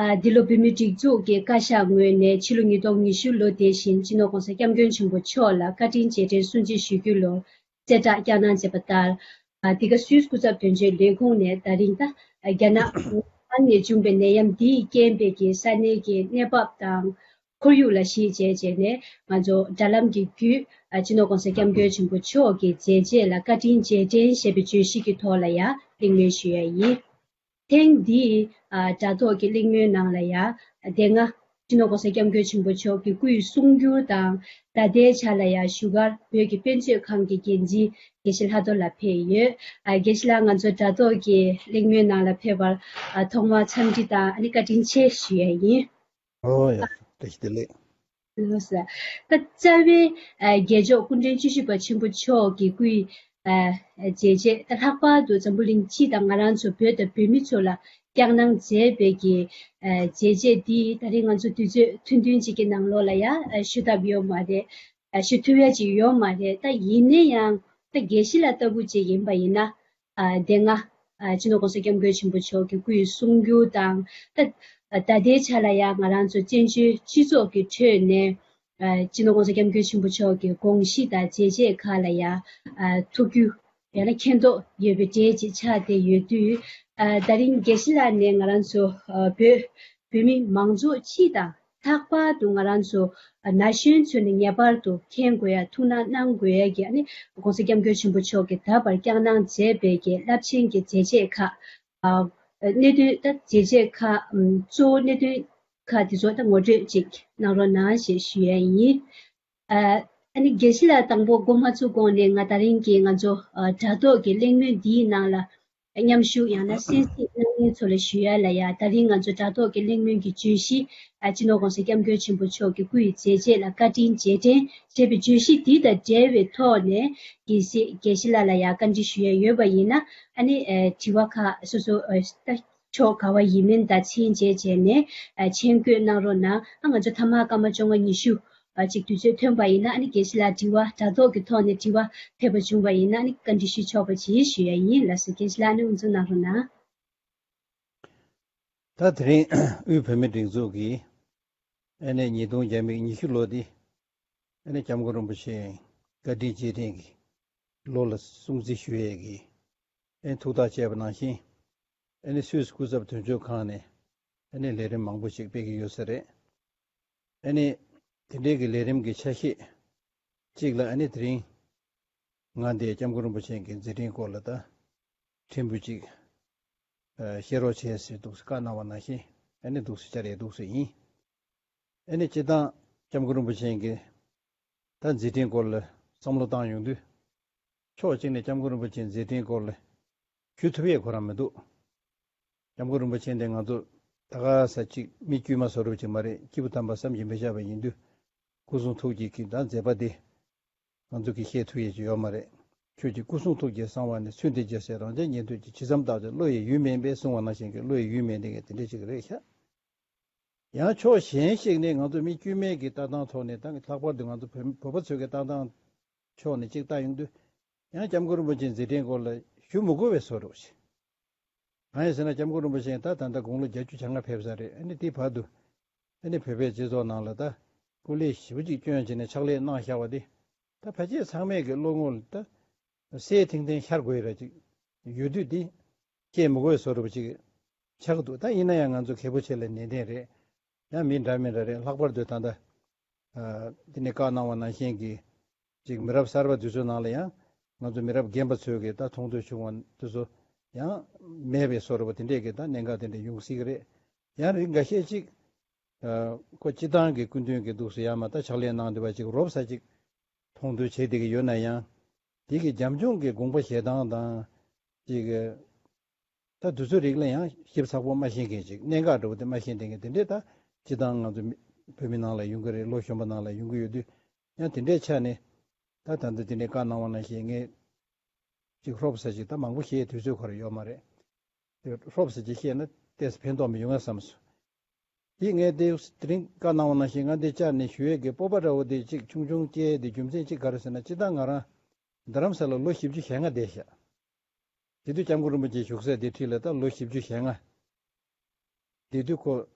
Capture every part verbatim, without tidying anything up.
ཨ། འདི་ལོ་བོད་མིའི་སྒྲིག་འཛུགས་ཀྱི་བཀའ་ཤག་ངོས་ནས་ཕྱི་ལོ་ཉིས་སྟོང་ཉི་ཤུ་ལོ་དེ་བཞིན་སྤྱི་ནོར་༸གོང་ས་༸སྐྱབས་མགོན་ཆེན་པོ་མཆོག་ལ་བཀའ་དྲིན་རྗེས་དྲན་སྲུང་བརྩི་ཞུ་རྒྱུ་ལོ་གསལ་བསྒྲགས་བསྐྱངས་གནང་མཛད་པ་ལྟར། ཨ། འདི་ག་སུད་སི་སྐུ་ཚབ་དོན་གཅོད་ལས་ཁུངས་ནས་ད་རིང་ད་རྒྱ་ནག་ནས་བྱུང་བའི་ནད་ཡམས་འདིས་རྐྱེན་པས་ཀྱི་ས་གནས་ཀྱི་གནས་བབ་དང་ཁོར་ཡུག་ལ་གཞིས་བྱས་བྱས་ནས་ང་ཚོ་དྲ་ལམ་གྱི་བརྒྱུད། ཨ། སྤྱི་ནོར་༸གོང་ས་༸སྐྱབས་མགོན་ཆེན་པོ་མཆོག་གི་མཛད་རྗེས་ལ་བཀའ་དྲིན་རྗེས་དྲན་ཞེས་པའི་བརྗོད་གཞི་གི་ཐོག་ལ་ཡང་གླེང་མོལ་ཞུ་ཡ་ཡིན། ཐེངས་འདིའི་ཨ་དྲ་ཐོག་གི་གླེང་མོལ་ནང་ལ་ཡང་དེ་སྔ་སྤྱི་ནོར་༸གོང་ས་༸སྐྱབས་མགོན་ཆེན་པོ་མཆོག་གི་སྐུའི་གསུང་སྒྱུར་དང་། ད་ལྟའི་ཆ་ལ་ཡང་བཞུགས་སྒར་བོད་ཀྱི་དཔེ་མཛོད་ཁང་གི་འགན་འཛིན་དགེ་བཤེས་ལྷག་རྡོར་ལགས་ཕེབས་ཡོད། ཨ། དགེ་བཤེས་ལགས་ང་ཚོ་དྲ་ཐོག་གི་གླེང་མོལ་ནང་ལ་ཕེབས་པར་ཨ་ཐོག་མར་འཚམས་འདྲི་དང་ཨ་ནི་བཀའ་དྲིན་ཆེ་ཞུ་ཡ་ཡིན། ཨོ་ཡ། བཀྲ་ཤིས་བདེ་ལེགས། ལགས་སོ། ད་རྩ་བའི་ཨ་རྒྱལ་མཆོག་སྐུ་ཕྲེང་བཅུ་བཞི་པ་ཆེན་པོ་མཆོག་གི་སྐུའི་ཨ་མཛད་རྗེས། ད་ལྷག་པར་དུ་འཛམ་བུ་གླིང་སྤྱི་དང་ང་རང་ཚོ་བོད་དང་བོད་མི་ཚོ་ལ་བསྐྱངས་གནང་མཛད་པའི་གི་ཨ་མཛད་རྗེས་འདི་ད་རིང་ང་ཚོ་དུས་ཚོད་ཐུང་ཐུང་ཅིག་གི་ནང་ལོགས་ལ་ཡང་ཨ་ཞུ་ཐབས་ཡོད་མ་རེད། ཨ་ཞུ་ཐུབ་ཡ་ཅིག་ཡོད་མ་རེད། ད་ཡིན་ན་ཡང་ད་དགེ་བཤེས་ལགས་ལྟ་བུ་ཅིག་ཡིན་པ་ཡིན་ན། ཨ་དེ་སྔ་ཨ་སྤྱི་ནོར་༸གོང་ས་༸སྐྱབས་མགོན་ཆེན་པོ་མཆོག་གི་སྐུའི་གསུང་སྒྱུར་དང་། ད་ད་ལྟའི་ཆ་ལ་ཡང་ང་རང་ཚོ་བཙན་བྱོལ་སྤྱི་ཚོགས་ཀྱི་ཁྲོད་ནས་ཨ་སྤྱི་ནོར་༸གོང་ས་༸སྐྱབས་མགོན་ཆེན་པོ་མཆོག་གི་དགོངས་གཞི་དང་མཛད་རྗེས་ཁག་ལ་ཡང་ཨ་ཐུགས་རྒྱུས་ཡང་ན་མཁྱེན་རྟོགས་ཡོད་པའི་གྲས་ཅིག་ཆགས་བསྡད་ཡོད་དུས། ཨ་ད་རིང་དགེ་བཤེས་ལགས་ནས་ང་རང་ཚོ་ཨ་བོད་བོད་མི་མང་ཚོགས་སྤྱི་དང་། ལྷག་པར་དུ་ང་རང་ཚོ་ན་གཞོན་ཚོ་ནས་ངེས་པར་དུ་མཁྱེན་དགོས་ཡ། ཐུགས་སྣང་གནང་དགོས་ཡ་གི་ཨ་ནི་༸གོང་ས་༸སྐྱབས་མགོན་ཆེན་པོ་མཆོག་གིས་ད་བར་བསྐྱངས་གནང་མཛད་པའི་གི་རླབས་ཆེན་གྱི་མཛད་རྗེས་ཁག་ཨ་གནད་དོན་ད་མཛད་རྗེས་ཁག་གཙོ་བོ་གནད་དོན་ཁག་དེ་ཚོ་ད་ངོ་སྤྲོད་ཅིག་གནང་རོགས་གནང་ཞེས་ཞུ་ཡ་ཡིན། ཨ་ཨ་ནི་དགེ་བཤེས་ལགས་དང་པོ་འགོ་མ་ཚུགས་གོང་ནས་ང་ད་རིང་གི་ང་ཚོ་ཨ་དྲ་ཐོག་གི་གླེང་མོལ་འདིའི་ནང་ལ་མཉམ་ཞུགས་ཡང་ན་གསན་གཟིགས་གནང་མཁན་ཚོ་ལ་ཞུ་ཡ་ལ་ཡ། ད་རིང་ང་ཚོ་དྲ་ཐོག་གི་གླེང་མོལ་གྱི་བརྗོད་གཞི། ཨ་སྤྱི་ནོར་༸གོང་ས་༸སྐྱབས་མགོན་ཆེན་པོ་མཆོག་གི་སྐུ་ཡི་མཛད་རྗེས་ལ་བཀའ་དྲིན་རྗེས་དྲན་ཞེས་པའི་བརྗོད་གཞི་འདི་དང་འབྲེལ་བའི་ཐོག་ནས་གལ་སྲིད་དགེ་བཤེས་ལགས་ལ་ཡ་བཀའ་འདྲི་ཞུ་ཡ་ཡོད་པ་ཡིན་ན། ཨ་ནི་ཨ་དྲི་བ་ཁག་སོ་སོ་ཨ་ད་ཕྱོགས་ག་བ་ཡིན་མིན་དང་མཚན་བཅས་བྱས་ནས་ཨ་མཆན་འགོད་གནང་རོགས་གནང་། ཨ་ང་ཚོ་མཐའ་མ་སྐར་མ་བཅོ་ལྔ་ཉི་ཤུ་ཨ་ཅིག་དུས་ཚོད་ཐོན་པ་ཡིན་ན། ཨ་ནི་དགེ་བཤེས་ལགས་དྲི་བ་དྲ་ཐོག་གི་ཐོག་ནས་དྲི་བ་ཕེབས་པ་བྱུང་བ་ཡིན་ན། ཨ་ནི་བཀའ་འདྲི་ཞུ་ཆོག་པ་ཅིག་ཞུ་ཡ་ཡིན། ལགས་སོ། དགེ་བཤེས་ལགས་ཨ་ནི་དབུ་འཛུགས་གནང་རོགས་གནང་། ད་དེ་རིང་དབུས་བོད་མིའི་སྒྲིག་འཛུགས་ཀྱིས་ཨ་ནི་ཉིས་སྟོང་བརྒྱ་མེད་ཉི་ཤུ་ལོ་འདི་ཨ་ནི་སྐྱབས་མགོན་རིན་པོ་ཆེ་བཀའ་དྲིན་རྗེས་དྲན་གྱི་ལོ་ལ་སྲུང་བརྩི་ཞུ་ཡས་ཀྱི་ཨ་ནི་ཐུགས་ཐག་བཅད་པ་ནང་བཞིན། ཨ་ནི་སུད་སི་སྐུ་ཚབ་དོན་གཅོད་ཁང་ནས་ཨ་ནི་ལས་རིམ་མང་པོ་ཞིག་སྤེལ་གྱི་ཡོད་ས་རེད། ཨ་ནི་དེ་འདྲའི་གི་ལས་རིམ་གྱི་ཆ་ཤས་གཅིག་ལ། ཨ་ནི་དེ་རིང་ང་འདིར་སྐྱབས་མགོན་རིན་པོ་ཆེ་གི་མཛད་འཕྲིན་སྐོར་ལ་ད་ཕྲན་བུ་ཅིག་ཨ་བཤད་རོགས་བྱས་ཟེར་འདུག་སེ་བཀའ་གནང་བ་ནང་བཞིན། ཨ་ནི་འདུག་སེ་བཅར་ཡས་འདུག་སེ་ཡིན། ཨ་ནི་སྤྱིར་བཏང་སྐྱབས་མགོན་རིན་པོ་ཆེ་གི་ད་མཛད་འཕྲིན་སྐོར་ལ་བསམ་བློ་བཏང་ཡོང་དུས། ཕྱོགས་གཅིག་ནས་སྐྱབས་མགོན་རིན་པོ་ཆེའི་མཛད་འཕྲིན་སྐོར་ལ་ཞུ་ཐུབ་ཡས་ཁོ་རང་མི་འདུག་སྐྱབས་མགོན་རིན་པོ་ཆེ་འདི་ང་ཚོ་ད་ག་ས་ཅིག་མི་དཀྱུས་མ་བཟོ་འདྲ་ཅིག་མ་རེད། སྐྱེས་བུ་དམ་པ་བསམ་གྱིས་མི་ཁྱབ་པ་ཡིན་དུས། སྐུ་གསུང་ཐུགས་ཀྱི་གི་ད་མཛད་པ་འདི་ང་ཚོ་གིས་བཤད་ཐུབ་ཡས་ཅིག་ཡོད་མ་རེད། ཁྱོད་ཀྱི་སྐུ་གསུང་ཐུགས་ཀྱི་གསང་བ་ནི། ཚུལ་འདི་རྗེས་སུ་རང་རྒྱལ་ཉན་ཐོས་ཀྱི། ཇི་ཙམ་བརྟག་ཀྱང་བློ་ཡི་ཡུལ་མིན་པས། གསུང་བ་ནང་བཞིན་གྱི་བློ་ཡི་ཡུལ་མིན་ནི་གི་དེ་འདྲ་ཅིག་རེད་ཤག་ཡང་ཕྱོགས་གཞན་ཞིག་ནས་ང་ཚོ་མི་དཀྱུས་མའི་གི་ལྟ་སྟངས་ཐོག་ནས། ད་ལྷག་པར་དུ་ང་ཚོ་བོད་བོད་པ་ཚོའི་གི་ལྟ་སྟངས་ཕྱོགས་ནས་ཅིག་ལྟ་ཡོང་དུས། ཡང་སྐྱབས་མགོན་རིན་པོ་ཆེའི་མཛད་འཕྲིན་སྐོར་ལ་ཞུ་མི་དགོས་པའི་བཟོ་འདྲ་ཞིག་གང་ཡིན་ཟེར་ན། སྐྱབས་མགོན་རིན་པོ་ཆེ་ད་ད་ལྟ་དགུང་ལོ་བརྒྱད་ཅུ་གྱ་ལྔ་ཕེབས་ས་རེད། ཨ་ནི་དེའི་བར་དུ་ཨ་ནི་བོད་པའི་སྤྱི་ཚོགས་ནང་ལ་ད་སྐུ་ལས་ཞེ་པོ་ཅིག་བསྐྱོན་བྱས་ནས་ཕྱག་ལས་གནང་བཞག་པ་དེ། ད་ཕལ་ཆེར་ཚང་མས་གི་བློ་ངོར་ད་གསལ་ཐིང་ཐིང་ཤར་དགོས་ར་ཅིག་ཡོད་དུས། དེ་བཤད་མི་དགོས་བཟོ་འདྲ་ཅིག་ཆགས་འདུག་ད་ཡིན་ན་ཡང་ང་ཚོ་གལ་པོ་ཆེ་ལ་ནན་ཏན་རེད། ཡང་མི་འདྲ་མི་འདྲ་རེད། ལྷག་པར་དུ་ད་ལྟ་ཨ་དེ་ནས་བཀའ་གནང་བ་ནང་བཞིན་གྱི་ཅིག་མི་རབས་གསར་པ་དེ་ཚོའི་ནང་ལ་ཡང་ང་ཚོ་མི་རབས་རྒན་པ་ཚོས་གི་ད་མཐོང་ཐོས་བྱུང་བ་དེ་ཚོ་ཡང་མེད་པའི་བཟོ་འདྲ་པོ་དེ་འདྲས་ཀྱི་ད་གནད་འགག་དེ་འདྲ་ཡོང་སྲིད་ཀྱི་རེད། ཡང་རིགས་འགའ་ཤས་ཅིག་ཨ་ཁོ་སྤྱི་བཏང་གི་སྐུ་མདུན་གྱི་འདུག་སེ་ཡར་མར་ད་ཕྱག་ལས་གནང་བསྡད་པ་ཅིག་རོབ་ཙམ་ཅིག་མཐོང་ཐོས་བྱེད་བསྡད་ཀྱི་ཡོད་ན་ཡང་། དེ་གི་རྒྱབ་ལྗོངས་ཀྱི་དགོངས་པ་བཞེས་སྟངས་དང་ཅིག་ད་དེ་ཚོའི་རིགས་ལ་ཡང་ཞིབ་ཚགས་པོ་མ་ཤེས་མཁན་ཅིག་གནད་འགག་འདྲ་པོ་དེ་མ་ཤེས་བསྡད་མཁན་དེ་འདྲས་ད་སྤྱི་བཏང་ང་ཚོ་མི་བོད་མི་ནང་ལ་ཡོང་གི་རེད། ལོ་གཞོན་པ་ནང་ལ་ཡོང་གི་ཡོད་དུས། ཡང་དེ་འདྲའི་ཆ་ནས་ད་ད་ལྟ་དེ་འདྲའི་བཀའ་གནང་བ་ནང་བཞིན་ངས་ཅིག་ཧྲོབ་ཙམ་ཅིག་ད་མང་པོ་བཤད་དུས་ཚོད་ཁོ་རང་ཡོད་མ་རེད། དེ་ཧྲོབ་ཙམ་ཅིག་བཤད་ན་ཏོག་ཙམ་ཕན་ཐོགས་མི་ཡོང་ང་བསམ་སོང་། དེ་ངས་དེ་དེ་རིང་བཀའ་གནང་བ་ནང་བཞིན་ང་འདི་བཅར་ནས་ཞུ་ཡས་ཀྱི་སྤོབས་པ་འདྲ་པོ་དེ་ཅིག་ཆུང་ཆུང་སྐྱེས་དེ་རྒྱུ་མཚན་ཅིག་ག་རེ་ཟེར་ན། སྤྱིར་བཏང་ང་རང་རྡ་རམ་ས་ལ་ལོ་བཞི་བཅུ་ཞེ་ལྔ་བསྡད་ཤག་དེ་དུས་སྐྱབས་མགོན་རིན་པོ་ཆེ་བཞུགས་ས་དེ་འཁྲིས་ལ་ད་ལོ་བཞི་བཅུ་ཞེ་ལྔ། དེ་དུས་ཁོ་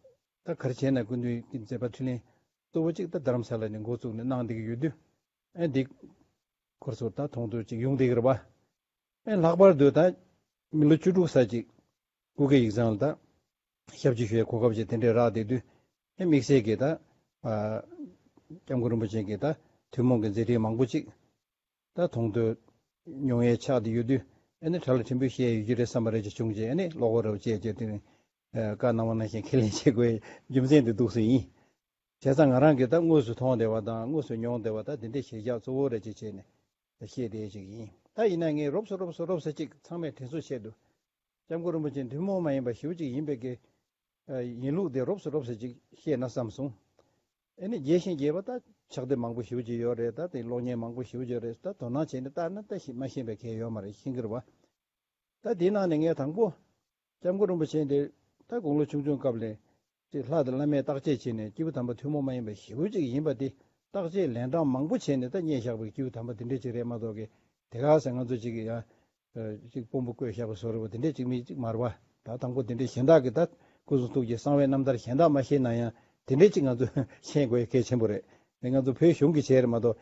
ད་ག་རེ་བྱས་ན་སྐུ་མདུན་གྱི་མཛད་པ་མཐུན་ལེན་གཙོ་བོ་གཅིག་ད་རྡ་རམ་ས་ལ་ནས་འགོ་བཙུགས་ནས་གནང་བསྡད་ཀྱི་ཡོད་དུས། ཨེ་འདི་ཁོར་ཚོར་ད་མཐོང་ཐོས་ཅིག་ཡོང་བསྡད་ཀྱི་རེད་པ། ཨེ་ལྷག་པར་དུ་ད་མི་ལོ་བཅུ་དྲུག་ཙམ་ཅིག་སྐུ་སྒེར་ཡིག་ཚང་ལ་ད་ཞབས་ཕྱི་ཞུ་ཡའི་གོ་སྐབས་ཅིག་དེ་འདྲས་རག་བསྡད་དུས། ཨེ་དམིགས་བསལ་གྱིས་ད་ཨ་སྐྱབས་མགོན་རིན་པོ་ཆེ་གིས་ད་ཐུན་མོང་གི་མཛད་འཕྲིན་མང་པོ་ཅིག་ད་མཐོང་ཐོས་མྱོང་ཡས་ཆགས་བསྡད་ཡོད་དུས། ཨ་ནི་གྲྭ་ལ་ཕྲན་བུ་བཤད་ཡོད་ཀྱི་རེད་བསམ་པ་རེ་ཅིག་བྱུང་རྗེས། ཨ་ནི་བློ་ཁོག་རེ་བ་བྱས་རྗེས་དེ་ནི་ཨ་བཀའ་གནང་བ་ནང་བཞིན་ཁས་ལེན་བྱེད་དགོས་རྒྱུ་མཚན་དེ་འདུག་སེ་ཡིན། བྱས་ཙང་ང་རང་གིས་ད་དངོས་སུ་མཐོང་བསྡད་པ་དང་དངོས་སུ་མྱོང་བསྡད་པ་ད་དེ་འདྲའི་གཞིར་བཞག་གཙོ་བོ་རེ་ཅིག་བྱས་ནས་ད་བཤད་བསྡད་ཅིག་ཡིན། ད་ཡིན་ན་ངས་རོབ་ཙམ་རོབ་ཙམ་རོབ་ཙམ་ཅིག་ཚང་མས་དྲན་གསོ་ཆེད་དུ། སྐྱབས་མགོན་རིན་པོ་ཆེ་ཐུན་མོང་མ་ཡིན་པ་ཞེ་པོ་ཅིག་ཡིན་པའི་གི་ཨ་ཡིན་ལུགས་དེ་རོབ་ཙམ་རོབ་ཙམ་ཅིག་བཤད་ན་བསམ་སོང་། ཨ་ནི་རྒྱས་ཤིང་རྒྱས་པ་ད་ཕྱག་དེབ་མང་པོ་ཞེ་པོ་ཅིག་ཡོད་རེད། ད་དེ་གློག་བརྙན་མང་པོ་ཞེ་པོ་ཅིག་ཡོད་རེད། ད་དོ་སྣང་བྱས་ནས་ལྟ་ན་ད་ཤེས་མ་ཤེས་པའི་གལ་ཡོད་མ་རེད། ཤེས་ཀྱི་རེད་པ། ད་དེའི་ནང་ནས་ངས་དང་པོ་སྐྱབས་མགོན་རིན་པོ་ཆེ་འདི་ད་དགུང་ལོ་ཆུང་ཆུང་སྐབས་ལ་ཅིག་ལྷ་དང་བླ་མས་བརྟག་དཔྱད་བྱས་ནས་སྐྱེས་བུ་དམ་པ་ཐུན་མོང་མ་ཡིན་པ་ཞེ་པོ་ཅིག་ཡིན་པ་དེ་བརྟག་དཔྱད་ལན་གྲངས་མང་པོ་བྱས་ནས་ད་རྙེད་བཞག་པའི་སྐྱེས་བུ་དམ་པ་དེ་འདྲ་ཅིག་རེད་མ་གཏོགས་གི། དེ་ག་ས་ང་ཚོ་ཅིག་ཡང་ཅིག་དཔོན་པོ་བསྐོས་བཞག་པའི་བཟོ་འདྲ་བོ་དེ་འདྲ་ཅིག་མི་ཅིག་མ་རེད་པ། ད་དང་པོ་དེ་འདྲ་གཞན་དག་གི་ད་སྐུ་གསུང་ཐུགས་ཀྱི་གསང་བའི་རྣམ་ཐར་གཞན་དག་མ་ཤེས་ན་ཡང་དེ་འདྲ་ཅིག་ང་ཚོ་ཤེས་དགོས་གལ་ཆེན་པོ་རེད། དེ་ང་ཚོ་བོད་གཞུང་གི་བྱས་རེད་མ་གཏོགས།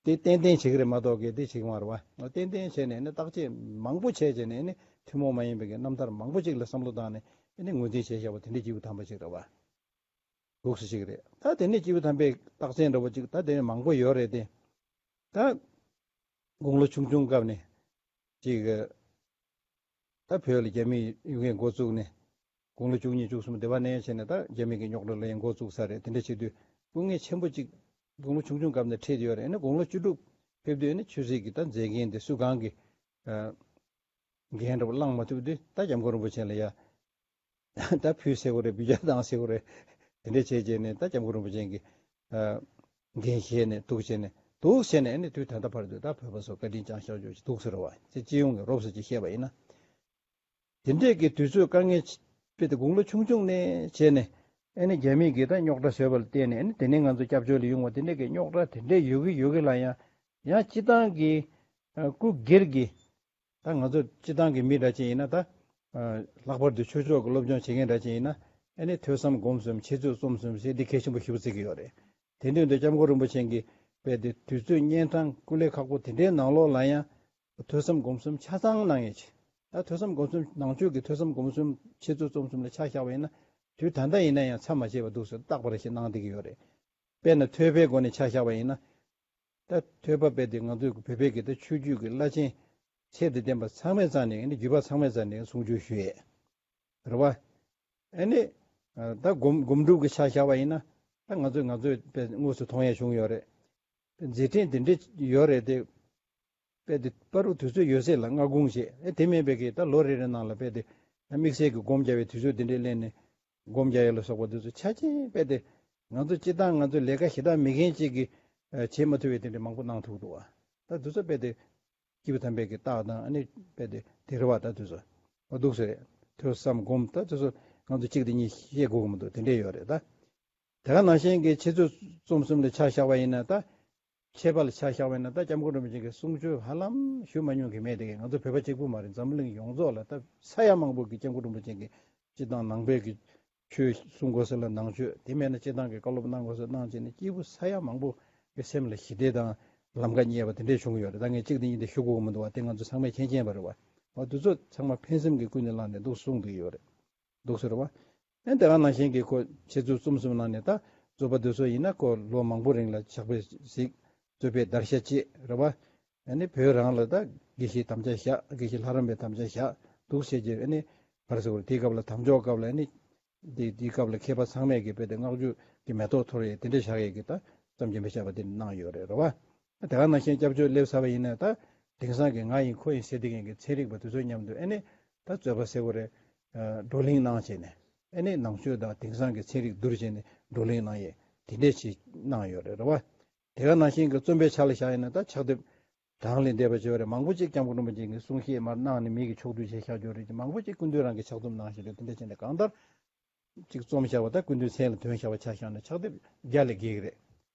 དེ་ཏན་ཏན་བྱེད་ཀྱི་རེད་མ་གཏོགས་གི་དེ་བྱེད་ཀྱི་མ་རེད་པ། ཏན་ཏན་བྱས་ནས་ནི་བརྟག་དཔྱད་མང་པོ་བྱས་བྱས་ནས་ནི་ཐུན་མོང་མ་ཡིན་པའི་གི་རྣམ་ཐར་མང་པོ་ཅིག་ལ་བསམ་བློ་བཏང་ནས་ནི་ངོས་འཛིན་བྱས་བཞག་པ་དེ་འདྲ་སྐྱེས་བུ་དམ་པ་ཅིག་རེད་པ། འདུག་སེ་ཅིག་རེད། ད་དེ་ནས་སྐྱེས་བུ་དམ་པའི་རྟགས་མཚན་འདྲ་བོ་ཅིག་ད་དེ་ནས་མང་པོ་ཡོད་རེད་དེ། ད་དགུང་ལོ་ཆུང་ཆུང་སྐབས་ནས་ཅིག་ད་བོད་ལ་རྒྱ་མིས་ཡུལ་འགན་འགོ་བཙུགས་ནས་དགུང་ལོ་བཅུ་གཉིས་བཅུ་གསུམ་སྡེ་བ་ནས་བྱས་ནས་ད་རྒྱ་མི་གི་རྙོག་དྲ་ལ་ཡང་འགོ་བཙུགས་ས་རེད། དེ་འདྲ་བྱེད་དུས་སྐུ་ངལ་ཆེན་པོ་ཅིག་དགུང་ལོ་ཆུང་ཆུང་སྐབས་ནས་འཕྲད་ཡོད་རེད། ཨ་ནི་དགུང་ལོ་བཅུ་དྲུག་ཕེབས་དུས་ཨ་ནི་ཆོས་སྲིད་ཀྱི་ད་མཛད་འགན་དེ་སུ་གང་གི་འགན་འདྲ་བོ་བླངས་མ་ཐུབ་དུས་ད་སྐྱབས་མགོན་རིན་པོ་ཆེ་ལ་ཡ་ད་ཕུལ་ཟེར་དགོས་རེད། འབུལ་རྒྱག་བཏང་ཟེར་དགོས་རེད། དེ་འདྲ་བྱས་བྱས་ནས་ད་སྐྱབས་མགོན་རིན་པོ་ཆེ་གི་འགན་བཞེས་ནས་འདུག་བྱས་ནས་འདུག་བྱས་ནས་ཨ་ནི་དུས་ད་ལྟ་བར་དུ་ད་བོད་པ་ཚོ་བཀའ་དྲིན་བསྐྱངས་བཞག་རྒྱུ་ཞིག་འདུག་ཟེར་བ་ཅིག་སྤྱི་ཡོངས་ཀྱི་རོབ་ཙམ་ཅིག་བཤད་པ་ཡིན་ན། དེ་འདྲས་ཀྱི་དུས་ཚོད་དཀའ་ངལ་དཔེ་དེ་དགུང་ལོ་ཆུང་ཆུང་ནས་བྱས་ནས་ཨ་ནི་རྒྱ་མིས་ཀྱིས་ད་རྙོག་དྲ་བཟོས་པ་ལ་བརྟེན་ནས་ཨ་ནི་དེ་ནས་ང་ཚོ་སྐྱབས་བཅོལ་ལ་ཡོང་བ་དེ་འདྲས་ཀྱི་རྙོག་དྲ་དེ་འདྲས་ཡོད་ཀྱི་ཡོད་ཀྱི་ལ་ཡང་ཡང་སྤྱི་བཏང་གི་སྐུ་སྒེར་གྱི་ད་ང་ཚོ་སྤྱི་བཏང་གི་མི་འདྲ་ཅིག་ཡིན་ན་ད་ལྷག་པར་དུ་ཆོས་ཕྱོགས་ཀྱི་སློབ་སྦྱོང་བྱེད་མཁན་འདྲ་ཅིག་ཡིན་ན་ཨ་ནི་ཐོས་བསམ་སྒོམ་གསུམ་འཆད་རྩོད་རྩོམ་གསུམ་ཟེར་འདི་གལ་ཆེན་པོ་ཞེ་པོ་བརྩི་གི་ཡོད་རེད། དེ་དོན་དུ་སྐྱབས་མགོན་རིན་པོ་ཆེ་གིས་དཔེ་དེ་དུས་ཚོད་གཉན་འཕྲང་ཀུན་ལས་ཁག་པོ་དེ་འདྲའི་ནང་ལོགས་ལ་ཡང་ཐོས་བསམ་སྒོམ་གསུམ་ཆ་ཚང་གནང་ཡས་ཆེ། ད་ཐོས་བསམ་སྒོམ་གསུམ་ནང་ཆོས་ཀྱི་ཐོས་བསམ་སྒོམ་གསུམ་འཆད་རྩོད་རྩོམ་གསུམ་ལ་ཆ་བཞག་པ་ཡིན་ན་དུས་ད་ལྟ་ཡིན་ན་ཡང་མཚམས་མ་ཆད་པ་འདུག་ཟེར་རྟག་པར་ཞིག་གནང་བསྡད་ཀྱི་ཡོད་རེད། དཔེར་ན་ཐོས་པའི་སྒོ་ནས་ཆ་བཞག་པ་ཡིན་ན། ད་ཐོས་པ་དཔེ་དེ་ང་ཚོའི་བོད་པའི་གི་ད་ཆོས་བརྒྱུད་ཀྱི་བླ་ཆེན་ཚད་དང་ལྡན་པ་ཚང་མའི་རྩ་ནས་ཨ་ནི་བརྒྱུད་པ་ཚང་མའི་རྩ་ནས་གསུང་ཆོས་ཞུ་ཡས་རེད་བ། ཨ་ནི་ད་སྒོམ་སྒོམ་སྒྲུབ་ཀྱི་ཆ་བཞག་པ་ཡིན་ན་ད་ང་ཚོས་ང་ཚོས་དཔེ་དངོས་སུ་མཐོང་ཡས་བྱུང་ཡོད་རེད། མཛད་འཕྲིན་དེ་འདྲ་ཡོད་རེད་དེ། དཔེ་དེ་བར་དུ་དུས་ཚོད་ཡོད་ཚད་ལ་སྔ་དགོངས་བཞེས་ཨེ་དེ་མིན་པའི་གི་ད་ལོ་རེ་རེ་ནང་ལ་དཔེ་དེ་དམིགས་བསལ་གྱི་སྒོམ་རྒྱག་པའི་དུས་ཚོད་དེ་འདྲས་ལེན་ནས་སྒོམ་རྒྱག་ཡ་ལ་སོགས་པ་དེ་ཚོ་ཆ་ཆེན་དཔེ་དེ་ང་ཚོ་སྤྱི་བཏང་ང་ཚོ་ལས་ཀ་ཞེ་དྲག་མེད་མཁན་ཅིག་གིས་བྱེད་མ་ཐུབ་པའི་དེ་འདྲས་མང་པོ་གནང་ཐུབ་འདུག་བ། ད་དེ་ཚོ་དཔེ་དེ་སྐྱེས་བུ་དམ་པའི་གི་རྟགས་དང་ཨ་ནི་དཔེ་དེ་དེ་རེད་བ། ད་དེ་ཚོ་འོ་འདུག་ཟེར་ཐོས་བསམ་སྒོམ་ད་དེ་ཚོ་ང་ཚོ་གཅིག་དེ་གཉིས་བཤད་དགོས་ཀྱི་མི་འདུག་དེ་འདྲས་ཡོད་རེད་ད། དེ་ག་ནང་བཞིན་གྱི་འཆད་རྩོད་རྩོམ་གསུམ་ལ་ཆ་བཞག་པ་ཡིན་ན་ད། མཁས་པ་ལ་ཆ་བཞག་པ་ཡིན་ན་ད་སྐྱབས་མགོན་རིན་པོ་ཆེ་གི་གསུང་ཆོས་ཧ་ལམ་ཞུ་མ་མྱོང་གི་མེད་དེ་གི་ང་ཚོ་བོད་པ་གཅིག་པུ་མ་རེད། འཛམ་གླིང་ཡོངས་རྫོགས་ལ་ད་ས་ཡ་མང་པོ་གི་སྐྱབས་མགོན་རིན་པོ་ཆེ་གི་སྤྱི་བཏང་ནང་པའི་གི་ཆོས་གསུང་དགོས་ས་ལ་ནང་ཆོས་དེ་མེད་ན་སྤྱི་བཏང་གི་བཀའ་སློབ་གནང་དགོས་ས་གནང་བྱས་ནས་སྐྱེས་བུ་ས་ཡ་མང་པོ་གི་སེམས་ལ་ཞི་བདེ་དང་ལམ་ཁ་རྙེད་པ་དེ་འདྲས་བྱུང་གི་ཡོད་རེད། ད་ངས་གཅིག་དེ་གཉིས་དེ་ཞུ་དགོས་ཀྱི་མི་འདུག་བ། དེ་ང་ཚོ་ཚང་མས་མཁྱེན་མཁྱེན་པ་རེད་བ། འོ་དེ་ཚོ་ཚང་མ་ཕན་སེམས་ཀྱི་ཀུན་ནས་བསླངས་ནས་འདུག་གསུངས་འདུག་ཡོད་རེད། འདུག་ཟེར་བ། ཨེ་དེ་ག་ནང་བཞིན་གྱི་ཁོ་འཆད་རྩོད་རྩོམ་གསུམ་ནང་ནས་ད་རྩོད་པ་དེ་ཚོ་ཡིན་ན་ཁོ་ལོ་མང་པོ་རིང་ལ་ཕྱག་དཔེ་གཟིགས། རྩོད་པའི་བརྡར་ཤ་བཅད་རེད་བ། ཨ་ནི་བོད་རང་ལ་ད་དགེ་བཤེས་དམ་བཅའ་བཞག་དགེ་བཤེས་ལྷ་རམས་པའི་དམ་བཅའ་བཞག་འདུག་བྱས་རྗེས་ཨ་ནི་ག་རེ་ཟེར་དགོས་རེད། དེའི་སྐབས་ལ་དམ་འཇོག་སྐབས་ལ་ཨ་ནི་དེ་དེའི་སྐབས་ལ་མཁས་པ་ཚང་མས་ཀྱི་དཔེ་དེ་བསྔགས་བརྗོད་ཀྱི་མེ་ཏོག་འཐོར་ཡས་དེ་འདྲ་བཞག་ཡས་ཀྱི་ད་བསམ་གྱིས་མི་ཁྱབ་པ་དེ་གནང་ཡོད་རེད་རེད་བ། དེ་ག་ནང་བཞིན་སྐྱབས་བཅོལ་སླེབས་ཚར་བ་ཡིན་ན་ད་དེང་སང་གི་ང་ཡིན་ཁོ་ཡིན་ཟེར་བསྡད་མཁན་གྱི་ཚན་རིག་པ་དེ་ཚོ་མཉམ་དུ་ཨེ་ནི་ད་རྩོད་པ་ཟེར་དགོས་རེད། བགྲོ་གླེང་གནང་བྱས་ནས་ཨེ་ནི་ནང་ཆོས་དང་དེང་སང་གི་ཚན་རིག་བསྡུར་བྱས་ནས་བགྲོ་གླེང་གནང་ཡས་དེ་འདྲས་ཞིག་གནང་ཡོད་རེད་རེད་བ། དེ་ག་ནང་བཞིན་གྱི་རྩོམ་པའི་ཆ་ལ་བཞག་ཡིན་ན་ད་ཕྱག་དེབ་གྲངས་ལས་འདས་པ་བྱས་པ་རེད། མང་པོ་ཅིག་སྐྱབས་མགོན་རིན་པོ་ཆེ་གི་གསུང་བཤད་མར་གནང་ནས་མི་གི་ཕྱོགས་བསྡུས་བྱས་བཞག་རྒྱུ་རེད། མང་པོ་ཅིག་སྐུ་མདུན་རང་གི་ཕྱག་རྩོམ་གནང་བཞག་རེད། དེ་འདྲ་བྱས་ནས་གང་ལྟར། ཅིག་རྩོམ་བཞག་པ་དང་སྐུ་མདུན་མཚན་ལ་ཐོན་བཞག་པ་ཆ་བཞག་ན་ཕྱག་དེབ་བརྒྱ་ལས་བརྒལ་གི་རེད།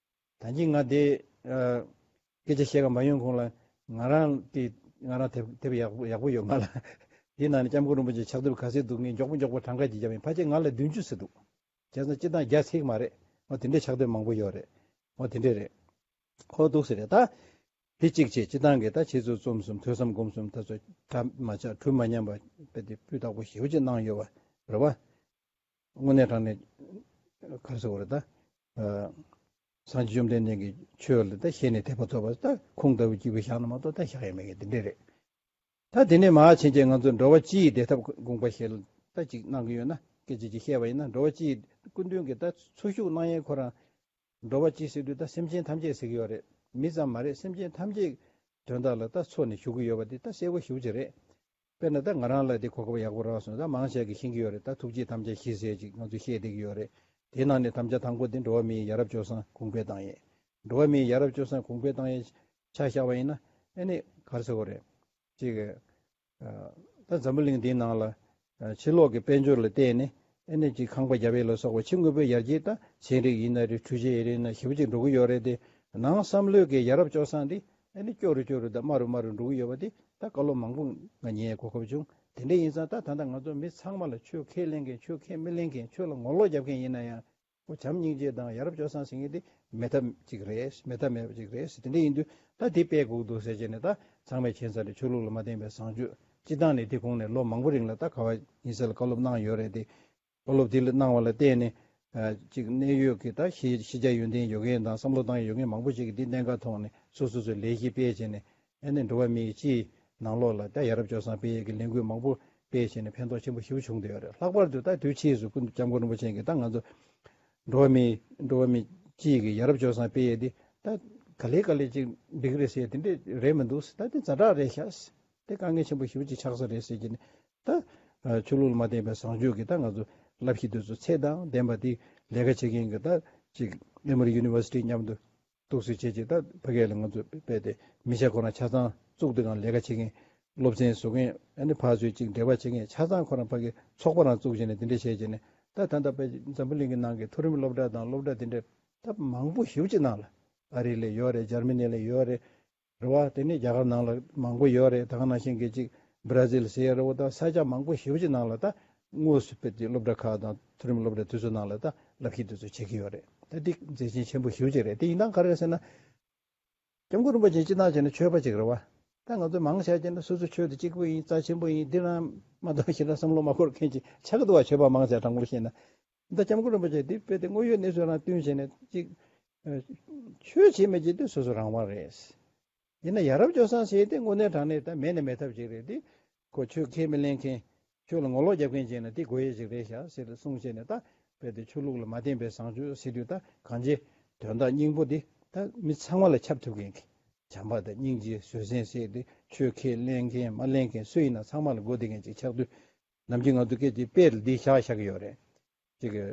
ད་གིན་ང་དེ་ཨ་སྐད་ཆ་བཤད་ག་མ་ཡོང་གོང་ལ་ང་རང་དེ་ང་རང་དེབ་དེབ་ཡག་པོ་ཡག་པོ་ཡོད་ང་ལ། དེ་ནང་ནས་སྐྱབས་མགོན་རིན་པོ་ཆེ་ཕྱག་དེབ་ག་ཚད་འདུག་ངས་མགྱོགས་པོ་མགྱོགས་པོ་གྲངས་ཀ་ཅིག་བརྒྱབ་ཡིན། ཕལ་ཆེར་ང་ལ་བདུན་ཅུ་ཙམ་འདུག་བྱས་ཙང་སྤྱིར་བཏང་རྒྱ་ཚིག་མ་རེད། འོ་དེ་འདྲའི་ཕྱག་དེབ་མང་པོ་ཡོད་རེད། འོ་དེ་འདྲས་རེད། ཁོ་འདུག་ཟེར་རེད་ད། དེ་གཅིག་བྱས་སྤྱིར་བཏང་གི་ད་ཆོས་ཚུལ་རྩོམ་གསུམ་ཐོས་བསམ་སྒོམ་གསུམ་ད་ཚོ་གྲ་མ་ཆག་གྲུབ་མ་ཉམས་པ་དཔེ་དེ་སྤུས་དག་པོ་ཞེ་པོ་ཅིག་གནང་ཡོད་པ་རེད་བ། དངོས་གནས་དྲང་གནས་ག་རེ་ཟེར་དགོས་རེད་ད། སངས་རྒྱས་བཅོམ་ལྡན་འདས་ཀྱི་ཆོས་ལ་ད་ཤེས་ནས་དད་པ་ཐོབ་པ་ད་ཁུངས་ལྟ་བུ་སྐྱིད་པོ་བཞག་ན་མ་གཏོགས་ད་བཞག་ཡ་མེད་མཁན་དེ་འདྲས་རེད། ད་དེ་ནས་མར་ཕྱིན་རྗེས་ང་ཚོ་འགྲོ་བ་སྤྱི་ཡི་བདེ་ཐབས་དགོངས་པ་ཞེས་ལ་ད་ཅིག་གནང་གི་ཡོད་ན། སྐད་ཆ་ཅིག་བཤད་པ་ཡིན་ན། འགྲོ་བ་སྤྱི་ཡི་སྐུ་མདུན་གྱི་ད་འཚོ་བཞུགས་གནང་ཡས་ཁོ་རང་འགྲོ་བ་སྤྱི་ཟེར་དུས་ད་སེམས་ཅན་ཐམས་ཅད་ཟེར་གྱི་ཡོད་རེད། མི་ཙམ་མ་རེད། སེམས་ཅན་ཐམས་ཅད་དོན་དག་ལ་ད་འཚོ་ནས་བཞུགས་ཀྱི་ཡོད་པ་དེ་ད་གསལ་པོ་ཞེ་པོ་ཅིག་རེད། དཔེར་ན་ད་ང་རང་ལ་དེ་གོ་སྐབས་ཡག་པོ་རག་སོང་། ད་མང་ཆེ་གིས་ཤེས་ཀྱི་ཡོད་རེད། ད་ཐུགས་རྗེས་དམ་བཅའ་བཞི་ཟེར་ཅིག་ང་ཚོས་བཤད་བསྡད་ཀྱི་ཡོད་རེད། དེའི་ནང་ནས་དམ་བཅའ་དང་པོ་དེ་འགྲོ་བ་མིའི་ཡ་རབས་སྤྱོད་བཟང་གོང་འཕེལ་བཏང་ཡས། འགྲོ་བ་མིའི་ཡ་རབས་སྤྱོད་བཟང་གོང་འཕེལ་བཏང་ཡས་ཆ་བཞག་པ་ཡིན་ན། ཨ་ནི་ག་རེ་ཟེར་དགོས་རེད། ཅིག་ཨ། ད་འཛམ་བུ་གླིང་འདིའི་ནང་ལ་ཨ། ཕྱི་ལོགས་ཀྱི་དཔལ་འབྱོར་ལ་བརྟེན་ནས་ཨ་ནི་ཅིག་ཁང་པ་བརྒྱབ་ཡས་ལ་སོགས་པ་ཕྱི་དངོས་པོའི་ཡར་རྒྱས་ད་ཚན་རིག་ཡིན་ན་རེད། འཕྲུལ་ཆས་ཡིན་ན་ཞེ་པོ་ཅིག་འགྲོ་གི་ཡོད་རེད་དེ། ནང་བསམ་བློའི་གི་ཡ་རབས་སྤྱོད་བཟང་འདི་ཨ་ནི་སྐྱོ་རུ་སྐྱོ་རུ་དང་དམའ་རུ་དམའ་རུ་འགྲོ་གི་ཡོད་པ་འདི་ད་བཀའ་སློབ་མང་པོ་ང་ཉན་ཡས་གོ་སྐབས་བྱུང་། དེ་འདྲ་ཡིན་ཙང་ད་ད་ལྟ་ང་ཚོ་མི་ཚང་མ་ལ་ཆོས་ཁས་ལེན་མཁན་ཆོས་ཁས་མི་ལེན་མཁན་ཆོས་ལ་ངོ་ལོག་རྒྱབ་མཁན་ཡིན་ན་ཡང་། ཁོ་བྱམས་སྙིང་རྗེ་དང་ཡ་རབས་སྤྱོད་བཟང་ཟེར་མཁན་དེ་མེད་ཐབས་ཅིག་རེད། མེད་ཐབས་མེད་པ་ཅིག་རེད། དེ་འདྲ་ཡིན་དུས་ད་དེ་སྤེལ་དགོས་འདུག་ཟེར་བྱས་ནས་ད་ཚང་མས་མཁྱེན་གསལ་རེད། ཆོས་ལུགས་ལ་མ་བརྟེན་པའི་བཟང་སྤྱོད་སྤྱི་བཏང་ནས་དེ་གོང་ནས་ལོ་མང་པོ་རིང་ལ་ད་ག་བ་ཡིན་ས་ལ་བཀའ་སློབ་གནང་ཡོད་རེད་དེ། བཀའ་སློབ་དེ་ལ་གནང་བ་ལ་བརྟེན་ནས་ཅིག་གནད་ཡོད་ཀྱི་ད་ཤེས་ཤེས་བྱ་ཡོན་ཏན་ཡོད་མཁན་དང་བསམ་བློ་བཏང་ཡོད་མཁན་མང་པོ་ཅིག་གིས་དེ་གནད་འགག་མཐོང་ནས་སོ་སོ་སོའི་ལས་གཞི་སྤེལ་བྱས་ནས། ཨ་ནི་འགྲོ་བ་མིའི་སྤྱིའི་ནང་ལོགས་ལ་ད་ཡ་རབས་སྤྱོད་བཟང་སྤེལ་ཡས་ཀྱི་ལས་འགུལ་མང་པོ་སྤེལ་བྱས་ནས་ཕན་ཐོགས་ཆེན་པོ་ཞེ་པོ་བྱུང་བསྡད་ཡོད་རེད། ལྷག་པར་དུ་ད་དུས་ཕྱིས་སུ་སྐུ་མདུན་སྐྱབས་མགོན་རིན་པོ་ཆེ་གིས་ད་ང་ཚོ་འགྲོ་བ་མིའི་འགྲོ་བ་མིའི་སྤྱིའི་གི་ཡ་རབས་སྤྱོད་བཟང་སྤེལ་ཡས་འདི་ད་ག་ལེ་ག་ལེ་ཅིག་འགྲིག་རེད་ཟེར་དེ་འདྲས་རེད་མི་འདུག། ད་དེ་ཛ་དྲག་རེད་ཤག། དེ་དཀའ་ངལ་ཆེན་པོ་ཞེ་པོ་ཅིག་ཆགས་ས་རེད་ཟེར་གྱི་ནས་ད་ཆོས་ལུགས་ལ་མ་བརྟེན་པའི་བཟང་སྤྱོད་ཀྱི་ད་ང་ཚོ་བསླབ་གཞི་དེ་ཚོ་ཚད་དང་ལྡན་པ་དེ་ལས་ཀ་བྱེད་མཁན་གྱི་ད་ཅིག་ཨེ་མོ་རི་ཡུ་ནི་ཝར་སི་ཊི་མཉམ་དུ། འདུག་སེ་བྱས་ཀྱི་ད་ཕ་གི་ལ་ང་ཚོ་དཔེ་དེ་མི་ཤ་ཁོ་རང་ཆ་ཚང་བཙུགས་དུས་གང་ལས་ཀ་བྱེད་མཁན་སློབ་ཚན་བཟོ་མཁན་ཨ་ནི་ཕར་ཚུར་ཅིག་འབྲེལ་བ་བྱེད་མཁན་ཆ་ཚང་ཁོ་རང་ཕ་གི་ཚོགས་པ་རང་བཙུགས་བྱས་ནས་དེ་འདྲ་བྱས་བྱས་ནས་ད་ད་ལྟ་དཔེ་འཛམ་བུ་གླིང་གི་ནང་གི་མཐོ་རིམ་སློབ་གྲྭ་དང་སློབ་གྲྭ་དེ་འདྲ་ད་མང་པོ་ཞེ་པོ་ཅིག་ནང་ལ་ཨ་རི་ལ་ཡོད་རེད། འཇར་མ་ནི་ལ་ཡོད་རེད། རེད་བ། དེ་ནས་རྒྱ་གར་ནང་ལ་མང་པོ་ཡོད་རེད། ད་ག་ནང་བཞིན་གྱི་ཅིག་བྷ་ར་ཟིལ་ཟེར་ཡ་རེད་བ། ད་ས་ཆ་མང་པོ་ཞེ་པོ་ཅིག་ནང་ལ་ད་དངོས་སུ་དཔེ་དེ་སློབ་གྲྭ་ཁག་དང་མཐོ་རིམ་སློབ་གྲྭ་དེ་ཚོ་ནང་ལ་ད་བསླབ་གཞི་དེ་ཚོ་བྱེད་ཀྱི་ཡོད་རེད། ད་འདི་མཛད་རྗེས་ཆེན་པོ་ཞེ་པོ་ཅིག་རེད། དེ་ཡིན་ན་ག་རེ་རེད་ཟེར་ན། སྐྱབས་མགོན་རིན་པོ་ཆེ་སྤྱིར་བཏང་བྱས་ན་ཆོས་པ་ཅིག་རེད་བ། ད་ང་ཚོས་མང་ཆེ་བ་བྱས་ན་སོ་སོ་ཆོས་དེ་གཅིག་པུ་ཡིན། རྩ་ཆེན་པོ་ཡིན། འདི་རང་མ་གཏོགས་གཞན་དག་བསམ་བློ་མ་འཁོར་མཁན་ཅིག་ཆགས་ཀྱི་འདུག་བ། ཆོས་པ་མང་ཆེ་བ་དྲང་པོར་བཤད་ན། ད་སྐྱབས་མགོན་རིན་པོ་ཆེ་འདི་དཔེ་དེ་དངོས་ཡོད་གནས་ཚུལ་རང་བསྟུན་བྱས་ནས་གཅིག་ཆོས་བྱེད་མི་བྱེད་དེ་སོ་སོ་རང་དབང་རེད། ཡིན་ན་ཡ་རབས་སྤྱོད་བཟང་ཟེར་དེ་དངོས་གནས་དྲང་གནས་ད་མེད་ནས་མེད་ཐབས་ཅིག་རེད་དེ། ཁོ་ཆོས་ཁས་མི་ལེན་མཁན། ཆོས་ལ་ངོ་ལོག་རྒྱབ་མཁན་བྱས་ན་དེ་དགོས་ཡས་ཅིག་རེད་ཤག་ཟེར་གསུངས་བྱས་ནས། ད་དཔེ་དེ་ཆོས་ལུགས་ལ་མ་བརྟེན་པའི་བཟང་སྤྱོད་ཟེར་དུས་ད་གང་ཅི་དོན་དག་སྙིང་པོ་དེ་ད་མི་ཚང་མ་ལ་ཁྱབ་ཐུབ་མཁན་གྱི་བྱམས་པ་དང་སྙིང་རྗེ་བཟོད་བསྲན་ཟེར་དེ་ཆོས་ཁས་ལེན་མཁན་མ་ལེན་མཁན་སུ་ཡིན་ན་ཚང་མ་ལ་དགོས་བསྡད་མཁན་ཅིག་ཆགས་དུས། ནམ་རྒྱུན་ང་ཚོ་སྐད་ཀྱི་དཔེ་ལ་འདི་བཞག་བཞག་གི་ཡོད་རེད། ཅིག་གི་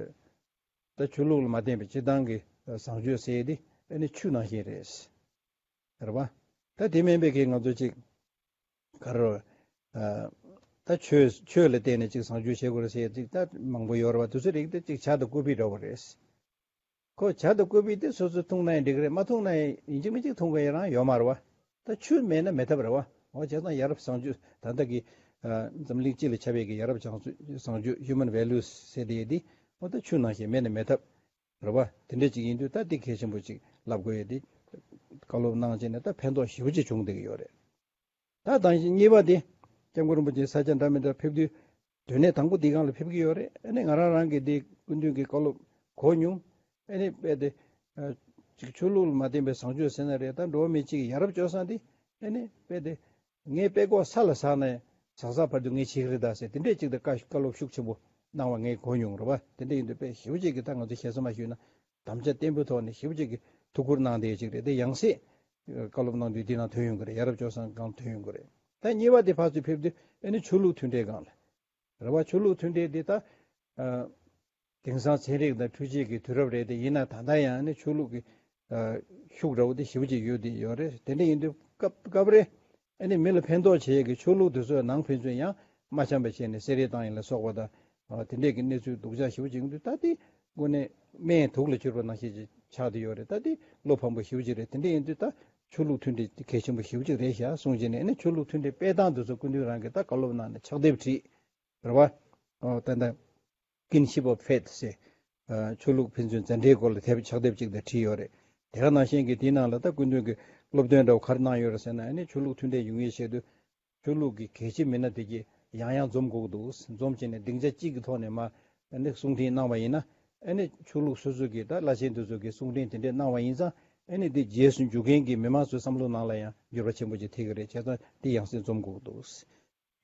ད་ཆོས་ལུགས་ལ་མ་བརྟེན་པའི་སྤྱིར་བཏང་གི་བཟང་སྤྱོད་ཟེར་ཡས་དེ་ཨ་ནི་ཆུ་ནང་བཞིན་རེད། རེད་བ། ད་དེ་མིན་པའི་གི་ང་ཚོ་ཅིག་ག་རེ། ཨ། ད་ཆོས་ཆོས་ལ་བརྟེན་ནས་ཅིག་བཟང་སྤྱོད་བྱེད་དགོས་རེད་ཟེར་ཡས་ཅིག་ད་མང་པོ་ཡོད་རེད་བ། དེ་ཚོའི་རིགས་དེ་ཅིག་ཇ་དང་ཀོ་ཕི་འདྲ་བོ་རེད། ཁོ་ཇ་དང་ཀོ་ཕི་དེ་སོ་སོས་འཐུང་ན་ཡང་འགྲིག་གི་རེད། མ་འཐུང་ན་ཡང་ཡིན་གཅིག་མིན་གཅིག་འཐུང་དགོས་ཡ་རང་ཡོད་མ་རེད་བ། ད་ཆུ་མེད་ན་མེད་ཐབས་རེད་བ། འོ་བྱས་ཙང་ཡ་རབས་བཟང་སྤྱོད་ད་ལྟ་གི་ཨ། འཛམ་གླིང་སྤྱི་ལ་ཁྱབ་པའི་གི་ཡ་རབས་བཟང་སྤྱོད་བཟང་སྤྱོད་Human Values ཟེར་དེ་ཡས་དེ། འོ་ད་ཆུ་ནང་བཞིན་མེད་ན་མེད་ཐབས་རེད་བ། དེ་འདྲ་ཅིག་ཡིན་དུས་ད་དེ་གལ་ཆེན་པོ་ཅིག་ལབ་དགོས་ཡས་དེ་བཀའ་སློབ་གནང་བྱས་ནས་ད་ཕན་ཐོགས་ཞེ་པོ་ཅིག་བྱུང་བསྡད་ཀྱི་ཡོད་རེད། ད་དང་བཞིན་གཉིས་པ་དེ། སྐྱབས་མགོན་རིན་པོ་ཆེ་ས་ཆ་འདྲ་མི་འདྲ་ཕེབས་དུས། དོན་གནད་དང་པོ་འདི་སྒང་ལ་ཕེབས་ཀྱི་ཡོད་རེད། ཨ་ནི་ང་རང་རང་གི་འདི་སྐུ་མདུན་གྱི་བཀའ་སློབ་གོ་མྱོང་། ཨ་ནི་དཔེ་དེ། ཨ། ཅིག་ཆོས་ལུགས་ལ་མ་བརྟེན་པའི་བཟང་སྤྱོད་ཟེར་ན་རེད། ད་འགྲོ་བ་མི་གཅིག་གི་ཡ་རབས་སྤྱོད་བཟང་དེ། ཨ་ནི་དཔེ་དེ། ངའི་དཔྲལ་ཀོག་ས་ལ་ཟགས་ནས་ཟག་ཟག་བར་དུ་ངས་བྱེད་ཀྱི་རེད་ད་ཟེར་དེ་འདྲས་ཅིག་དང་བཀའ་བཀའ་སློབ་ཤུགས་ཆེན་པོ་གནང་བ་ངས་གོ་མྱོང་རེད་བ། དེ་འདྲས་ཡིན་དུས་དཔེ་ཞེ་པོ་ཅིག་གི་ད་ང་ཚོ་ཞེ་ས་མ་ཞུས་ན། དམ་བཅའ་བརྟན་པོའི་ཐོག་ནས་ཞེ་པོ་ཅིག་གི་ཐུགས་ཁུར་གནང་བསྡད་ཅིག་རེད། དེ་ཡང་སྲིད་བཀའ་སློབ་གནང་དུས་འདི་ནང་ཐོན་ཡོང་གི་རེད། ཡ་རབས་སྤྱོད་བཟང་སྒང་ཐོན་ཡོང་གི་རེད། ད་གཉིས་པ་དེ་ཕར་ཚུར་ཕེབས་དུས་ཨ་ནི་ཆོས་ལུགས་མཐུན་འབྲེལ་སྒང་ལ་རེད་བ། ཆོས་ལུགས་མཐུན་འབྲེལ་འདི་ད་ཨ། དེང་སང་ཚན་རིག་དང་འཕྲུལ་ཆས་ཀྱི་དུས་རབས་རེད། དེ་ཡིན་ན་ད་ལྟ་ཡང་ཨ་ནི་ཆོས་ལུགས་ཀྱི་ཨ། ཤུགས་འདྲ་བོ་དེ་ཞེ་པོ་ཅིག་ཡོད་དེ་ཡོད་རེད། དེ་འདྲ་ཡིན་དུས་སྐབས་སྐབས་རེ། ཨ་ནི་མི་ལ་ཕན་ཐོགས་བྱེད་ཡས་ཀྱི་ཆོས་ལུགས་དེ་ཚོ་ནང་ཕན་ཚུན་ཡང་མ་འཆམ་པ་བྱས་ནས་བསད་རེས་བཏང་ཡས་ལ་སོགས་པ་དང་། ཨ། དེ་འདྲས་ཀྱི་གནས་ཚུལ་སྡུག་ཅག་ཞེ་པོ་ཅིག་ཡོང་དུས་ད་དེ་དངོས་གནས་སྨན་དུག་ལ་གྱུར་པ་ནང་བཞིན་ཅིག་ཆགས་བསྡད་ཡོད་རེད། ད་དེ་བློ་ཕམ་པོ་ཞེ་པོ་ཅིག་རེད། དེ་འདྲས་ཡིན་དུས་ད་ཆོས་ལུགས་མཐུན་འབྲེལ་དེ་གལ་ཆེན་པོ་ཞེ་པོ་ཅིག་རེད་ཤག་གསུངས་བྱས་ནས། ཨ་ནི་ཆོས་ལུགས་མཐུན་འབྲེལ་སྤེལ་སྟངས་དེ་ཚོ་སྐུ་མདུན་རང་གིས་ད་བཀའ་སློབ་གནང་ནས་ཕྱག་དེབ་བྲིས་རེད་བ། ཨོ་ད་ད། Kinship of Faith ཟེར། ཆོས་ལུགས་ཕན་ཚུན་མཛའ་འབྲེལ་སྐོར་ལ་དེབ་ཕྱག་དེབ་ཅིག་དང་བྲིས་ཡོད་རེད། དེ་ག་ནང་བཞིན་གྱི་དེའི་ནང་ལ་ད་སྐུ་མདུན་གྱི་སློབ་སྟོན་འདྲ་བོ་ག་རེ་གནང་ཡོད་རེད་ཟེར་ན། ཨ་ནི་ཆོས་ལུགས་མཐུན་འབྲེལ་ཡོང་ཡའི་ཆེད་དུ། ཆོས་ལུགས་ཀྱི་གལ་ཆེ་མི་སྣ་དེ་གྱིས་ཡང་ཡང་འཛོམས་དགོས་ཀྱི་འདུག་འཛོམས་བྱས་ནས་སྡིངས་ཆ་གཅིག་གི་ཐོག་ནས་མར་ཨ་ནི་གསུང་འཕྲིན་གནང་བ་ཡིན་ན། ཨ་ནི་ཆོས་ལུགས་སོ་སོ་གི་ད་བླ་ཆེན་དེ་ཚོ་གིས་གསུང་འཕྲིན་དེ་འདྲས་གནང་བ་ཡིན་ཙང་། ཨ་ནི་དེ་རྗེས་སུ་འཇུག་མཁན་གྱི་མི་མང་ཚོའི་བསམ་བློ་ནང་ལ་ཡང་འགྱུར་བ་ཆེན་པོ་ཅིག་ཐེབས་ཀྱི་རེད། བྱས་ཙང་དེ་ཡང་སེ་འཛོམས་དགོས་ཀྱི་འདུག་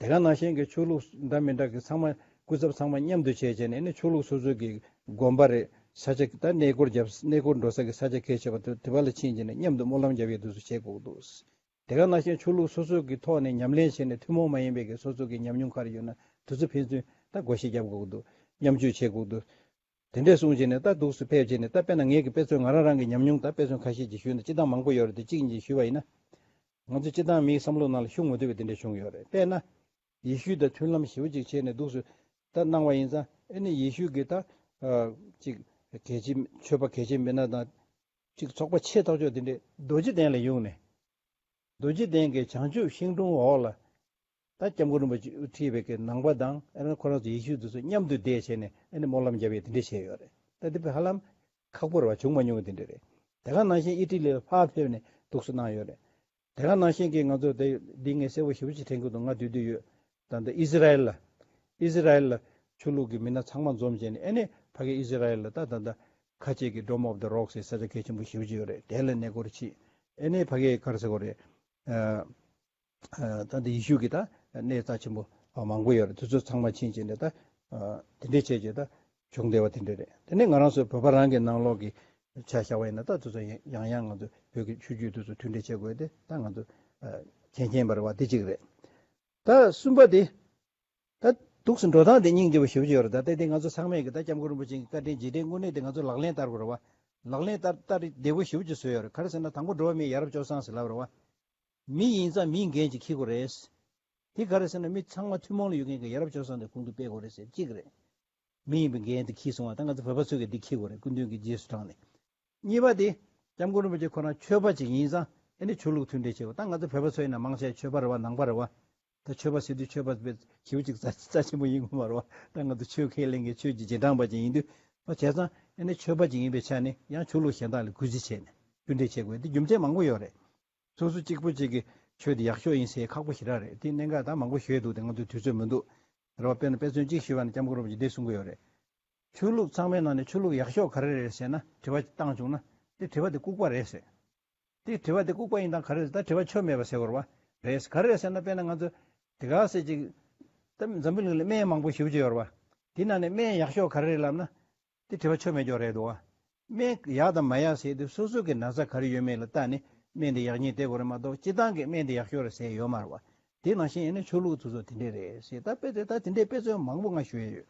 དེ་ག་ནང་བཞིན་གྱི་ཆོས་ལུགས་འདྲ་མི་འདྲ་གི་ཚང་མ། སྐུ་ཚབ་ཚང་མ་མཉམ་དུ་བྱས་བྱས་ནས། ཨ་ནི་ཆོས་ལུགས་སོ་སོ་གི་དགོན་པ་རེད། ས་ཆ་ད་གནས་སྐོར་རྒྱབ། གནས་སྐོར་འགྲོ་ས་གི་ས་ཆ་གལ་ཆེ་བ་དེ་དེ་བ་ལ་ཕྱིན་བྱས་ནས་མཉམ་དུ་སྨོན་ལམ་རྒྱབ་ཡས་དེ་ཚོ་བྱེད་དགོས་ཀྱི་འདུག་དེ་ག་ནང་བཞིན་ཆོས་ལུགས་སོ་སོ་གི་ཐོག་ནས་ཉམས་ལེན་བྱས་ནས་ཐུན་མོང་མ་ཡིན་པའི་གི་སོ་སོ་གི་ཉམས་མྱོང་ག་རེ་ཡོད་ན་དེ་ཚོ་ཕན་ཚུན་ད་བགོ་བཤའ་རྒྱབ་དགོས་ཀྱི་འདུག་མཉམ་སྤྱོད་བྱེད་དགོས་ཀྱི་འདུག་དེ་འདྲས་གསུངས་བྱས་ནས་ད་འདུག་སེ་ཕེབས་བྱས་ནས། ད་དཔེར་ན་ངས་ཀྱི་དཔེ་མཚོན་ང་རང་རང་གི་ཉམས་མྱོང་ད་དཔེ་མཚོན་ཁ་ཤས་ཅིག་ཞུས་ན། སྤྱིར་བཏང་མང་པོ་ཡོད་རེད་དེ། གཅིག་གཉིས་ཞུས་པ་ཡིན་ན། ང་ཚོ་སྤྱིར་བཏང་མིའི་བསམ་བློ་ནང་ལ་ཤུགས་མ་ཐུབ་པའི་དེ་འདྲས་བྱུང་ཡོད་རེད། དཔེར་ན། ཡེ་ཤུ་དང་མཐུན་ལམ་ཞེ་པོ་ཅིག་བྱས་ནས་འདུག་སེ་ད་གནང་བ་ཡིན་ཙང་། ཨ་ནི་ཡེ་ཤུ་གི་ད་ཨ་ཅིག་གལ་ཆེ། ཆོས་པ་གལ་ཆེ་མི་སྣ་དང་ཅིག་ཚོགས་པ་ཆེ་ཐག་ཆོད་དེ་འདྲས་རྡོ་རྗེ་གདན་ལ་ཡོང་ནས། རྡོ་རྗེ་གདན་གྱི་བྱང་ཆུབ་ཤིང་དྲུང་འོག་ལ་ད་སྐྱབས་མགོན་རིན་པོ་ཆེ་དབུ་ཁྲིད་པའི་གི་ནང་པ་དང་། ཨ་ནི་ཁོ་རང་ཚོ་ཡེ་ཤུ་དེ་ཚོ་མཉམ་དུ་བསྡད་བྱས་ནས་ཨ་ནི་སྨོན་ལམ་རྒྱབ་ཡས་དེ་འདྲས་བྱས་ཡོད་རེད། ད་དེ་དཔེ་ཧ་ལམ་ཁག་པོ་རེད་བ། བྱུང་མ་མྱོང་བ་དེ་འདྲས་རེད། དེ་ག་ནང་བཞིན་ཨི་ཊ་ལི་ལ་ཕར་ཕེབས་ནས་འདུག་སེ་གནང་ཡོད་རེད། དེ་ག་ནང་བཞིན་གྱི་ང་ཚོ་དེ་འདི་ངས་གསལ་པོ་ཞེ་པོ་ཅིག་དྲན་གྱི་འདུག་ང་དུས་དུས་ཡོད། ད་ལྟ་ཨི་ཟི་ར་ཨེལ་ལ། ཨི་ཟི་ར་ཨེལ་ལ་ཆོས་ལུགས་ཀྱི་མི་སྣ་ཚང་མ་འཛོམས་བྱས་ནས། ཨ་ནི་ཕ་གི་ཨི་ཟི་ར་ཨེལ་ལ་ད་ད་ལྟ་ཁ་ཆེ་གི་Dome of the Rock ཟེར་ས་ཆ་གལ་ཆེན་པོ་ཞེ་པོ་ཅིག་ཡོད་རེད། དེ་ལ་གནས་སྐོར་ཕྱིན། ཨ་ནི་ཕ་གི་ག་རེ་ཟེར་དགོས་རེད། ཨ་ཨ་ད་ལྟ་ཡེ་ཤུ་གི་ད་གནས་རྩ་ཆེན་པོ་མང་པོ་ཡོད་རེད། དེ་ཚོ་ཚང་མ་ཕྱིན་བྱས་ནས་ད་ཨ་དེ་འདྲས་བྱས་བྱས་ད་བྱུང་བསྡད་པ་དེ་འདྲས་རེད། དེ་ནས་ང་རང་ཚོ་བོད་པ་རང་གི་ནང་ལོགས་ཀྱི་ཆ་བཞག་པ་ཡིན་ན། ད་དེ་ཚོ་ཡང་ཡང་ཡང་ང་ཚོ་བོད་ཀྱི་ཆོས་བརྒྱུད་དེ་ཚོ་མཐུན་འབྲེལ་བྱེད་དགོས་དེ་ད་ང་ཚོ་ཨ་མཁྱེན་མཁྱེན་པ་རེད་བ། དེ་གཅིག་རེད། ད་གསུམ་པ་དེ། ད་འདུག་སེ་འགྲོ་སྟངས་དེ་སྙིང་རྗེ་པོ་ཞེ་པོ་ཅིག་ཡོད་རེད། ད་ལྟ་དེ་ང་ཚོ་ཚང་མས་ཀྱི་ད་སྐྱབས་མགོན་རིན་པོ་ཆེ་གི་བཀའ་དྲིན་རྗེས་དྲན་དངོས་གནས་དེ་ང་ཚོ་ལག་ལེན་བསྟར་དགོས་རེད་བ། ལག་ལེན་བསྟར་བསྟར་བདེ་པོ་ཞེ་པོ་ཅིག་བཟོས་ཡོད་རེད། ག་རེ་ཟེར་ན། དང་པོ་འགྲོ་བ་མིའི་ཡ་རབས་སྤྱོད་བཟང་ཟེར་ལབ་རེད་བ། མི་ཡིན་ཙང་མིའི་འགན་ཅིག་འཁྱེར་དགོས་རེད། དེ་ག་རེ་ཟེར་ན། མི་ཚང་མ་ཐུན་མོང་ལ་ཡོད་མཁན་གྱི་ཡ་རབས་སྤྱོད་བཟང་དེ་གོང་དུ་སྤེལ་དགོས་རེད་ཟེར་གཅིག་རེད། མི་ཡིན་པའི་འགན་དེ་འཁྱེར་སོང་བ། ད་ང་ཚོ་བོད་པ་ཚོས་ཀྱི་འདི་འཁྱེར་དགོས་རེད། སྐུ་མདུན་གྱི་རྗེས་སུ་འབྲངས་ནས། གཉིས་པ་དེ། སྐྱབས་མགོན་རིན་པོ་ཆེ་ཁོ་རང་ཆོས་པ་ཅིག་ཡིན་ཙང་། ཨ་ནི་ཆོས་ལུགས་མཐུན་འབྲེལ་བྱེད་པ། ད་ང་ཚོ་བོད་པ་ཚོ་ཡིན་ན་མང་ཆེ་ཆོས་པ་རེད་བ། ནང་པ་རེད་བ། ད་ཆོས་པ་ཟེར་དུས་ཆོས་པ་དཔེ་ཞེ་པོ་ཅིག་རྩ་རྩ་ཆེན་པོ་ཡིན་དགོས་མ་རེད་བ། ད་ང་ཚོ་ཆོས་ཁས་ལེན་མཁན་ཆོས་ཀྱི་རྗེས་འབྲང་པ་ཅིག་ཡིན་དུས། ཨ་བྱས་ཙང་ཨ་ནི་ཆོས་པ་ཅིག་ཡིན་པའི་ཆ་ནས་ཡང་ཆོས་ལུགས་གཞན་དག་ལ་གུས་བརྩི་བྱས་ནས་མཐུན་འབྲེལ་བྱེད་དགོས། འདི་རྒྱུ་མཚན་མང་པོ་ཡོད་རེད། སོ་སོ་གཅིག་པུ་གཅིག་གི་ཆོས་དེ་ཡག་ཤོས་ཡིན་ཟེར་ཁག་པོ་ཞེ་དྲག་རེད། དེ་གནད་འགག་ད་མང་པོ་ཞུ་ཡས་འདུག་དེ་ང་ཚོའི་དུས་ཚོད་མི་འདུག་རེད་བ། དཔེར་ན་དཔེ་མཚོན་གཅིག་ཞུས་པ་ན། སྐྱབས་མགོན་རིན་པོ་ཆེས་འདི་གསུང་གི་ཡོད་རེད། ཆོས་ལུགས་ཚང་མའི་ནང་ནས་ཆོས་ལུགས་ཡག་ཤོས་ག་རེ་རེད་ཟེར་ན། དྲི་བ་བཏང་བྱུང་ན། དེ་དྲི་བ་དེ་ལྐུགས་པ་རེད་ཟེར། དེ་དྲི་བ་དེ་ལྐུགས་པ་ཡིན་སྟངས་ག་རེ་རེད་ཟེར། ད་དྲི་བ་ཆོ་མེད་པ་ཟེར་དགོས་རེད་བ། རེད་ཟེར། ག་རེ་རེད་ཟེར་ན། དཔེར་ན་ང་ཚོ་དེ་ག་ཟེར་ཅིག་ད་འཛམ་བུ་གླིང་ལ་སྨན་མང་པོ་ཞེ་པོ་ཅིག་ཡོད་རེད་བ། དེ་ནང་ནས་སྨན་ཡག་ཤོས་ག་རེ་རེད་ལབ་ན། དེ་དྲི་བ་ཆོ་མེད་ཀྱོག་རེད་འདུག་བ། སྨན་ཡག་དང་མ་ཡག་ཟེར་དུས་སོ་སོ་གི་ན་ཚ་ག་རེ་ཡོད་མེད་ལ་བལྟས་ནས་སྨན་དེ་ཡག་ཉེས་བལྟ་དགོས་རེད་མ་གཏོགས། སྤྱིར་བཏང་གི་སྨན་དེ་ཡག་ཤོས་རེད་ཟེར་ཡོད་མ་རེད་བ། དེ་ནང་བཞིན་ཡིན་ན་ཆོས་ལུགས་དེ་ཚོ་དེ་འདྲས་རེད་ཟེར། ད་དཔེ་དེ་ད་དེ་འདྲས་དཔེ་མཚོན་མང་པོ་ང་ཞུ་ཡས་ཡོད།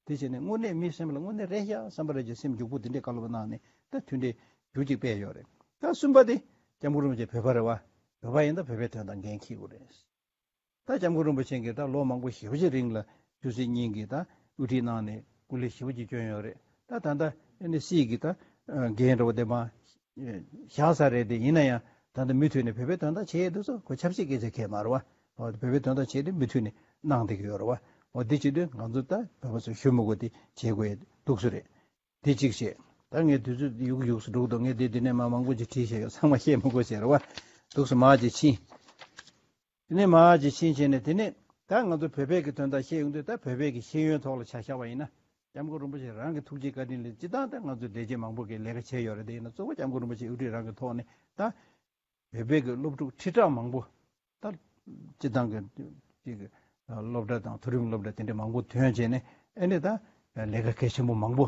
དེ་བྱས་ནས་དངོས་གནས་མི་སེམས་ལ་དངོས་གནས་རེད་ཤག་བསམ་པ་རེད་ཅེས་སེམས་འགྱུག་པོ་དེ་འདྲས་བཀའ་སློབ་གནང་ནས། ད་མཐུན་འབྲེལ་རྒྱུ་གཅིག་སྤེལ་ཡོད་རེད། ད་གསུམ་པ་དེ། སྐྱབས་མགོན་རིན་པོ་ཆེ་བོད་པ་རེད་བ། བོད་པ་ཡིན་ད་བོད་པའི་དོན་དག་འགན་འཁྱེར་དགོས་རེད། ད་སྐྱབས་མགོན་རིན་པོ་ཆེ་གིས་ད་ལོ་མང་པོ་ཞེ་པོ་ཅིག་རིང་ལ་ཆོས་སྲིད་གཉིས་ཀྱི་ད་དབུ་ཁྲིད་གནང་ནས་སྐུ་ལས་ཞེ་པོ་ཅིག་བསྐྱོན་ཡོད་རེད། ད་ད་ལྟ་ཨ་ནི་སྲིད་ཀྱི་ད་འགན་འདྲ་བོ་དེ་མར་བཞག་ས་རེད་དེ། ཡིན་ན་ཡང་ད་ལྟ་མུ་མཐུད་ནས་བོད་པའི་དོན་དག་བྱེད་ཡས་དེ་ཚོ་ཁོ་ཆབ་སྲིད་སྐད་ཆ་གང་ཡང་མ་རེད་བ། འོ་བོད་པའི་དོན་དག་བྱེད་དེ་མུ་མཐུད་ནས་གནང་བསྡད་ཀྱི་ཡོད་རེད་བ། འོ་དེ་བྱེད་དུས་ང་ཚོ་ད་བོད་པ་ཚོ་ཞུ་མི་དགོས་དེ་བྱེད་དགོས་ཡས་འདུག་སེ་རེད། དེ་གཅིག་བྱས། ད་ངས་དུས་ཚོད་ཡུག་ཡུག་སུ་འགྲོ་གི་འདུག་ངས་དེ་དེ་ནས་མ་མང་པོ་ཅིག་བྲིས་བཞག་ཡོད། ཚང་མ་བཤད་མི་དགོས་ཟེར་བ། འདུག་སེ་མར་ཅིག་ཕྱིན། དེ་ནས་མར་ཅིག་ཕྱིན་བྱས་ནས། དེ་ནས་ད་ང་ཚོ་བོད་པའི་གི་དོན་དག་བཤད་ཡོང་དུས། ད་བོད་པའི་གི་ཤེས་ཡོན་ཐོག་ལ་ཆ་བཞག་པ་ཡིན་ན། སྐྱབས་མགོན་རིན་པོ་ཆེ་རང་གི་ཐུགས་རྗེ་བཀའ་དྲིན་ལ་སྤྱིར་བཏང་ད་ང་ཚོས་ལས་བྱེད་མང་པོ་གིས་ལས་ཀ་བྱས་ཡོད་རེད། དེ་ཡིན་ན་གཙོ་བོ་སྐྱབས་མགོན་རིན་པོ་ཆེའི་དབུ་ཁྲིད་རང་གི་ཐོག་ནས་ད་བོད་པའི་གི་སློབ་ཕྲུག་ཁྲི་ཕྲག་མང་པོ། ད་སྤྱིར་བཏང་གི་ཅིག་སློབ་གྲྭ་དང་མཐོ་རིམ་སློབ་གྲྭ་དེ་འདྲ་མང་པོ་ཐོན་བྱས་ནས། ཨ་ནི་ད་ལས་ཀ་གལ་ཆེན་པོ་མང་པོ།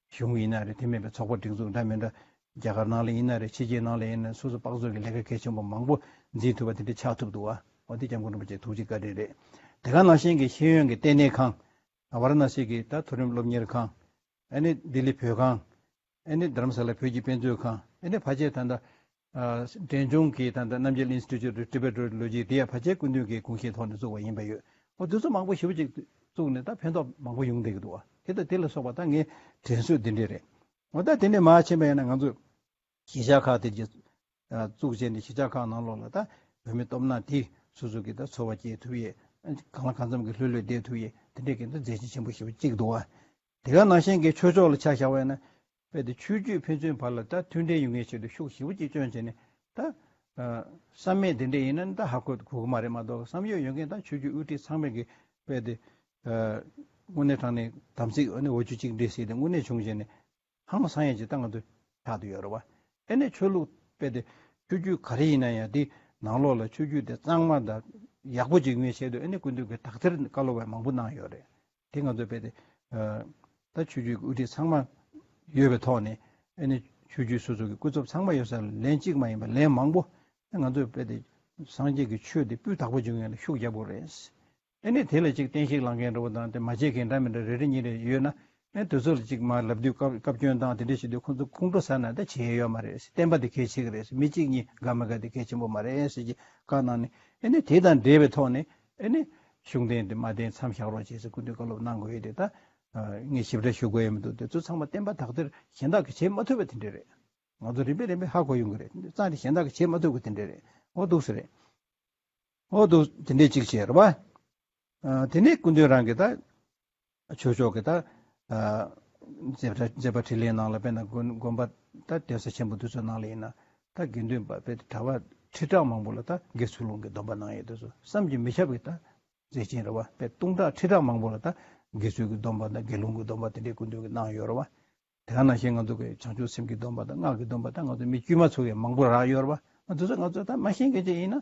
གཞུང་ཡིན་ན་རེད། དེ་མིན་པའི་ཚོགས་པ་སྒྲིག་འཛུགས་འདྲ་མི་འདྲ། རྒྱ་གར་ནང་ལ་ཡིན་ན་རེད། ཕྱི་རྒྱལ་ནང་ལ་ཡིན་ན། སོ་སོ་དཔག་ཚོད་ཀྱི་ལས་ཀ་གལ་ཆེན་པོ་མང་པོ་འཛིན་ཐུབ་པ་དེ་འདྲ་ཆགས་ཐུབ་འདུག་བ། འོ་དེ་སྐྱབས་མགོན་རིན་པོ་ཆེའི་ཐུགས་རྗེ་བཀའ་དྲིན་རེད། དེ་ག་ནང་བཞིན་གྱི་ཤེས་ཡོན་གྱི་ལྟེ་གནས་ཁང་། ཝཱ་ར་ཎ་སི་གི་ད་མཐོ་རིམ་སློབ་གཉེར་ཁང་། ཨ་ནི་ལྡི་ལི་བོད་ཁང་། ཨ་ནི་རྡ་རམ་ས་ལ་བོད་ཀྱི་དཔེ་མཛོད་ཁང་། ཨ་ནི་ཕལ་ཆེར་ད་ལྟ་ཨ་འབྲས་ལྗོངས་ཀྱི་ད་ལྟ་རྣམ་རྒྱལ་Institute of Tibet Road Logic དེ་ཡང་ཕལ་ཆེར་སྐུ་མདུན་གྱི་དགོངས་བཞེད་ཐོག་ནས་བཙུགས་པ་ཡིན་པ་ཡོད། འོ་དེ་ཚོ་མང་པོ་ཞེ་པོ་ཅིག་བཙུགས་ནས་ད་ཕན་ཐོགས་མང་པོ་ཡོང་བསྡད་ཀྱི་འདུག་བ། དེ་དང་དེ་ལ་སོགས་པ་ད་ངས་དྲན་གསོ་འདི་འདྲས་རེད། འོ་ད་དེ་ནས་མར་ཕྱིན་པ་ཡིན་ན། ང་ཚོས་གཞིས་ཆགས་ཁག་དེ་གྱི་ཨ་བཙུགས་བྱས་ནས། གཞིས་ཆགས་ཁག་ནང་ལོགས་ལ་ད་བོད་མི་སྟོབས་ན་དེ་སོ་སོ་གི་ད་འཚོ་བ་སྐྱེལ་ཐུབ་ཡས། གང་ལ་གང་འཚམ་གྱི་ལྷོད་ལྷོད་བསྡད་ཐུབ་ཡས། དེ་འདྲས་ཀྱི་ད་མཛད་རྗེས་ཆེན་པོ་ཞེ་པོ་ཅིག་འདུག་བ། དེ་ག་ནང་བཞིན་གྱི་ཆོས་ཕྱོགས་ལ་ཆ་བཞག་པ་ཡིན་ན། དཔེ་དེ་ཆོས་བརྒྱུད་ཕན་ཚུན་བར་ལ་ད་མཐུན་འབྲེལ་ཡོང་མཁན་ཆེད་དུ་ཤུགས་ཞེ་པོ་ཅིག་བསྐྱོན་བྱས་ནས་ད། ཨ། བསམ་མེད་དེ་འདྲ་ཡིན་ན་ད་ཧ་གོ་གོ་གི་མ་རེད་མ་གཏོགས། བསམ་ཡོད་ཡོད་མཁན་ད་ཆོས་བརྒྱུད་དབུ་ཁྲིད་ཚང་མས་ཀྱི་དཔེ་དེ། ཨ། དངོས་གནས་དྲང་གནས་དམ་ཚིག་ཨ་ནི་འོ་ཆུ་གཅིག་འདྲེས་ཟེར་དེ་དངོས་གནས་བྱུང་བྱས་ནས་ཧང་སང་ཡས་ཅིག་ད་ང་ཚོ་ཆགས་བསྡད་ཡོད་རེད་བ། ཨ་ནི་ཆོས་ལུགས་དཔེ་དེ་ཆོས་བརྒྱུད་ག་རེ་ཡིན་ན་ཡང་དེ་ནང་ལོགས་ལ་ཆོས་བརྒྱུད་དེ་གཙང་མ་དང་ཡག་པོ་ཅིག་ཡོང་བའི་ཆེད་དུ་ཨ་ནི་སྐུ་མདུན་གྱི་དག་ཐེར་བཀའ་སློབ་པ་མང་པོ་གནང་ཡོད་རེད། དེ་ང་ཚོ་དཔེ་དེ། ཨ། ད་ཆོས་བརྒྱུད་ཀྱི་དབུ་ཁྲིད་ཚང་མ་ཡོད་པའི་ཐོག་ནས་ཨ་ནི་ཆོས་བརྒྱུད་སོ་སོ་གི་སྐུ་ཚབ་ཚང་མ་ཡོད་ས་ལ་ལན་གཅིག་མ་ཡིན་པ་ལན་མང་པོ་ང་ཚོས་དཔེ་དེ་སངས་རྒྱས་ཀྱི་ཆོས་དེ་སྤུས་དག་པོ་བྱུང་ཡོད་ལ་ཤུགས་རྒྱབ་དགོས་རེད། ཨ་ནི་དེ་ལ་ཅིག་བསྟན་བཤིག་ལང་མཁན་འདྲ་བོ་དང་དེ་མ་བྱེད་མཁན་འདྲ་མི་འདྲ་རེ་རེ་གཉིས་རེ་ཡོད་ན། ཨ་ནི་དེ་ཚོ་ལ་ཅིག་མར་ལབ་དུས་བཀའ་བཀའ་བཀྱོན་དང་དེ་འདྲ་བྱེད་དུས་ཁོང་ཚོ་ཁོང་ཁྲོ་ཟ་ན་ད་བྱེད་ཡས་ཡོད་མ་རེད། བསྟན་པ་དེ་གལ་ཆེ་གི་རེད། མི་གཅིག་གཉིས་དགའ་མི་དགའ་དེ་གལ་ཆེན་པོ་མ་རེད་ཟེར་གྱི་བཀའ་གནང་ནས། ཨ་ནི་དེ་དང་འབྲེལ་བའི་ཐོག་ནས་ཨ་ནི་ཤུགས་ལྡན་དེ་མ་བསྟན་མཚམས་བཞག་རོགས་བྱེད་ཟེར་སྐུ་མདུན་བཀའ་སློབ་གནང་དགོས་ཡོད་དེ། ད་ངས་ཞིབ་ཕྲ་ཞུ་དགོས་ཡ་མི་འདུག་དེ་ཚོ་ཚང་མ་བསྟན་པ་དག་ཐེར་གཞན་དག་གིས་བྱེད་མ་ཐུབ་པ་དེ་འདྲ་རེད། ང་ཚོ་རིམ་པས་རིམ་པས་ཧ་གོ་ཡོང་གི་རེད། རྩ་ནས་གཞན་དག་གིས་བྱེད་མ་ཐུབ་པ་དེ་འདྲ་རེད། འོ་འདུག་སེ་རེད། འོ་འདུག་དེ་འདྲས་ཅིག་བྱས་རེད་བ། ཨ། དེ་ནས་སྐུ་མདུན་རང་གིས་ད་ཆོས་ཕྱོགས་ཀྱི་ད། ཨ། མཛད་པ་མཛད་པ་འཕྲིན་ལས་ནང་ལ་དཔེར་ན་དགོན་དགོན་པ་ད་གདན་ས་ཆེན་པོ་འདི་ཚོའི་ནང་ལ་ཡིན་ན་ད་དགེ་འདུན་པ་དཔེ་གྲྭ་པ་ཁྲི་ཕྲག་མང་པོ་ལ་ད་དགེ་ཚུལ་སློང་གི་སྡོམ་པ་གནང་ཡོད། དེ་ཚོ་བསམ་གྱིས་མི་ཁྱབ་པའི་ད་མཛད་ཆེན་རེད་བ། དཔེ་སྟོང་ཕྲག་ཁྲི་ཕྲག་མང་པོ་ལ་ད་དགེ་ཚུལ་གྱི་སྡོམ་པ་དང་དགེ་སློང་གི་སྡོམ་པ་དེ་འདྲའི་སྐུ་མདུན་གྱིས་གནང་ཡོད་རེད་བ། དེ་ག་ནང་བཞིན་ང་ཚོ་གི་བྱང་ཆུབ་སེམས་ཀྱི་སྡོམ་པ་དང་སྔགས་ཀྱི་སྡོམ་པ་དང་ང་ཚོ་མི་དཀྱུས་མ་ཚོ་གི་མང་པོ་རག་ཡོད་རེད་བ། ང་ཚོ་ཚོ་ང་ཚོ་ད་མ་ཤེས་མཁན་ཅིག་ཡིན་ན།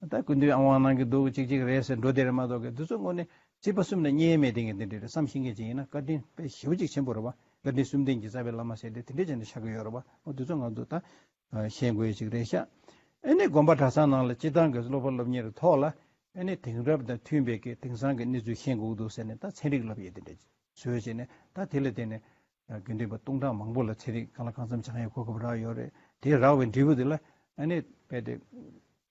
ད་སྐུ་མདུན་ཨ་ཝང་གནང་གི་འདུག་ཅིག་ཅིག་རེད་ཟེར་འགྲོ་བསྡད་རེད་མ་གཏོགས་གི་འདི་ཚོ་དངོས་གནས་ཚིག་པ་གསུམ་ལ་མཉེས་མེད་དེ་ངས་འདི་འདྲ་རེད་བསམ་ཤེས་མཁན་ཅིག་ཡིན་ན་བཀའ་དྲིན་དཔེ་ཞེ་པོ་ཅིག་ཆེན་པོ་རེད་བ། བཀའ་དྲིན་རྩ་བའི་བླ་མ་ཟེར་དེ་དེ་འདྲས་ཅན་དུ་ཆགས་ཀྱི་ཡོད་རེད་བ། འོ་འདི་ཚོ་ང་ཚོ་ད་ཤེས་དགོས་ཡ་ཅིག་རེད་ཤག་ཨ་ནི་དགོན་པ་གྲྭ་ཚང་ནང་ལ་སྤྱི་བཏང་གི་སློབ་པ་སློབ་གཉེར་ཐོག་ལ་ཨ་ནི་དེང་རབས་དང་མཐུན་པའི་གི་དེང་སང་གི་གནས་ཚུལ་ཤེས་དགོས་འདུག་ཟེར་ནས་ད་ཚན་རིག་བསླབ་ཡས་དེ་འདྲ་བཟོས་བྱས་ནས་ད་དེ་ལ་བརྟེན་ནས་དགེ་འདུན་པ་སྟོང་ཕྲག་མང་པོ་ལ་ཚན་རིག་གང་ལ་གང་འཚམ་སྦྱང་ཡས་གོ་སྐབས་རག་ཡོད་རེད། དེ་རག་པའི་འབྲས་བུ་དེ་ལ་ཨ་ནི་དཔེ་དེ་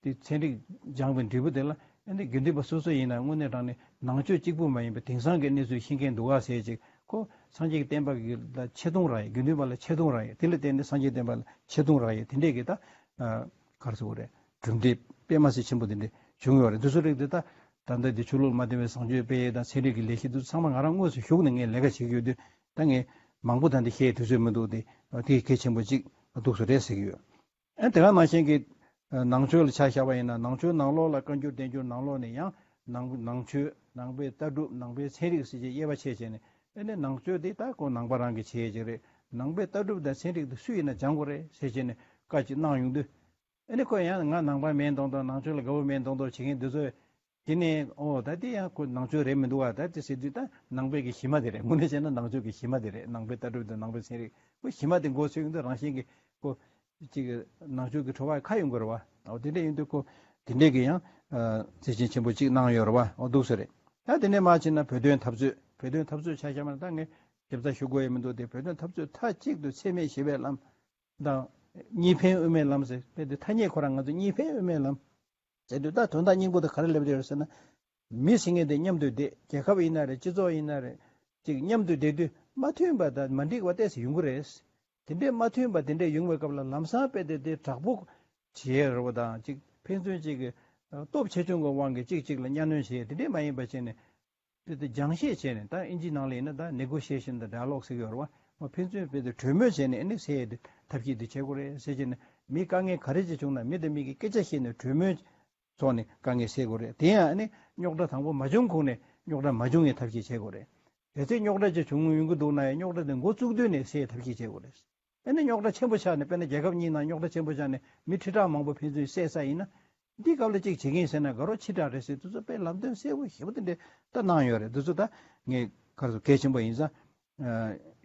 དེ་ཚན་རིག་སྦྱངས་པའི་འབྲས་བུ་དེ་ལ་ཨ་ནི་དགེ་འདུན་པ་སོ་སོ་ཡིན་ན་དངོས་གནས་དྲང་གནས་ནང་ཆོས་གཅིག་པུ་མ་ཡིན་པའི་དེང་སང་གི་གནས་ཚུལ་ཤེས་མཁན་འདུག་ག་ཟེར་ཅིག་ཁོ་སངས་རྒྱས་ཀྱི་བསྟན་པ་གི་ལ་ཆེ་མཐོང་རག་ཡས། དགེ་འདུན་པ་ལ་ཆེ་མཐོང་རག་ཡས། དེ་ལ་བརྟེན་ནས་སངས་རྒྱས་བསྟན་པ་ལ་ཆེ་མཐོང་རག་ཡས་དེ་འདྲས་ཀྱི་ད་ག་རེ་ཟེར་དགོས་རེད། གྲུབ་འབྲས་དཔེ་མ་སྲིད་ཆེན་པོ་དེ་འདྲས་བྱུང་ཡོད་རེད། འདི་ཚོ་རིགས་དེ་ད་ད་ལྟ་འདི་ཆོས་ལུགས་མ་བསྟེན་པའི་བཟང་སྤྱོད་སྤེལ་ཡས་དང་ཚན་རིག་གི་ལས་གཞི་འདི་ཚོ་ཚང་མ་ང་རང་དངོས་སུ་ཞུགས་ནས་ངས་ལས་ཀ་བྱེད་ཀྱི་ཡོད་དུས་ད་ངས་མང་པོ་ད་འདི་བཤད་དུས་ཚོད་མི་འདུག་སྟེ་དེ་གལ་ཆེན་པོ་གཅིག་འདུག་སེ་རེད་ཟེར་གྱི་ཡོད། ཨ་དེ་ག་ནང་བཞིན་གྱི་ནང་ཆོས་ལ་ཆ་བཞག་པ་ཡིན་ན་ནང་ཆོས་ནང་ལོགས་ལ་བཀའ་འགྱུར་བསྟན་འགྱུར་ནང་ལོགས་ནས་ཡང་ནང་ནང་ཆོས་ནང་པའི་ལྟ་གྲུབ་ནང་པའི་ཚན་རིག་ཟེར་གྱི་དབྱེ་བ་ཕྱེ་བྱས་ནས་ཨ་ནི་ནང་ཆོས་འདི་ད་ཁོ་ནང་པ་རང་གིས་བྱེད་ཡས་ཅིག་རེད། ནང་པའི་ལྟ་གྲུབ་དང་ཚན་རིག་འདི་སུ་ཡིན་ན་སྦྱང་དགོས་རེད་ཟེར་བྱས་ནས་བཀའ་ཅིག་གནང་ཡོང་དུས། ཨ་ནི་ཁོ་ཡང་ང་ནང་པ་མིན་མདོག་མདོག་ནང་ཆོས་ལ་དགའ་བོ་མིན་མདོག་མདོག་བྱེད་མཁན་འདི་ཚོས་དེ་ནས་ཨོ་ད་དེ་ཡང་ཁོ་ནང་ཆོས་རེད་མི་འདུག་ཨ་ད་དེ་ཟེར་དུས་ད་ནང་པའི་གི་གཞི་མ་དེ་རེད། དངོས་གནས་བྱས་ན་ནང་ཆོས་ཀྱི་གཞི་མ་དེ་རེད། ནང་པའི་ལྟ་གྲུབ་དང་ནང་པའི་ཚན་རིག་ཁོ་གཞི་མ་དེ་མགོ་ཚོས་ཡོང་དུས་རང་བཞིན་གྱི་ཁོ་ཅིག་ནང་ཆོས་ཀྱི་བྲོ་བ་ཁ་ཡོང་གི་རེད་བ། ཨོ་དེ་འདྲ་ཡིན་དུས་ཁོ་དེ་འདྲས་ཀྱི་ཡང་ཨ་མཛད་ཆེན་ཆེན་པོ་ཅིག་གནང་ཡོད་རེད་བ། ཨོ་འདུག་སེ་རེད། ད་དེ་ནས་མར་ཕྱིན་ན་བོད་དོན་འཐབ་རྩོད་བོད་དོན་འཐབ་རྩོད་ཆ་བཞག་པ་ན་ད་ངས་ཞིབ་ཚགས་ཞུ་དགོས་ཡ་མི་འདུག་སྟེ་བོད་དོན་འཐབ་རྩོད་མཐའ་གཅིག་ཏུ་འཚེ་མེད་ཞི་བའི་ལམ། དང་། གཉིས་ཕན་དབུ་མའི་ལམ་ཟེར་དཔེ་དེ་ཐ་སྙད་ཁོ་རང་ང་ཚོ་གཉིས་ཕན་དབུ་མའི་ལམ་ཟེར་དུས་ད་དོན་དག་སྙིང་པོ་དེ་ག་རེ་སླེབས་བསྡད་ཡོད་ཟེར་ན། མི་ཟེར་མཁན་དེ་མཉམ་དུ་བསྡད་རྒྱལ་ཁབ་ཡིན་ན་རེད་སྤྱི་ཚོགས་ཡིན་ན་རེད། ཅིག་མཉམ་དུ་བསྡད་དུས་མ་མཐུན་པ་དང་མ་འགྲིག་པ་ཏོག་ཙམ་ཡོང་གི་རེད། དེ་འདྲའི་མ་མཐུན་པ་དེ་འདྲའི་ཡོང་བའི་སྐབས་ལ་ལམ་སང་དཔེ་དེ་དེ་དྲག་པོ་བྱེད་ཡས་རེད་བ་དང་ཅིག་ཕན་ཚུན་ཅིག་གི་སྟོབས་ཆེ་ཆུང་གི་དབང་གིས་ཅིག་ཅིག་ལ་གཉའ་གནོན་བྱེད་ཡས་དེ་འདྲའི་མ་ཡིན་པ་བྱས་ནས། དེ་དེ་སྦྱང་བཤད་བྱས་ནས་ད་ཨིན་ཇིའི་ནང་ལ་ཡིན་ན་ད་negotiation་དང་dialogue་ཟེར་གྱི་ཡོད་རེད་བ། ཕན་ཚུན་དཔེ་དེ་གྲོས་མོལ་བྱས་ནས་ཨ་ནི་སེལ་ཡས་དེ་ཐབས་ཤེས་དེ་བྱེད་དགོས་རེད་ཟེར་བྱས་ནས་མི་དཀའ་ངལ་ག་རེ་ཅིག་བྱུང་ན་མི་དང་མི་གི་སྐད་ཆ་བཤད་ནས་གྲོས་མོལ་ཐོག་ནས་དཀའ་ངལ་སེལ་དགོས་རེད། དེ་ཡང་ཨ་ནི་རྙོག་དྲ་དང་པོ་མ་བྱུང་གོང་ནས་རྙོག་དྲ་མ་བྱུང་བའི་ཐབས་ཤེས་བྱེད་དགོས་རེད། གལ་སྲིད་རྙོག་དྲ་ཅིག་བྱུང་ཡོང་གི་འདུག་ན་ཡང་རྙོག་དྲ་དེ་འགོ་བཙུགས་དུས་ནས་སེལ་ཐབས་ཤེས་བྱེད་དགོས་རེད། ཨ་ནི་རྙོག་དྲ་ཆེན་པོ་ཆགས་ནས་དཔེར་ན་རྒྱལ་ཁབ་གཉིས་ནང་རྙོག་དྲ་ཆེན་པོ་ཆགས་ནས་མི་ཁྲི་ཕྲག་མང་པོ་ཕན་ཚུན་བསད་ས་ཡིན་ན། འདི་སྐབས་ལ་གཅིག་བྱེད་མཁན་ཟེར་ན་དགའ་རོགས་ཕྱི་དྲགས་རེད་ཟེར་དུས་ཚོད་དཔེ་ལམ་སྟོན་གསལ་པོ་ཞེ་པོ་དེ་འདྲས་ད་གནང་ཡོད་རེད། དུས་ཚོད་ད་ངས་ག་རེ་ཟེར་གལ་ཆེན་པོ་ཡིན་ཙང་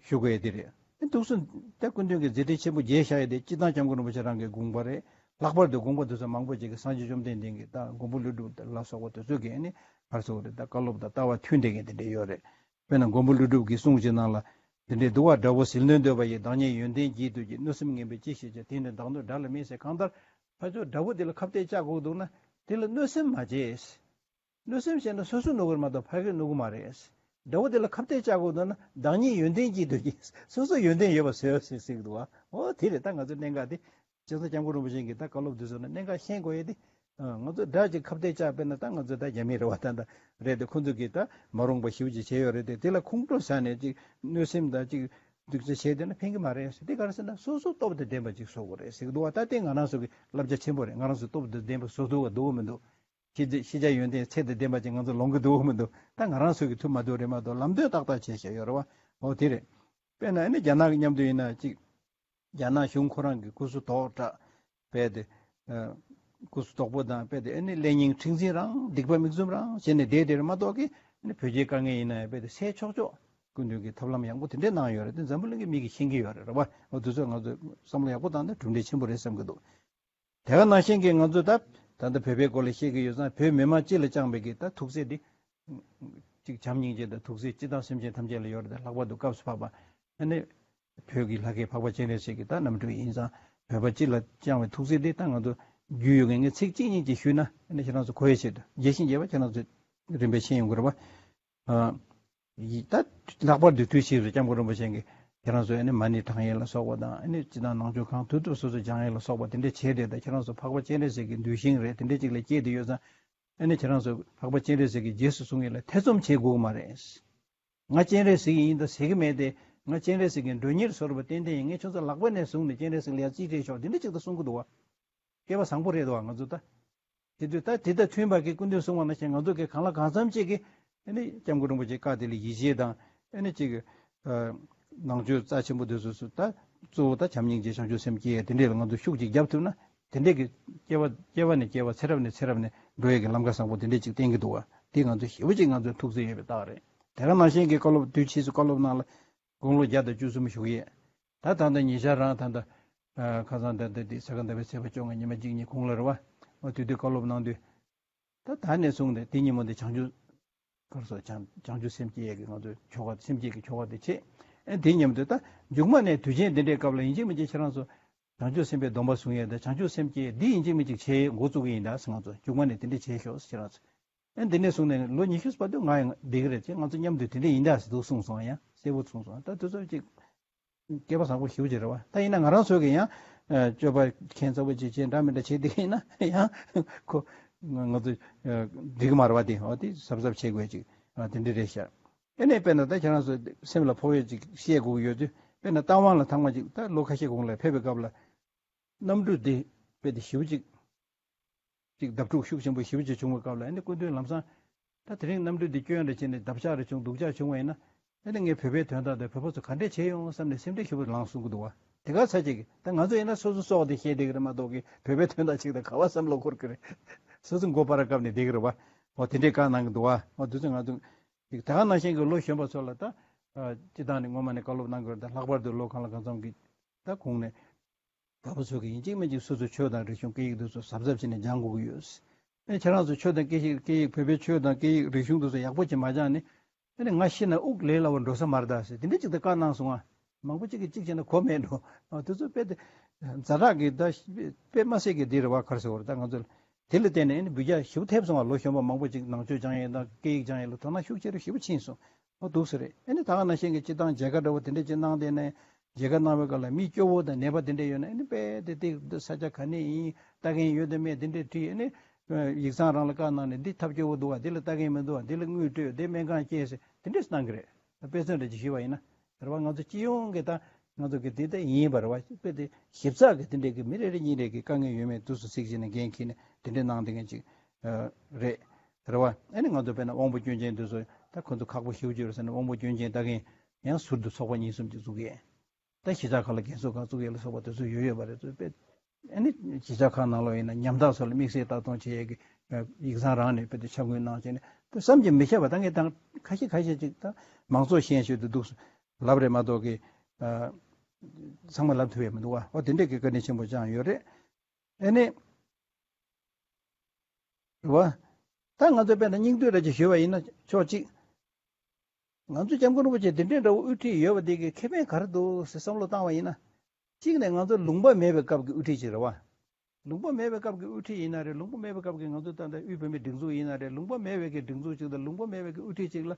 ཞུ་དགོས་ཡ་དེ་རེད། ཨ་འདུག་སེ་ད་སྐུ་མདུན་གྱི་མཛད་འཕྲིན་ཆེན་པོ་རྒྱས་བཞག་ཡ་དེ་སྤྱིར་བཏང་སྐྱབས་མགོན་རིན་པོ་ཆེ་རང་གི་དགོངས་པ་རེད། ལྷག་པར་དུ་དགོངས་པ་དེ་ཚོ་མང་པོ་ཅིག་གི་སངས་རྒྱས་བཅོམ་ལྡན་འདས་ཀྱི་ད་མགོན་པོ་ཀླུ་སྒྲུབ་ལ་སོགས་པ་དེ་ཚོ་གི་ཨ་ནི་ག་རེ་ཟེར་དགོས་རེད། ད་བཀའ་སློབ་དང་ལྟ་བ་མཐུན་བསྡད་མཁན་དེ་འདྲས་ཡོད་རེད། དཔེར་ན་མགོན་པོ་ཀླུ་སྒྲུབ་ཀྱི་གསུང་གཅིག་ནང་ལ། དེ་འདྲའི་འདུལ་བ་དགྲ་བོ་ཟིལ་གནོན་འདོད་པ་ཡིས། བདག་ཉིད་ཡོན་ཏན་བགྱིད་འདོད་ཀྱི། གནོད་སེམས་ངན་པས་ཅི་ཞིག་བྱ། དེས་ནི་བདག་འདོད་དགྲ་ལ་མེད་ཟེར། གང་ལྟར་ཕར་ཕྱོགས་དགྲ་བོ་དེ་ལ་ཁ་གཏད་བཅག་དགོས་འདུག་ན་དེ་ལ་གནོད་སེམས་མ་བྱེད། གནོད་སེམས་བྱས་ན་སོ་སོ་གནོད་ཀྱི་རེད་མ་གཏོགས་ཕ་གིར་གནོད་ཀྱི་མ་རེད། དགྲ་བོ་དེ་ལ་ཁ་གཏད་བཅག་དགོས་འདུག་ན་བདག་ཉིད་ཡོན་ཏན་བགྱིད་འདོད་ཀྱི། སོ་སོ་ཡོན་ཏན་ཡོད་པ་བཟོས་ཟེར་ཟེར་གྱི་འདུག་བ། འོ་དེ་རེད། ད་ང་ཚོའི་གནད་འགག་དེ་སྤྱིར་བཏང་སྐྱབས་མགོན་རིན་པོ་ཆེ་གིས་ད་བཀའ་སློབ་འདི་ཚོ་ནས་གནད་འགག་ཤེས་དགོས་ཡས་དེ། ཨ། ང་ཚོ་དགྲ་ཅིག་ཁ་གཏད་བཅག་པས་ན་ད་ང་ཚོ་ད་རྒྱ་མི་རེད་བ། ད་ད་རེད་དེ། ཁོ་ཚོ་གིས་ད་མ་རུངས་པ་ཞེ་པོ་ཅིག་བྱས་ཡོད་རེད་དེ། དེ་ལ་ཁོང་ཁྲོ་ཟ་ནས་ཅིག་གནོད་སེམས་དང་ཅིག་སྡུག་ཅག་བྱས་བསྡད་ན་ཕན་གྱི་མ་རེད་ཟེར། དེ་ག་རེ་ཟེར་ན་སོ་སོ་སྟོབས་དང་ལྡན་པ་ཅིག་བཟོ་དགོས་རེད་ཟེར་གྱི་འདུག་བ། ད་དེ་ང་རང་ཚོ་གི་བསླབ་བྱ་ཆེན་པོ་རེད། ང་རང་ཚོ་སྟོབས་དང་ལྡན་པ་བཟོ་ཐུབ་པ་འདུག་མི་འདུག་ཤེས་ཤེས་བྱ་ཡོན་ཏན་ཚད་དང་ལྡན་པ་ཅིག་ང་ཚོ་ལོང་གི་འདུག་མི་འདུག་ད་ང་རང་ཚོ་གི་ཐུབ་མ་ཐུབ་རེད་མ་གཏོགས། ལམ་སྟོན་ཏག་ཏག་བྱས་བཞག་ཡོད་རེད་བ། འོ་དེ་རེད། དཔེར་ན་ཨ་ནི་རྒྱ་ནག་གི་མཉམ་དུ་ཡིན་ན་ཅིག་རྒྱ་ནག་གཞུང་ཁོ་རང་གི་སྐུ་གཟུགས་དོག་དྲགས་བས་ཏེ། ཨ། སྐུ་གཟུགས་དོག་པོ་དང་བས་ཏེ། ཨ་ནི་ཀླད་རྙིང་མཁྲེགས་འཛིན་རང་། སྡིག་པ་མིག་བཙུམ་རང་བྱས་ནས་བསྡད་དེ་རེད་མ་གཏོགས་ཀྱི། ཨ་ནི་བོད་རྒྱའི་དཀའ་ངལ་ཡིན་ན་ཡང་བས་ཏེ་སེལ་ཆོག་ཆོག་སྐུ་མདུན་གྱིས་ཐབས་ལམ་ཡག་པོ་དེ་འདྲས་གནང་ཡོད་རེད། དེ་འཛམ་བུ་གླིང་གི་མི་གིས་ཤེས་ཀྱི་ཡོད་རེད། རེད་བ། འོ་དེ་ཚོ་ང་ཚོས་བསམ་བློ་ཡག་པོ་བཏང་ན་གྲུབ་འབྲས་ཆེན་པོ་རེད་བསམ་གྱི་འདུག་དེ་ག་ནང་བཞིན་གྱི་ང་ཚོ་ད་ད་ལྟ་བོད་པའི་སྐོར་ལ་བཤད་ཀྱི་ཡོད་ཙང་། བོད་མི་མང་སྤྱི་ལ་བཅངས་པའི་གི་ད་ཐུགས་བརྩེ་འདི། གཅིག་བྱམས་སྙིང་རྗེ་དང་ཐུགས་བརྩེ་སྤྱིར་བཏང་སེམས་ཅན་ཐམས་ཅད་ལ་ཡོད་རེད་དེ། ལྷག་པར་དུ་སྐབས་སུ་བབ་པ་ཨ་ནི་བོད་ཀྱི་ལྷ་སྐལ་འཕགས་པ་སྤྱན་རས་གཟིགས་ཀྱི་ད་རྣམ་སྤྲུལ་ཡིན་ཙང་། བོད་པ་སྤྱི་ལ་བཅངས་པའི་ཐུགས་བརྩེ་འདི་ད་ང་ཚོ་རྒྱུས་ཡོད་མཁན་ངས་ཚིག་གཅིག་གཉིས་ཅིག་ཞུས་ན། ཨ་ནི་ཁྱེད་རང་ཚོ་གོ་ཡས་ཆེད་དུ། རྒྱས་ཤིང་རྒྱས་པ་ཁྱེད་རང་ཚོ་རིམ་པས་ཤེས་ཡོང་གི་རེད་བ། ཨ། ཡི་ད་ལྷག་པར་དུ་དུས་ཕྱིས་སུ་སྐྱབས་མགོན་རིན་པོ་ཆེ་གིས་ཁྱེད་རང་ཚོ་ཨ་ནི་མ་ཎི་བགྲང་ཡས་ལ་སོགས་པ་དང་། ཨ་ནི་སྤྱིར་བཏང་ནང་ཆོས་གང་ཐུབ་ཐུབ་སོ་སོས་སྦྱང་ཡས་ལ་སོགས་པ་དེ་འདྲས་བྱས་ཏེ། ད་ཁྱེད་རང་ཚོ་འཕགས་པ་སྤྱན་རས་གཟིགས་ཀྱི་གདུལ་ཞིང་རེད། དེ་འདྲས་ཅིག་ལ་སྐྱེས་བསྡད་ཡོད་ཙང་། ཨ་ནི་ཁྱེད་རང་ཚོ་འཕགས་པ་སྤྱན་རས་གཟིགས་ཀྱི་རྗེས་སུ་བཟུང་ཡས་ལ་ཐེ་ཚོམ་བྱེད་དགོས་ཀྱི་མ་རེད། ང་སྤྱན་རས་གཟིགས་ཡིན་ད་ཟེར་གྱི་མེད་དེ། ང་སྤྱན་རས་གཟིགས་ཀྱི་མགྲོན་གཉེར་བཟོ་འདྲ་བ་ཏན་ཏན་ཡིན། ངས་ཁྱོད་ཚོ་ལག་པ་ནས་བཟུང་ནས་སྤྱན་རས་གཟིགས་ལ་ཡར་རྩིས་སྤྲད་ཆོག་དེ་འདྲ་ཅིག་ད་གསུང་གི་འདུག་བ། སྐལ་བ་བཟང་པོ་རེད་འདུག་བ། ང་ཚོ་ད་དེ་དུས་ད་དེ་དང་མཐུན་པ་གི་སྐུ་མདུན་གསུང་བ་ནང་བཞིན། ང་ཚོ་གི་གང་ལ་གང་འཚམ་ཅིག་གི་ཨ་ནི་སྐྱབས་མགོན་རིན་པོ་ཆེ་བཀའ་དེ་ལ་ཡིད་ཆེས་དང་། ཨ་ནི་ཅིག་ཨ། ནང་ཆོས་རྩ་ཆེན་པོ་དེ་ཚོ་ཚོ་ད་གཙོ་བོ་ད་བྱམས་སྙིང་རྗེ་བྱང་ཆུབ་སེམས་བསྐྱེད་ཡས་དེ་འདྲས་ལ་ང་ཚོ་ཤུགས་ཅིག་རྒྱབ་ཐུབ་ན། དེ་འདྲས་ཀྱི་སྐྱེ་བ་སྐྱེ་བ་ནས་སྐྱེ་བ། ཚེ་རབས་ནས་ཚེ་རབས་ནས་འགྲོ་ཡས་ཀྱི་ལམ་ཁ་བཟང་པོ་དེ་འདྲས་ཅིག་བསྟན་གྱི་འདུག་བ། དེ་ང་ཚོ་ཞེ་པོ་ཅིག་ང་ཚོའི་ཐུགས་བརྩེ་ཡོད་པའི་རྟགས་རེད། དེ་ག་ནང་བཞིན་གྱི་བཀའ་སློབ། དུས་ཕྱིས་སུ་བཀའ་སློབ་གནང་ལ་དགུང་ལོ་བརྒྱ་དང་བཅུ་གསུམ་བཞུགས་ཡས། ད་ད་ལྟ་ཉེ་ཆར་རང་ད་ལྟ་ཨ། ཁ་སང་ད་ལྟ་དེ་ས་ག་ཟླ་བའི་ཚེས་པ་བཅོ་ལྔ་ཉི་མ་གཅིག་གཉིས་གོང་ལ་རེད་བ། འོ་དེ་དུས་བཀའ་སློབ་གནང་དུས། ད་ད་ནས་བཟུང་སྟེ་དེ་ཉིན་མོ་འདི་བྱང་ཆུབ། ག་རེ་ཟེར། བྱང་བྱང་ཆུབ་སེམས་བསྐྱེད་ཀྱི་ང་ཚོའི་ཆོ་ག། སེམས་བསྐྱེད་ཀྱི་ཆོ་ག་དེ་བྱེད། ཨེ་དེ་མཉམ་དུ་ད་མཇུག་མ་ནས་དུས་ཆེན་འདི་འདྲའི་སྐབས་ལ་ཡིན་གཅིག་མིན་གཅིག་ཁྱེད་རང་ཚོ་བྱང་ཆུབ་སེམས་དཔའི་སྡོམ་པ་བཟུང་ཡས་དང་། བྱང་ཆུབ་སེམས་བསྐྱེད་འདི་ཡིན་གཅིག་མིན་གཅིག་བྱེད་འགོ་བཙུགས་ཀྱི་ཡིན་ད་ཟེར། ང་ཚོ་མཇུག་མ་ནས་དེ་འདྲ་བྱེད་ཤོག་ཟེར། ཁྱེད་རང་ཚོ། ཨེ་འདི་ནས་བཟུང་ནས་ལོ་ཉི་ཤུ་བར་དུ་ང་ཡང་བསྡད་ཀྱི་རེད། ཅེས་ང་ཚོ་མཉམ་དུ་དེ་འདྲ་ཡིན་ད་ཟེར་འདུག་གསུངས་སོང་། ཡང་གསལ་པོ་གསུངས་སོང་། ད་དུས་ཚོད་ཅིག་སྐལ་བ་བཟང་པོ་ཞེ་པོ་ཅིག་རེད་བ། ད་ཡིན་ན་ང་རང་ཚོ་གིས་ཡང་ཨ། སྤྱོད་པ་ཁྱད་མཚར་པོ་ཅིག་བྱས་འདྲ་མི་འདྲ་བྱས་བསྡད་ཀྱི་ཡིན་ན་ཡང་ཁོ་ང་ཚོ་ཨ། འགྲིག་གི་མ་རེད་བ། དེ་འོ་དེ་གཟབ་གཟབ་བྱེད་དགོས་ཅིག་ཨ། དེ་འདྲ་རེད་ཤག་ཨེ་ནས་དཔེར་ན་ད་ཁྱེད་རང་ཚོ་སེམས་ལ་ཕོག་ཡས་ཅིག་བཤད་དགོས་ཀྱི་ཡོད་དུས། དཔེར་ན་རྟ་དབང་ལ་ཐེངས་མ་གཅིག་ད་ལོ་ཁ་ཤས་གོང་ལ་ཕེབས་པའི་སྐབས་ལ། གནམ་གྲུ་འདི་དཔེ་དེ་ཞེ་པོ་ཅིག་ཅིག་བརྡབ་འཁྲུག་ཤུགས་ཆེན་པོ་ཞེ་པོ་ཅིག་བྱུང་བའི་སྐབས་ལ། ཨ་ནི་སྐུ་མདུན་ལམ་སང་། ད་དེ་རིང་གནམ་གྲུ་འདི་སྐྱོན་རེ་བྱས་ནས་བརྡབ་ཆག་རེ་བྱུང་། སྡུག་ཅག་བྱུང་བ་ཡིན་ན། ཨ་ནི་ངས་བོད་པའི་དོན་དག་དང་བོད་པ་ཚོ་ག་འདྲས་བྱས་ཡོང་བསམ་ནས་སེམས་ཁྲལ་ཞེ་པོ་ལངས་གསུང་གི་འདུག་བ། དེ་ག་ཚ་ཅིག་ད་ང་ཚོ་ཡིན་ན་སོ་སོ་སྲོག་དེ་བཤད་བསྡད་ཀྱི་རེད་མ་གཏོགས་ཀྱི། བོད་པའི་དོན་དག་ཅིག་དང་ག་བ་བསམ་བློ་འཁོར་གྱི་རེད། སོ་སོ་མགོ་པར་བཀབ་ནས་བསྡད་ཀྱི་རེད་བ། འོ་དེ་འདྲས་བཀའ་གནང་གི་འདུག་བ། འོ་དུས་ཚོད་ང་ཚོ་ཅིག་ད་ག་ནང་བཞིན་གྱི་ལོ་གཞོན་པ་ཚོ་ལ་ད་ཨ། སྤྱི་བཏང་ནས་སྔོན་མ་ནས་བཀའ་སློབ་གནང་དགོས་རེད། ད་ལྷག་པར་དུ་ལོ་གང་ལ་གང་འཚམ་གྱི་ད་གོང་ནས། རྒད་པོ་ཚོ་གིས་ཡིན་གཅིག་མིན་གཅིག་སོ་སོའི་ཆོས་དང་རིག་གཞུང་སྐད་ཡིག་འདི་ཚོ་གཟབ་གཟབ་བྱས་ནས་སྦྱང་དགོས་ཀྱི་ཡོད། ཨེ་ཁྱེད་རང་ཚོ་ཆོས་དང་སྐད་ཡིག་སྐད་ཡིག་བོད་པའི་ཆོས་དང་སྐད་ཡིག་རིག་གཞུང་འདི་ཚོ་ཡག་པོ་ཅིག་མ་སྦྱངས་ནས། ཨེ་ནི་ང་ཤི་ན་དབུགས་ལས་སླ་བོ་འགྲོ་ས་མ་རེད་ད་ཟེར། དེ་འདྲ་ཅིག་ད་བཀའ་གནང་སོང་ང་། མང་པོ་ཅིག་གིས་གཅིག་བྱས་ན་གོ་མེད་འགྲོ། ཨ། དེ་ཚོ་དཔེ་དེ་ཛ་དྲག་གི་ད་དཔེ་མ་སྲིད་ཀྱི་འདི་རེད་བ། ག་རེ་ཟེར་བ་རེད། ད་ང་ཚོ་དེ་ལ་བརྟེན་ནས་ཨེ་ནི་འབུད་རྒྱག་ཞེ་པོ་ཐེབས་སོང་བ། ལོ་གཞོན་པ་མང་པོ་ཅིག་ནང་ཆོས་སྦྱང་ཡས་དང་སྐད་ཡིག་སྦྱང་ཡས་ལ་དོ་སྣང་ཤུགས་ཆེ་རུ་ཞེ་པོ་ཕྱིན་སོང་། ཨོ་འདུག་སེ་རེད། ཨ་ནི་ད་ག་ནང་བཞིན་གྱི་སྤྱི་བཏང་མཇལ་ཁ་འདྲ་བོ་དེ་འདྲ་ཅིག་གནང་བསྡད་ནས། མཇལ་ཁ་གནང་བའི་སྐབས་ལ་མི་སྐྱོ་བོ་དང་ནད་པ་དེ་འདྲ་ཡོད་ན། ཨ་ནི་དཔེ་དེ་དེ་འདི་ས་ཆ་ག་ནས་ཡིན། ལྟ་མཁན་ཡོད་དམ་མེད་དེ་འདྲ་དྲིས། ཨ་ནི་ཡིག་ཚང་རང་ལ་བཀའ་གནང་ནས། འདི་ཐབས་སྐྱོ་བོ་འདུག་བ། འདི་ལ་ལྟ་མཁན་མི་འདུག་བ། འདི་ལ་དངུལ་སྤྲོད། འདི་སྨན་ཁང་སྐྱེལ་ཟེར་དེ་འདྲས་གནང་གི་རེད། དཔེ་མཚོན་འདྲ་ཅིག་ཞུས་པ་ཡིན་ན། རེད་བ། ང་ཚོ་སྤྱི་ཡོངས་ཀྱི་ད་ང་ཚོ་གི་དེ་ད་ཡིན་པ་རེད་བ། དཔེ་དེ་ཞིབ་ཚགས་ཀྱི་དེ་འདྲས་ཀྱི་མི་རེ་རེ་གཉིས་རེ་གི་དཀའ་ངལ་ཡོད་མེད་དུས་སུ་གཟིགས་བྱས་ནས་འགན་འཁྱེར་ནས་དེ་འདྲས་གནང་བསྡད་མཁན་ཅིག་རེད། རེད་བ། ཨ་ནི་ང་ཚོ་དཔེར་ན་དབང་པོ་སྐྱོན་ཅན་དེ་ཚོ་ད་ཁོ་ཚོ་ཁག་པོ་ཞེ་པོ་ཅིག་རེད་ཟེར་ན། དབང་པོ་སྐྱོན་ཅན་ལྟ་མཁན་ཡང་ཟུར་དུ་ཚོགས་པ་གཉིས་གསུམ་ཅིག་བཙུགས་ཡས། ད་གཞིས་ཆགས་ཁག་ལ་རྒན་གསོ་ཁང་བཙུགས་ཡས་ལ་སོགས་པ་དེ་ཚོ་ཡོད་ཡོད་པ་རེད། ཚོ་དཔེ་ཨ་ནི་གཞིས་ཆགས་ཁག་ནང་ལོགས་ཡིན་ན་ཉམ་ཐག་ཚོ་ལ་དམིགས་བསལ་ལྟ་སྟངས་བྱེད་ཡས་ཀྱི་ཡིག་ཚང་རང་ནས་དཔེ་དེ་ཕྱག་དངུལ་གནང་བྱས་ནས། དེ་བསམ་གྱིས་མི་ཁྱབ་པ། ད་ངས་ད་ཁ་ཤས་ཁ་ཤས་ཅིག་ད་མང་ཚོགས་ཤེས་ཤོས་དེ་འདུག་ལབ་རེད་མ་གཏོགས་ཀྱི། ཨ། ཚང་མ་ལབ་ཐུབ་ཡས་མི་འདུག་བ། འོ་དེ་འདྲས་ཀྱི་བཀའ་དྲིན་ཆེན་པོ་བསྐྱངས་ཡོད་རེད། ཨ་ནི། རེད་བ། ད་ང་ཚོ་དཔེར་ན་སྙིང་བསྡུས་འདྲ་ཅིག་ཞུས་པ་ཡིན་ན་ཆོག་ཅིག་ང་ཚོ་སྐྱབས་མགོན་རིན་པོ་ཆེ་དེ་འདྲའི་འདྲ་བོ་དབུ་ཁྲིད་ཡོད་པ་དེ་གི་ཁེ་ཕན་ག་རེ་འདུག་ཟེར་བསམ་བློ་བཏང་བ་ཡིན་ན། གཅིག་ནས་ང་ཚོ་ལུང་པ་མེད་པའི་སྐབས་ཀྱི་དབུ་ཁྲིད་ཅིག་རེད་བ། ལུང་པ་མེད་པའི་སྐབས་ཀྱི་དབུ་ཁྲིད་ཡིན་ན་རེད། ལུང་པ་མེད་པའི་སྐབས་ཀྱི་ང་ཚོ་ད་ལྟ་དབུས་བོད་མིའི་སྒྲིག་འཛུགས་ཡིན་ན་རེད། ལུང་པ་མེད་པའི་གི་སྒྲིག་འཛུགས་ཅིག་དང་ལུང་པ་མེད་པའི་གི་དབུ་ཁྲིད་ཅིག་ལ་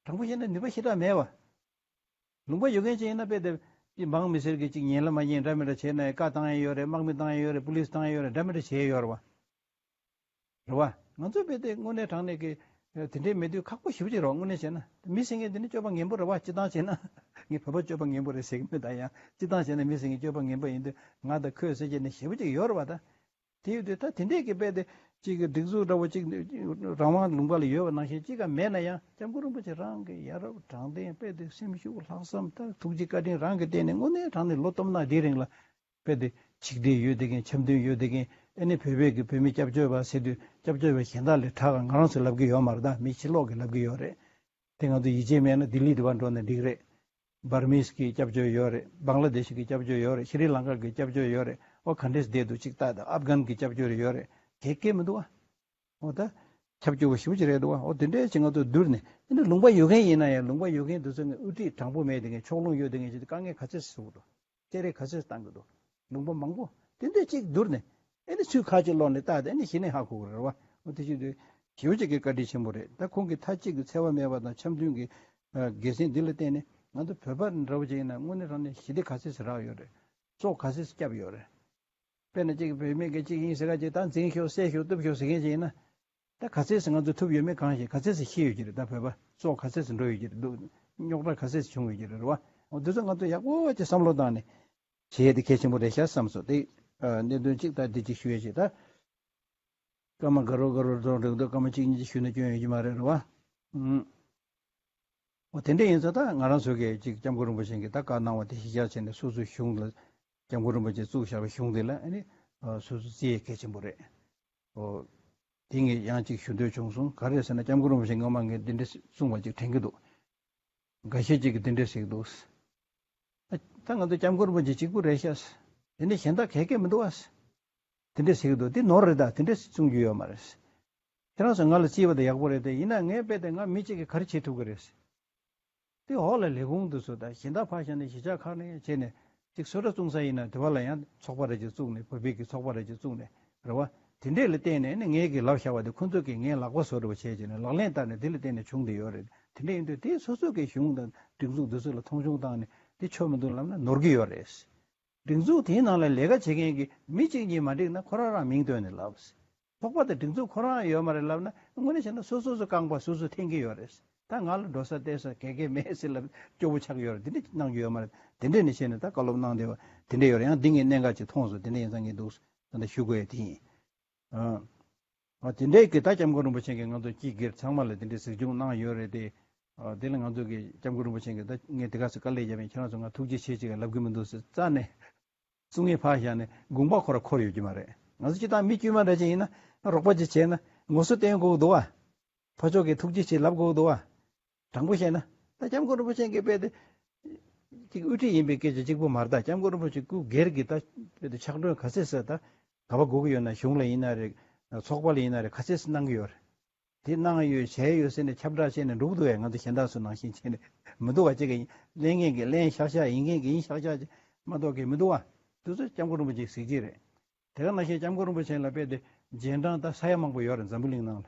དྲང་པོ་བཤད་ན་ནུས་པ་ཞེ་དྲག་མེད་བ། ལུང་པ་ཡོད་མཁན་ཅིག་ཡིན་ན་དཔེ་དེ་འདི་འབངས་མི་སེར་གྱིས་ཅིག་ཉན་ལ་མ་ཉན་འདྲ་མི་འདྲ་བྱས་ནས་བཀའ་བཏང་ཡས་ཡོད་རེད། དམག་མི་བཏང་ཡས་ཡོད་རེད། པུ་ལིས་བཏང་ཡས་ཡོད་རེད། འདྲ་མི་འདྲ་བྱས་ཡས་ཡོད་རེད་བ། རེད་བ། ང་ཚོ་དཔེ་དེ་དངོས་གནས་དྲང་གནས་ཀྱི་དེ་འདྲའི་མེད་དུས་ཁག་པོ་ཞེ་པོ་ཅིག་རེད་བ། དངོས་གནས་བྱས་ན་མི་ཟེར་མཁན་དེ་ནི་སྤྱོད་པ་ངན་པོ་རེད་བ། སྤྱིར་བཏང་བྱས་ན་ངས་བོད་པ་སྤྱོད་པ་ངན་པོ་རེད་ཟེར་གྱི་མེད། ད་ཡང་སྤྱིར་བཏང་བྱས་ན་མི་ཟེར་མཁན་སྤྱོད་པ་ངན་པོ་ཡིན་དུས་ང་དང་ཁོས་ཟེར་གྱི་ནི་ཞེ་པོ་ཅིག་ཡོད་རེད་བ། ད་དེ་ཡོད་དུས་ད་དེ་འདྲས་ཀྱི་དཔེ་དེ་གཅིག་གི་སྒྲིག་འཛུགས་འདྲ་བོ་གཅིག་རང་དབང་ལུང་པ་ལ་ཡོད་པ་ནང་བཞིན་གཅིག་ག་མེད་ན་ཡང་སྐྱབས་མགོན་རིན་པོ་ཆེ་རང་གི་ཡ་རབས་དྲང་བདེན་དཔེ་དེ་སེམས་ཤུགས་ལྷག་བསམ་ད་ཐུགས་རྗེ་བཀའ་དྲིན་རང་གི་སྟེང་ནས་དངོས་གནས་དྲང་གནས་ལོ་སྟོང་ཕྲག་འདིའི་རིང་ལ་དཔེ་དེ་ཆིག་སྒྲིལ་ཡོད་བསྡད་མཁན། འཆམ་མཐུན་ཡོད་བསྡད་མཁན། ཨ་ནི་བོད་པའི་གི་བོད་མི་སྐྱབས་བཅོལ་བ་ཟེར་དུས་སྐྱབས་བཅོལ་བ་གཞན་དག་ལས་དྲག་ག་ང་རང་ཚོས་ལབ་ཀྱི་ཡོད་མ་རེད། ད་མི་ཕྱི་ལོགས་ཀྱིས་ལབ་ཀྱི་ཡོད་རེད། དེ་ང་ཚོ་ཡིད་ཆེས་མེད་ན་ལྡི་ལི་དེ་བར་འགྲོ་ན་འགྲིག་རེད། འབར་མིས་ཀྱི་སྐྱབས་བཅོལ་ཡོད་རེད། བང་ལ་དེ་ཤི་གི་སྐྱབས་བཅོལ་ཡོད་རེད། ཤི་རི་ལང་ཀ་གི་སྐྱབས་བཅོལ་ཡོད་རེད། ཨོ་ག་འདྲས་བསྡད་འདུག་ཅིག་ལྟ་དང་། ཨབ་གྷན་གྱི་སྐྱབས་བཅོལ་ཡོད་རེད། གལ་གལ་མི་འདུག་ཨ། ཨོ་ད་ཁྱབ་སྐྱོ་བོ་ཞེ་པོ་ཅིག་རེད་འདུག་ཨ། ཨོ་དེ་འདྲས་ཅིག་ང་ཚོ་བསྡུར་ནས་ཨ་ནི་ལུང་པ་ཡོད་མཁན་ཡིན་ན་ཡང་ལུང་པ་ཡོད་མཁན་དེ་ཚོ་ནི་དབུ་ཁྲིད་དྲང་པོ་མེད་དེ་ངས་ཕྱོགས་ལྷུང་ཡོད་དེ་ངས་ཅིག་དཀའ་ངལ་ག་ཚད་བཟོ་གི་འདུག་སྤྱན་རས་ག་ཚོད་བཏང་གི་འདུག་ལུང་པ་མང་པོ་དེ་འདྲ་གཅིག་བསྡུར་ནས་ཨེ་ནི་ཚུར་ཁ་ཅིག་སློག་ནས་ལྟ་དེ་ཨེ་ནི་གཞི་ནས་ཧ་གོ་གི་རེད་བ། འོ་དེ་བཞིན་དུ་ཞེ་པོ་ཅིག་གི་བཀའ་དྲིན་ཆེན་པོ་རེད། ད་ཁོང་གིས་མཐའ་གཅིག་གི་འཚེ་བ་མེད་པ་དང་འཆམ་མཐུན་གྱི་ཨ་དགེ་མཚན་འདི་ལ་བརྟེན་ནས་ང་ཚོ་བོད་པ་འདྲ་བོ་ཅིག་ཡིན་ན་དངོས་གནས་དྲང་གནས་ཞི་བདེ་ག་ཚོད་ཅིག་རག་ཡོད་རེད། སྲོག་ག་ཚོད་ཅིག་བསྐྱབས་ཡོད་རེད། དཔེར་ན་གཅིག་བོད་མི་གི་གཅིག་ཡིན་ཟེར་ག་ཅིག་ད་འཛིང་ཤོག་བསད་ཤོག་གཏུབ་ཤོག་ཟེར་མཁན་ཅིག་ཡིན་ན། ད་ག་ཚོད་ཙམ་ང་ཚོ་ཐུབ་ཡོད་མེད་གང་ཤེས། ག་ཚོད་ཙམ་ཤི་ཡོད་ཀྱི་རེད། ད་བོད་པ་སྲོག་ག་ཚོད་ཙམ་འགྲོ་ཡོད་ཀྱི་རེད་འདུག་རྙོག་དྲ་ག་ཚོད་ཙམ་བྱུང་ཡོད་ཀྱི་རེད་རེད་བ། འོ་འདི་ཚོ་ང་ཚོ་ཡག་པོ་ཅིག་བསམ་བློ་བཏང་ནས་བྱེད་ཡས་དེ་གལ་ཆེན་པོ་རེད་ཤག་བསམ་སོང་། དེ་ཨ་གནད་དོན་གཅིག་ད་འདི་གཅིག་ཞུ་ཡས་ཅིག་ད་སྐར་མ་དགའ་རོགས་དགའ་རོགས་རྫོང་འགྲིག་འདུག་སྐར་མ་གཅིག་གཉིས་ཅིག་ཞུས་ན་སྐྱོན་ཡོད་ཀྱི་མ་རེད་རེད་བ། ཨུམ། འོ་དེ་འདྲ་ཡིན་ཙང་ད་ང་རང་ཚོ་གིས་ཅིག་སྐྱབས་མགོན་རིན་པོ་ཆེ་གིས་ད་བཀའ་གནང་བ་དེ་གཞི་བཞག་བྱས་ནས་སོ་སོའི་གཞུང་ལ་སྐྱབས་མགོན་རིན་པོ་ཆེས་བཙུགས་བཞག་པའི་གཞུང་དེ་ལ་ཨ་ནི་སོ་སོ་བརྩི་ཡས་གལ་ཆེན་པོ་རེད། འོ། དེ་ངས་ཡང་ཅིག་ཞུ་འདོད་བྱུང་སོང་། ག་རེ་ཟེར་ན་སྐྱབས་མགོན་རིན་པོ་ཆེ་སྔོན་མ་ངས་འདི་འདྲ་གསུངས་པ་ཅིག་དྲན་གྱི་འདུག་འགའ་ཤས་ཅིག་གིས་འདི་འདྲ་ཟེར་གྱི་འདུག་ད་ང་ཚོ་སྐྱབས་མགོན་རིན་པོ་ཆེ་གཅིག་པུ་རེད་ཤག་དེ་འདྲ་གཞན་དག་ག་གེ་མི་འདུག་ཨ། དེ་འདྲ་ཟེར་གྱི་འདུག་དེ་ནོར་རེད། ད་དེ་འདྲ་གསུང་རྒྱུ་ཡོད་མ་རེད། ཁྱེད་རང་ཚོ་ང་ལ་བརྩིས་པ་དེ་ཡག་པོ་རེད། དེ་ཡིན་ན་ངས་དཔེ་དེ་ང་མི་གཅིག་གིས་ག་རེ་བྱེད་ཐུབ་ཀྱི་རེད། དེ་འོག་ལ་ལས་ཁུངས་དེ་ཚོ་དང་གཞན་དག་ཕར་བཞག་ནས་གཞིས་ཆགས་ཁག་ནས་བྱས་ནས་ཅིག་སོ་ཊ་བཙུགས་ས་ཡིན་ན་དེ་བ་ལ་ཡང་ཚོགས་པ་རེ་ཅིག་བཙུགས་ནས་བོད་པའི་གི་ཚོགས་པ་རེ་ཅིག་བཙུགས་ནས་རེད་བ། དེ་འདྲས་ལ་བརྟེན་ནས་ནི་ངས་གི་ལབ་བཞག་པ་དེ་ཁོ་ཚོ་གིས་ངའི་ལག་པ་བཟོ་འདྲ་བ་བྱས་བྱས་ནས་ལག་ལེན་བསྟར་ནས་དེ་ལ་བརྟེན་ནས་བྱུང་བསྡད་ཡོད་རེད། དེ་འདྲས་ཡིན་དུས་དེ་སོ་སོ་གི་གཞུང་དང་སྒྲིག་འཛུགས་འདི་ཚོ་ལ་མཐོང་ཆུང་བཏང་ནས་དེ་ཆོ་མི་འདུག་ལབ་ན་ནོར་གྱི་ཡོད་རེད། སྒྲིག་འཛུགས་དེའི་ནང་ལ་ལས་ཀ་བྱེད་མཁན་གྱི་མི་གཅིག་གཉིས་མ་འགྲིག་ན་ཁོ་རང་རང་མིང་བཏོན་ནས་ལབ། ཚོགས་པ་དང་སྒྲིག་འཛུགས་ཁོ་རང་ཡོད་མ་རེད་ལབ་ན་དངོས་གནས་བྱས་ན་སོ་སོ་སོ་རྐང་པ་སོ་སོ་འཐེན་གྱི་ཡོད་རེད། ད་ང་ལ་འགྲོ་ས་བལྟས་ས་ག་གེ་མེད་ཟེར་ལབ་སྐྱོ་པོ་ཆགས་ཀྱི་ཡོད་རེད། དེ་འདྲ་གནང་རྒྱུ་ཡོད་མ་རེད། དེ་འདྲ་ནས་བྱས་ནས་ད་བཀའ་སློབ་གནང་བསྡད་པ་དེ་འདྲ་ཡོད་རེད། ཡང་འདི་ངས་གནད་འགག་ཅིག་མཐོང་སོང་། དེ་འདྲ་ཡིན་ཙང་ངས་འདུག་ད་ལྟ་ཞུ་དགོས་ཡ་དེ་ཡིན། ཨ། ཨ་དེ་འདྲའི་གི་ད་སྐྱབས་མགོན་རིན་པོ་ཆེ་གིས་ང་ཚོ་སྐྱིད་སྒེར་ཚང་མ་ལ་དེ་འདྲའི་གཟིགས་སྐྱོང་གནང་ཡོད་རེད་དེ། ཨ་དེ་ལ་ང་ཚོ་གི་སྐྱབས་མགོན་རིན་པོ་ཆེ་གིས་ད་ངས་དེ་ག་ཚོད་དཀའ་ལས་བརྒྱབ་ཡིན། ཁྱེད་རང་ཚོ་ང་ཐུགས་རྗེ་ཆེ་ཅིག་ལབ་གི་མི་འདུག་ཟེར་རྩ་ནས་གསུང་ངེས་ཕར་བཞག་ནས་དགོངས་པ་ཁོ་ར་འཁོར་ཡོད་ཀྱི་མ་རེད། ང་ཚོ་སྤྱིར་བཏང་མི་དཀྱུས་མ་འདྲ་ཅིག་ཡིན་ན་རོགས་པ་ཅིག་བྱས་ན་ངོ་སོ་བསྟན་དགོས་འདུག་བ། ཕར་ཕྱོགས་ཀྱིས་ཐུགས་རྗེ་ཆེ་ལབ་དགོས་འདུག་བ། དྲང་པོ་བཤད་ན་ད་སྐྱབས་མགོན་རིན་པོ་ཆེ་གིས་དཔེ་དེ་ཅིག་དབུ་ཁྲིད་ཡིན་པའི་སྐད་ཆ་གཅིག་པུ་མ་རེད། ད་སྐྱབས་མགོན་རིན་པོ་ཆེ་སྐུ་སྒེར་གྱི་ད་དཔེ་དེ་ཕྱག་གྲོས་ག་ཚད་ཟེར་ད་ག་པ་དགོས་ཀྱི་ཡོད་ན་གཞུང་ལ་ཡིན་ན་རེད། ཚོགས་པ་ལ་ཡིན་ན་རེད། ག་ཚད་ཟེར་གནང་གི་ཡོད་རེད། དེ་གནང་ཡོད་བྱས་ཡོད་ཟེར་ནས་ཁྱབ་བསྒྲགས་བྱས་ནས་འགྲོ་གི་འདུག་ཨེ། ང་ཚོ་གཞན་དག་ཚོ་ནང་བཞིན་བྱས་ནས་མི་འདུག་བ། གཅིག་གིས་གླེང་མཁན་གྱིས་གླེང་ཤག་ཤག་ཡིན་མཁན་གྱིས་ཡིན་ཤག་ཤག་ཅིག་མ་གཏོགས་གི་མི་འདུག་བ། དེ་ཚོ་སྐྱབས་མགོན་རིན་པོ་ཆེའི་གཟི་བརྗིད་རེད། དེ་ག་ནང་བཞིན་སྐྱབས་མགོན་རིན་པོ་ཆེ་ལ་དཔེ་དེ་རྗེས་འབྲང་ད་ས་ཡ་མང་པོ་ཡོད་རེད་འཛམ་བུ་གླིང་ནང་ལ།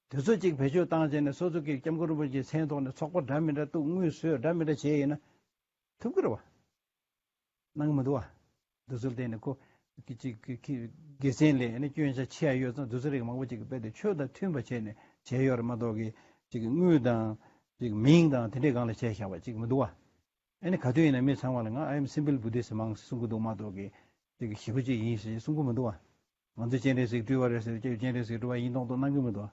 དེ་ཚོ་གཅིག་བེད་སྤྱོད་བཏང་བྱས་ནས་སོ་སོ་གི་སྐྱབས་མགོན་རིན་པོ་ཆེའི་མཚན་ཐོག་ནས་ཚོགས་པ་འདྲ་མི་འདྲ་བཙུགས། དངུལ་བཟོས་འདྲ་མི་འདྲ་བྱས་ཡིན་ན་ཐུབ་ཀྱི་རེད་བ། གནང་གི་མི་འདུག་བ། འདི་ཚོ་ལ་བརྟེན་ནས་ཁོ་གི་ཅིག་གི་གི་དགེ་མཚན་ལས་ནི་སྐྱོན་ཆ་ཆེ་ཡ་ཡོད་ཙང་འདི་ཚོ་རིགས་མང་པོ་ཅིག་གི་དཔེ་དེ་ཆོས་དང་མཐུན་པ་བྱས་ནས་བྱས་ཡོད་རེད་མ་གཏོགས་གི་ཅིག་དངུལ་དང་ཅིག་མིང་དང་དེ་འདྲའི་སྒང་ལ་བྱས་བཞག་པ་ཅིག་མི་འདུག་བ། ཨ་ནི་ག་དུས་ཡིན་ན་མི་ཚང་མ་ལ་ང་I am simple Buddhist monk གསུང་གི་འདུག་མ་གཏོགས་གི་ཅིག་ཞེ་པོ་ཅིག་ཡིན་ཞེས་གསུང་གི་མི་འདུག་བ། ང་ཚོ་སྤྱན་རས་གཟིགས་སྤྲུལ་པ་རེད་ཟེར་སྐྱབས་སྤྱན་རས་གཟིགས་སྤྲུལ་པ་ཡིན་མདོག་མདོག་གནང་གི་མི་འདུག་བ།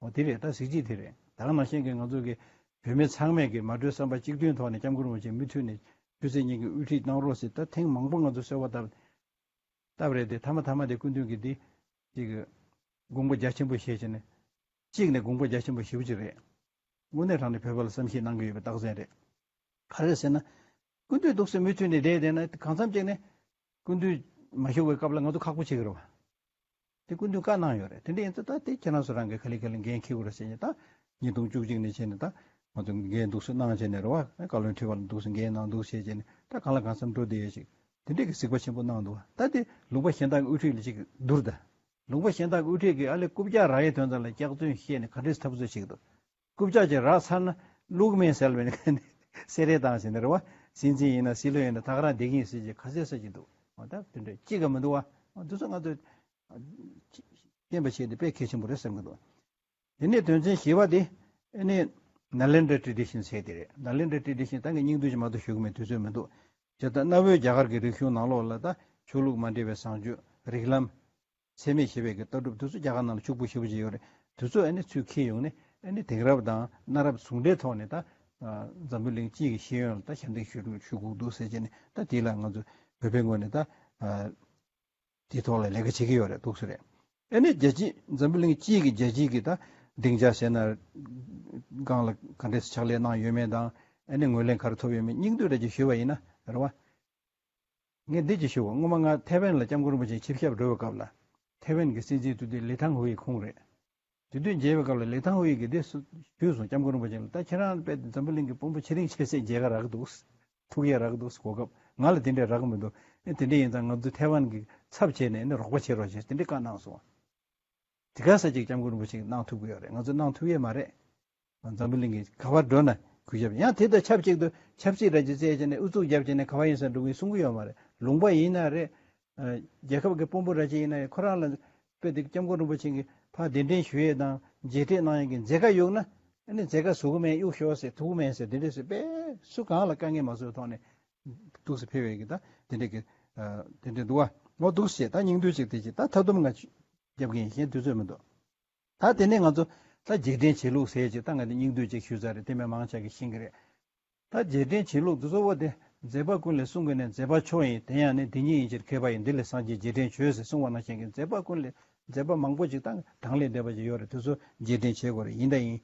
འོ་དེ་རེད། ད་གཟི་བརྗིད་དེ་རེད། ད་ག་ནང་བཞིན་གྱི་ང་ཚོ་གི་བོད་མི་ཚང་མས་གི་མ་གྲོས་བསམ་པ་གཅིག་མཐུན་ཐོག་ནས་སྐྱབས་མགོན་རིན་པོ་ཆེ་མུ་མཐུད་ནས་ཆུ་ཚོད་གཉིས་ཀྱི་དབུ་ཁྲིད་གནང་རོགས་ཟེར་ད་ཐེངས་མང་པོ་ང་ཚོ་གསོལ་བ་བཏབ་བཏབ་རེད་དེ། མཐའ་མ་མཐའ་མ་དེ་སྐུ་མདུན་གྱིས་འདི་ཅིག་དགོངས་པ་རྒྱ་ཆེན་པོ་བཞེས་བྱས་ནས་གཅིག་ནས་དགོངས་པ་རྒྱ་ཆེན་པོ་ཞེ་པོ་ཅིག་རེད། དངོས་གནས་དྲང་གནས་བོད་པ་ལ་བསམ་ཤེས་གནང་གི་ཡོད་པའི་རྟགས་མཚན་རེད། ག་རེ་ཟེར་ན། སྐུ་མདུན་འདུག་སེ་མུ་མཐུད་ནས་བསྡད་བསྡད་ན་གང་འཚམ་ཅིག་ནས་སྐུ་མདུན་མ་བཞུགས་པའི་སྐབས་ལ་ང་ཚོ་ཁག་པོ་བྱེད་ཀྱི་རེད་བ། དེ་སྐུ་མདུན་བཀའ་གནང་ཡོད་རེད། དེ་འདྲ་ཡིན་ཙང་ད་དེ་ཁྱེད་རང་ཚོ་རང་གིས་ག་ལེ་ག་ལེ་འགན་འཁྱེར་དགོས་རེད་ཟེར་ནས་ད་ཉིས་སྟོང་བཅུ་གཅིག་ནས་བྱས་ནས་ད་ང་ཚོ་འགན་འདུག་སེ་གནང་བྱས་ནས་རེད་བ། བཀའ་བློན་ཁྲི་པ་ལ་འདུག་སེ་འགན་གནང་འདུག་བྱས་བྱས་ནས་ད་གང་ལ་གང་འཚམ་འགྲོ་བསྡད་ཡོད་ཅིག་དེ་འདྲས་ཀྱི་གཟིགས་པ་ཆེན་པོ་གནང་འདུག་བ། ད་དེ་ལུང་པ་གཞན་དག་གི་དབུ་ཁྲིད་ལ་ཅིག་བསྡུར་ད། ལུང་པ་གཞན་དག་གི་དབུ་ཁྲིད་ཀྱིས་ཨ་ལེ་རྐུབ་བཀྱག་རག་ཡས་དོན་དག་ལ་སྐྱག་རྫུན་བཤད་ནས་ག་འདྲས་འཐབ་རྩོད་བྱེད་ཀྱི་འདུག་རྐུབ་བཀྱག་ཅིག་རག་ཚར་ན་བླུག་མེད་ཟེར་བས་ནི་སེ་རེ་བཏང་ཟེར་ནི་རེད་བ། སྲིད་འཛིན་ཡིན་ན་སྲིད་བློན་ཡིན་ན་ད་ག་རང་བསྡད་ཀྱི་ཡིན་ཟེར་གྱི་ཁ་གསལ་ཟེར་གྱི་འདུག་འོ་ད་དེ་འདྲ་གཅིག་ག་མི་འདུག་བ། འོ་འདི་ཚོ་ང་ཚོ་ཅི་ བསྟན་པ་བྱས་ཏེ་དཔེ་གལ་ཆེན་པོ་རེད་བསམ་གྱི་འདུག་དེ་ནས་དོན་ཚན་བཞི་པ་དེ་ཨ་ནི་ནཱ་ལེནྡྲ་ཊི་རེ་ཌི་ཤན་ཟེར་དེ་རེད། ནཱ་ལེནྡྲ་ཊི་རེ་ཌི་ཤན་ད་ངས་སྙིང་བསྡུས་ཅིག་མ་གཏོགས་ཞུ་གི་མེད། དུས་ཚོད་མི་འདུག་བྱས་ཙང་གནའ་བོའི་རྒྱ་གར་གྱི་རིག་གཞུང་ནང་ལོགས་ལ་ད་ཆོས་ལུགས་མ་འདྲེས་པའི་བཟང་སྤྱོད་རིགས་ལམ། འཚེ་མེད་ཞི་བའི་གི་ལྟ་གྲུབ་དེ་ཚོ་རྒྱ་གར་ནང་ལ་ཕྱུག་པོ་ཞེ་པོ་ཅིག་ཡོད་རེད། དེ་ཚོ་ཨ་ནི་ཚུར་འཁྱེར་ཡོང་ནས་ཨ་ནི་དེང་རབས་དང་གནའ་རབས་ཟུང་འབྲེལ་ཐོག་ནས་ད་འཛམ་བུ་གླིང་སྤྱི་ཡི་ཤེས་ཡོན་ལ་ད་ཞབས་འདེགས་ཞུ་ཞུ་དགོས་འདུག་ཟེར་བྱས་ནས། ད་དེ་ལ་ང་ཚོ་བོད་པའི་ངོས་ནས་ད་དེའི་ཐོག་ལ་ལས་ཀ་བྱེད་ཀྱི་ཡོད་རེད། འདུག་སེ་རེད། ཨ་ནི་རྒྱལ་སྤྱི་འཛམ་བུ་གླིང་སྤྱི་ཡི་གི་རྒྱལ་སྤྱིའི་གི་ད་སྡིངས་ཆ་ཟེར་ན་སྒང་ལ་ག་འདྲས་ཕྱག་ལས་གནང་ཡོད་མེད་དང་། ཨ་ནི་ངོས་ལེན་ག་རེ་ཐོབ་ཡོད་མེད་སྙིང་བསྡུས་འདྲ་ཅིག་ཞུས་པ་ཡིན་ན་རེད་བ། ངས་འདི་ཅིག་ཞུ་བ། སྔོན་མ་ང་ཐའེ་ཝན་ལ་སྐྱབས་མགོན་རིན་པོ་ཆེ་ཆིབས་ཞབས་འགྲོ་བའི་སྐབས་ལ། ཐའེ་ཝན་གྱི་སྲིད་འཛིན་དེ་དུས་ལི་ཐང་ཧུའེ་ཁོང་རེད། དེ་དུས་མཇལ་བའི་སྐབས་ལ་ལི་ཐང་ཧུའེ་གིས་འདི་ཞུས་སོང་། སྐྱབས་མགོན་རིན་པོ་ཆེ་ལ། ད་ཁྱེད་རང་དཔེ་འཛམ་བུ་གླིང་གི་དཔོན་པོ་ཆེ་རིང་ཆེ་སེ་མཇལ་ཁ་རག་གི་འདུག་ཐུག་ཡ་རག་གི་འདུག་གོ་སྐབས་ང་ལ་དེ་འདྲས་རག་གི་མི་འདུག་ཨེ་དེ་འདྲས་ཡིན་ཙང་ང་ཚོ་ཐའེ་ཝན་གྱི་ཚབ་བྱས་ནས་ཨེ་ནི་རོགས་པ་བྱེད་རོགས་བྱས་དེ་འདྲས་བཀའ་གནང་སོང་། དེ་ག་ས་ཅིག་སྐྱབས་མགོན་རིན་པོ་ཆེ་གིས་གནང་ཐུབ་ཀྱི་ཡོད་རེད། ང་ཚོས་གནང་ཐུབ་ཡས་མ་རེད། འཛམ་བུ་གླིང་གི་ག་པར་འགྲོ་ན་གུས་ཞབས། ཡང་དེ་དང་ཆབས་ཅིག་ཏུ་ཆབ་སྲིད་ར་ཅིག་བཙལ་བྱས་ནས་ཨུ་ཚུགས་བརྒྱབ་བྱས་ནས་ག་པར་ཡིན་ས་འགྲོ་གི་ཡིན་གསུང་གི་ཡོད་མ་རེད། ལུང་པ་ཡིན་ན་རེད། ཨ་རྒྱལ་ཁབ་ཀྱི་དཔོན་པོ་ར་ཅིག་ཡིན་ན་ཡང་ཁོ་རང་ལ་དཔེ་དེ་སྐྱབས་མགོན་རིན་པོ་ཆེ་གིས་ཕར་གདན་འདྲེན་ཞུ་ཡས་དང་མཇལ་འཕྲད་གནང་ཡས་ཀྱི་མཛད་དཀའ་ཡོད་ན། ཨ་ནི་མཛད་དཀའ་བཟོ་གི་མེད། གཡུག་ཞོག་ཟེར། ཐུག་གི་མེད་ཟེར། དེ་འདྲས་ཟེར། དཔེ་སུ་གང་ལ་དཀའ་ངལ་མ་བཟོས་ཐོག་ནས་འདུག་སེ་ཕེབས་པའི་གི་ད་དེ་འདྲས་ཀྱི་ཨ་དེ་འདྲས་འདུག་བ། འོ་འདུག་སེ་ད་སྙིང་བསྡུས་ཅིག་དེ་ཅིག་ད་མཐའ་སྡོམ་ང་རྒྱབ་ཀྱི་ཡིན། གཞན་དུས་ཚོད་མི་འདུག་ད་དེ་ནས་ང་ཚོ་ད་རྗེས་དྲན་བྱེད་ལུགས་ཟེར་ཅིག་ད་ང་དེ་སྙིང་བསྡུས་ཅིག་ཞུས་ཚར་རེད། དེ་མིན་མང་ཆེ་གིས་ཤེས་ཀྱི་རེད། ད་རྗེས་དྲན་བྱེད་ལུགས་དེ་གཙོ་བོ་དེ་མཛད་པ་ཀུན་ལས་གསུང་གི་ནི་མཛད་པ་མཆོག་ཡིན། དེ་ཡང་ནི་འདི་ཉིད་ཡིན་ཕྱིར་མཁས་པ་ཡིས། འདི་ལས་སངས་རྒྱས་རྗེས་དྲན་བྱོས་ཟེར་གསུངས་པ་ནང་བཞིན་གྱི་མཛད་པ་ཀུན་ལས་མཛད་པ་མང་པོ་ཅིག་དང་གྲངས་ལས་འདས་པ་ཅིག་ཡོད་རེད། དེ་ཚོ་རྗེས་དྲན་བྱེད་དགོས་རེད། ཡིན་དང་ཡིན།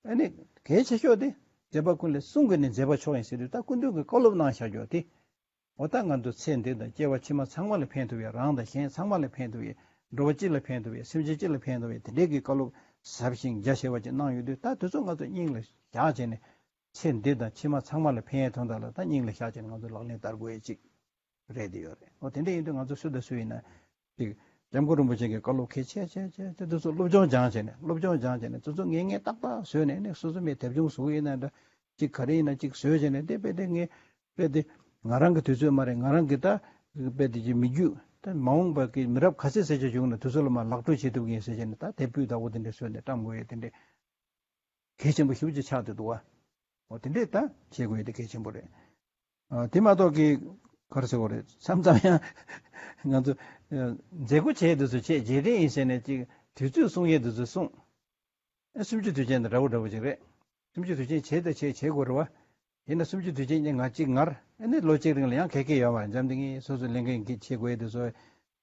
ཨ་ནི་གལ་ཆེ་ཤོས་དེ་མཛད་པ་ཀུན་ལས་གསུང་གི་ནི་མཛད་པ་མཆོག་ཡིན་ཟེར་དུས་ད་སྐུ་མདུན་གྱིས་བཀའ་སློབ་གནང་བཞག་རྒྱུ་དེ། འོ་ད་ང་ཚོ་ཚེ་འདི་དང་སྐྱེ་བ་ཕྱི་མ་ཚང་མ་ལ་ཕན་ཐུབ་ཡས། རང་དང་གཞན་ཚང་མ་ལ་ཕན་ཐུབ་ཡས། འགྲོ་བ་སྤྱི་ལ་ཕན་ཐུབ་ཡས། སེམས་ཅན་སྤྱི་ལ་ཕན་ཐུབ་ཡས། དེ་འདྲའི་གི་བཀའ་སློབ་ཟབ་ཞིང་རྒྱ་ཆེ་བ་ཅིག་གནང་ཡོད་དུས། ད་དེ་ཚོ་ང་ཚོ་སྙིང་ལ་བཞག་བྱས་ནས་ཚེ་འདི་དང་ཕྱི་མ་ཚང་མ་ལ་ཕན་ཡས་དོན་དག་ལ་ད་སྙིང་ལ་བཞག་བྱས་ནས་ང་ཚོ་ལག་ལེན་བསྟར་དགོས་ཡས་ཅིག་རེད་དེ་ཡོད་རེད། འོ་དེ་འདྲ་ཡིན་དུས་ང་ཚོ་སུ་དང་སུ་ཡིན་ན་ཅིག་སྐྱབས་མགོན་རིན་པོ་ཆེ་གི་བཀའ་སློབ་གལ་ཆེ་ཆེ་ཆེ་ཆེ་དེ་ཚོ་སློབ་སྦྱོང་སྦྱངས་བྱས་ནས། སློབ་སྦྱོང་སྦྱངས་བྱས་ནས་དེ་ཚོ་ངེས་ངེས་ཏག་ཏག་བཟོས་ནས་ནི་སོ་སོ་མི་དེབ་ཆུང་བཟོ་གི་ཡིན་ན་འདྲ། གཅིག་ག་རེ་ཡིན་ན་གཅིག་བཟོས་བྱས་ནས། དེ་དཔེ་དེ་ངས་དཔེ་དེ་ང་རང་གི་དུས་ཚོད་མ་རེད། ང་རང་གི་ད་དཔེ་དེ་ཅིག་མི་རྒྱུད་ད་མ་འོངས་པ་གི་མི་རབས་ག་ཚད་ཟེར་ཆ་བྱུང་ན་དེ་ཚོ་ལ་མར་ལག་འགྲོ་བྱེད་ཐུབ་ཀྱི་ཡིན་ཟེར་བྱས་ནས། ད་དེབ་སྤུས་དག་པོ་དེ་འདྲ་བཟོས་ནས་བཀྲམ་དགོས་ཡས་དེ་འདྲ་གལ་ཆེན་པོ་ཞེ་པོ་ཅིག་ཆགས་བསྡད་འདུག་བ། འོ་དེ་འདྲས་ད་བྱེད་དགོས་ཡས་དེ་གལ་ཆེན་པོ་རེད། ཨ་དེ་མ་གཏོགས་ཀྱི་ག་རེ་ཟེར་དགོས་རེད། མཚམས་མཚམས་ཡང་ང་ཚོ་ཨ་མཛད་སྒོ་བྱས་དེ་ཚོ་བྱས། རྗེས་དྲན་ཡིན་ཟེར་ནས་ཅིག་དུས་ཚོད་སྲུང་ཡས་དེ་ཚོ་སྲུང་། ཨ་གསུམ་བཅུ་དུས་ཆེན་དང་འདྲ་བོ་འདྲ་བོ་ཅིག་རེད། གསུམ་བཅུ་དུས་ཆེན་བྱས་དང་བྱས་བྱེད་དགོས་རེད་བ། ཡིན་ན་གསུམ་བཅུ་དུས་ཆེན་གྱི་ང་གཅིག་ངར་ཨ་ནི་ལོ་གཅིག་རིང་ལ་ཡང་ག་གེ་ཡོད་མ་རེད། འཛམ་གླིང་གི་སོ་སོ་ལས་འགན་གྱི་བྱེད་དགོས་ཡས་དེ་ཚོ་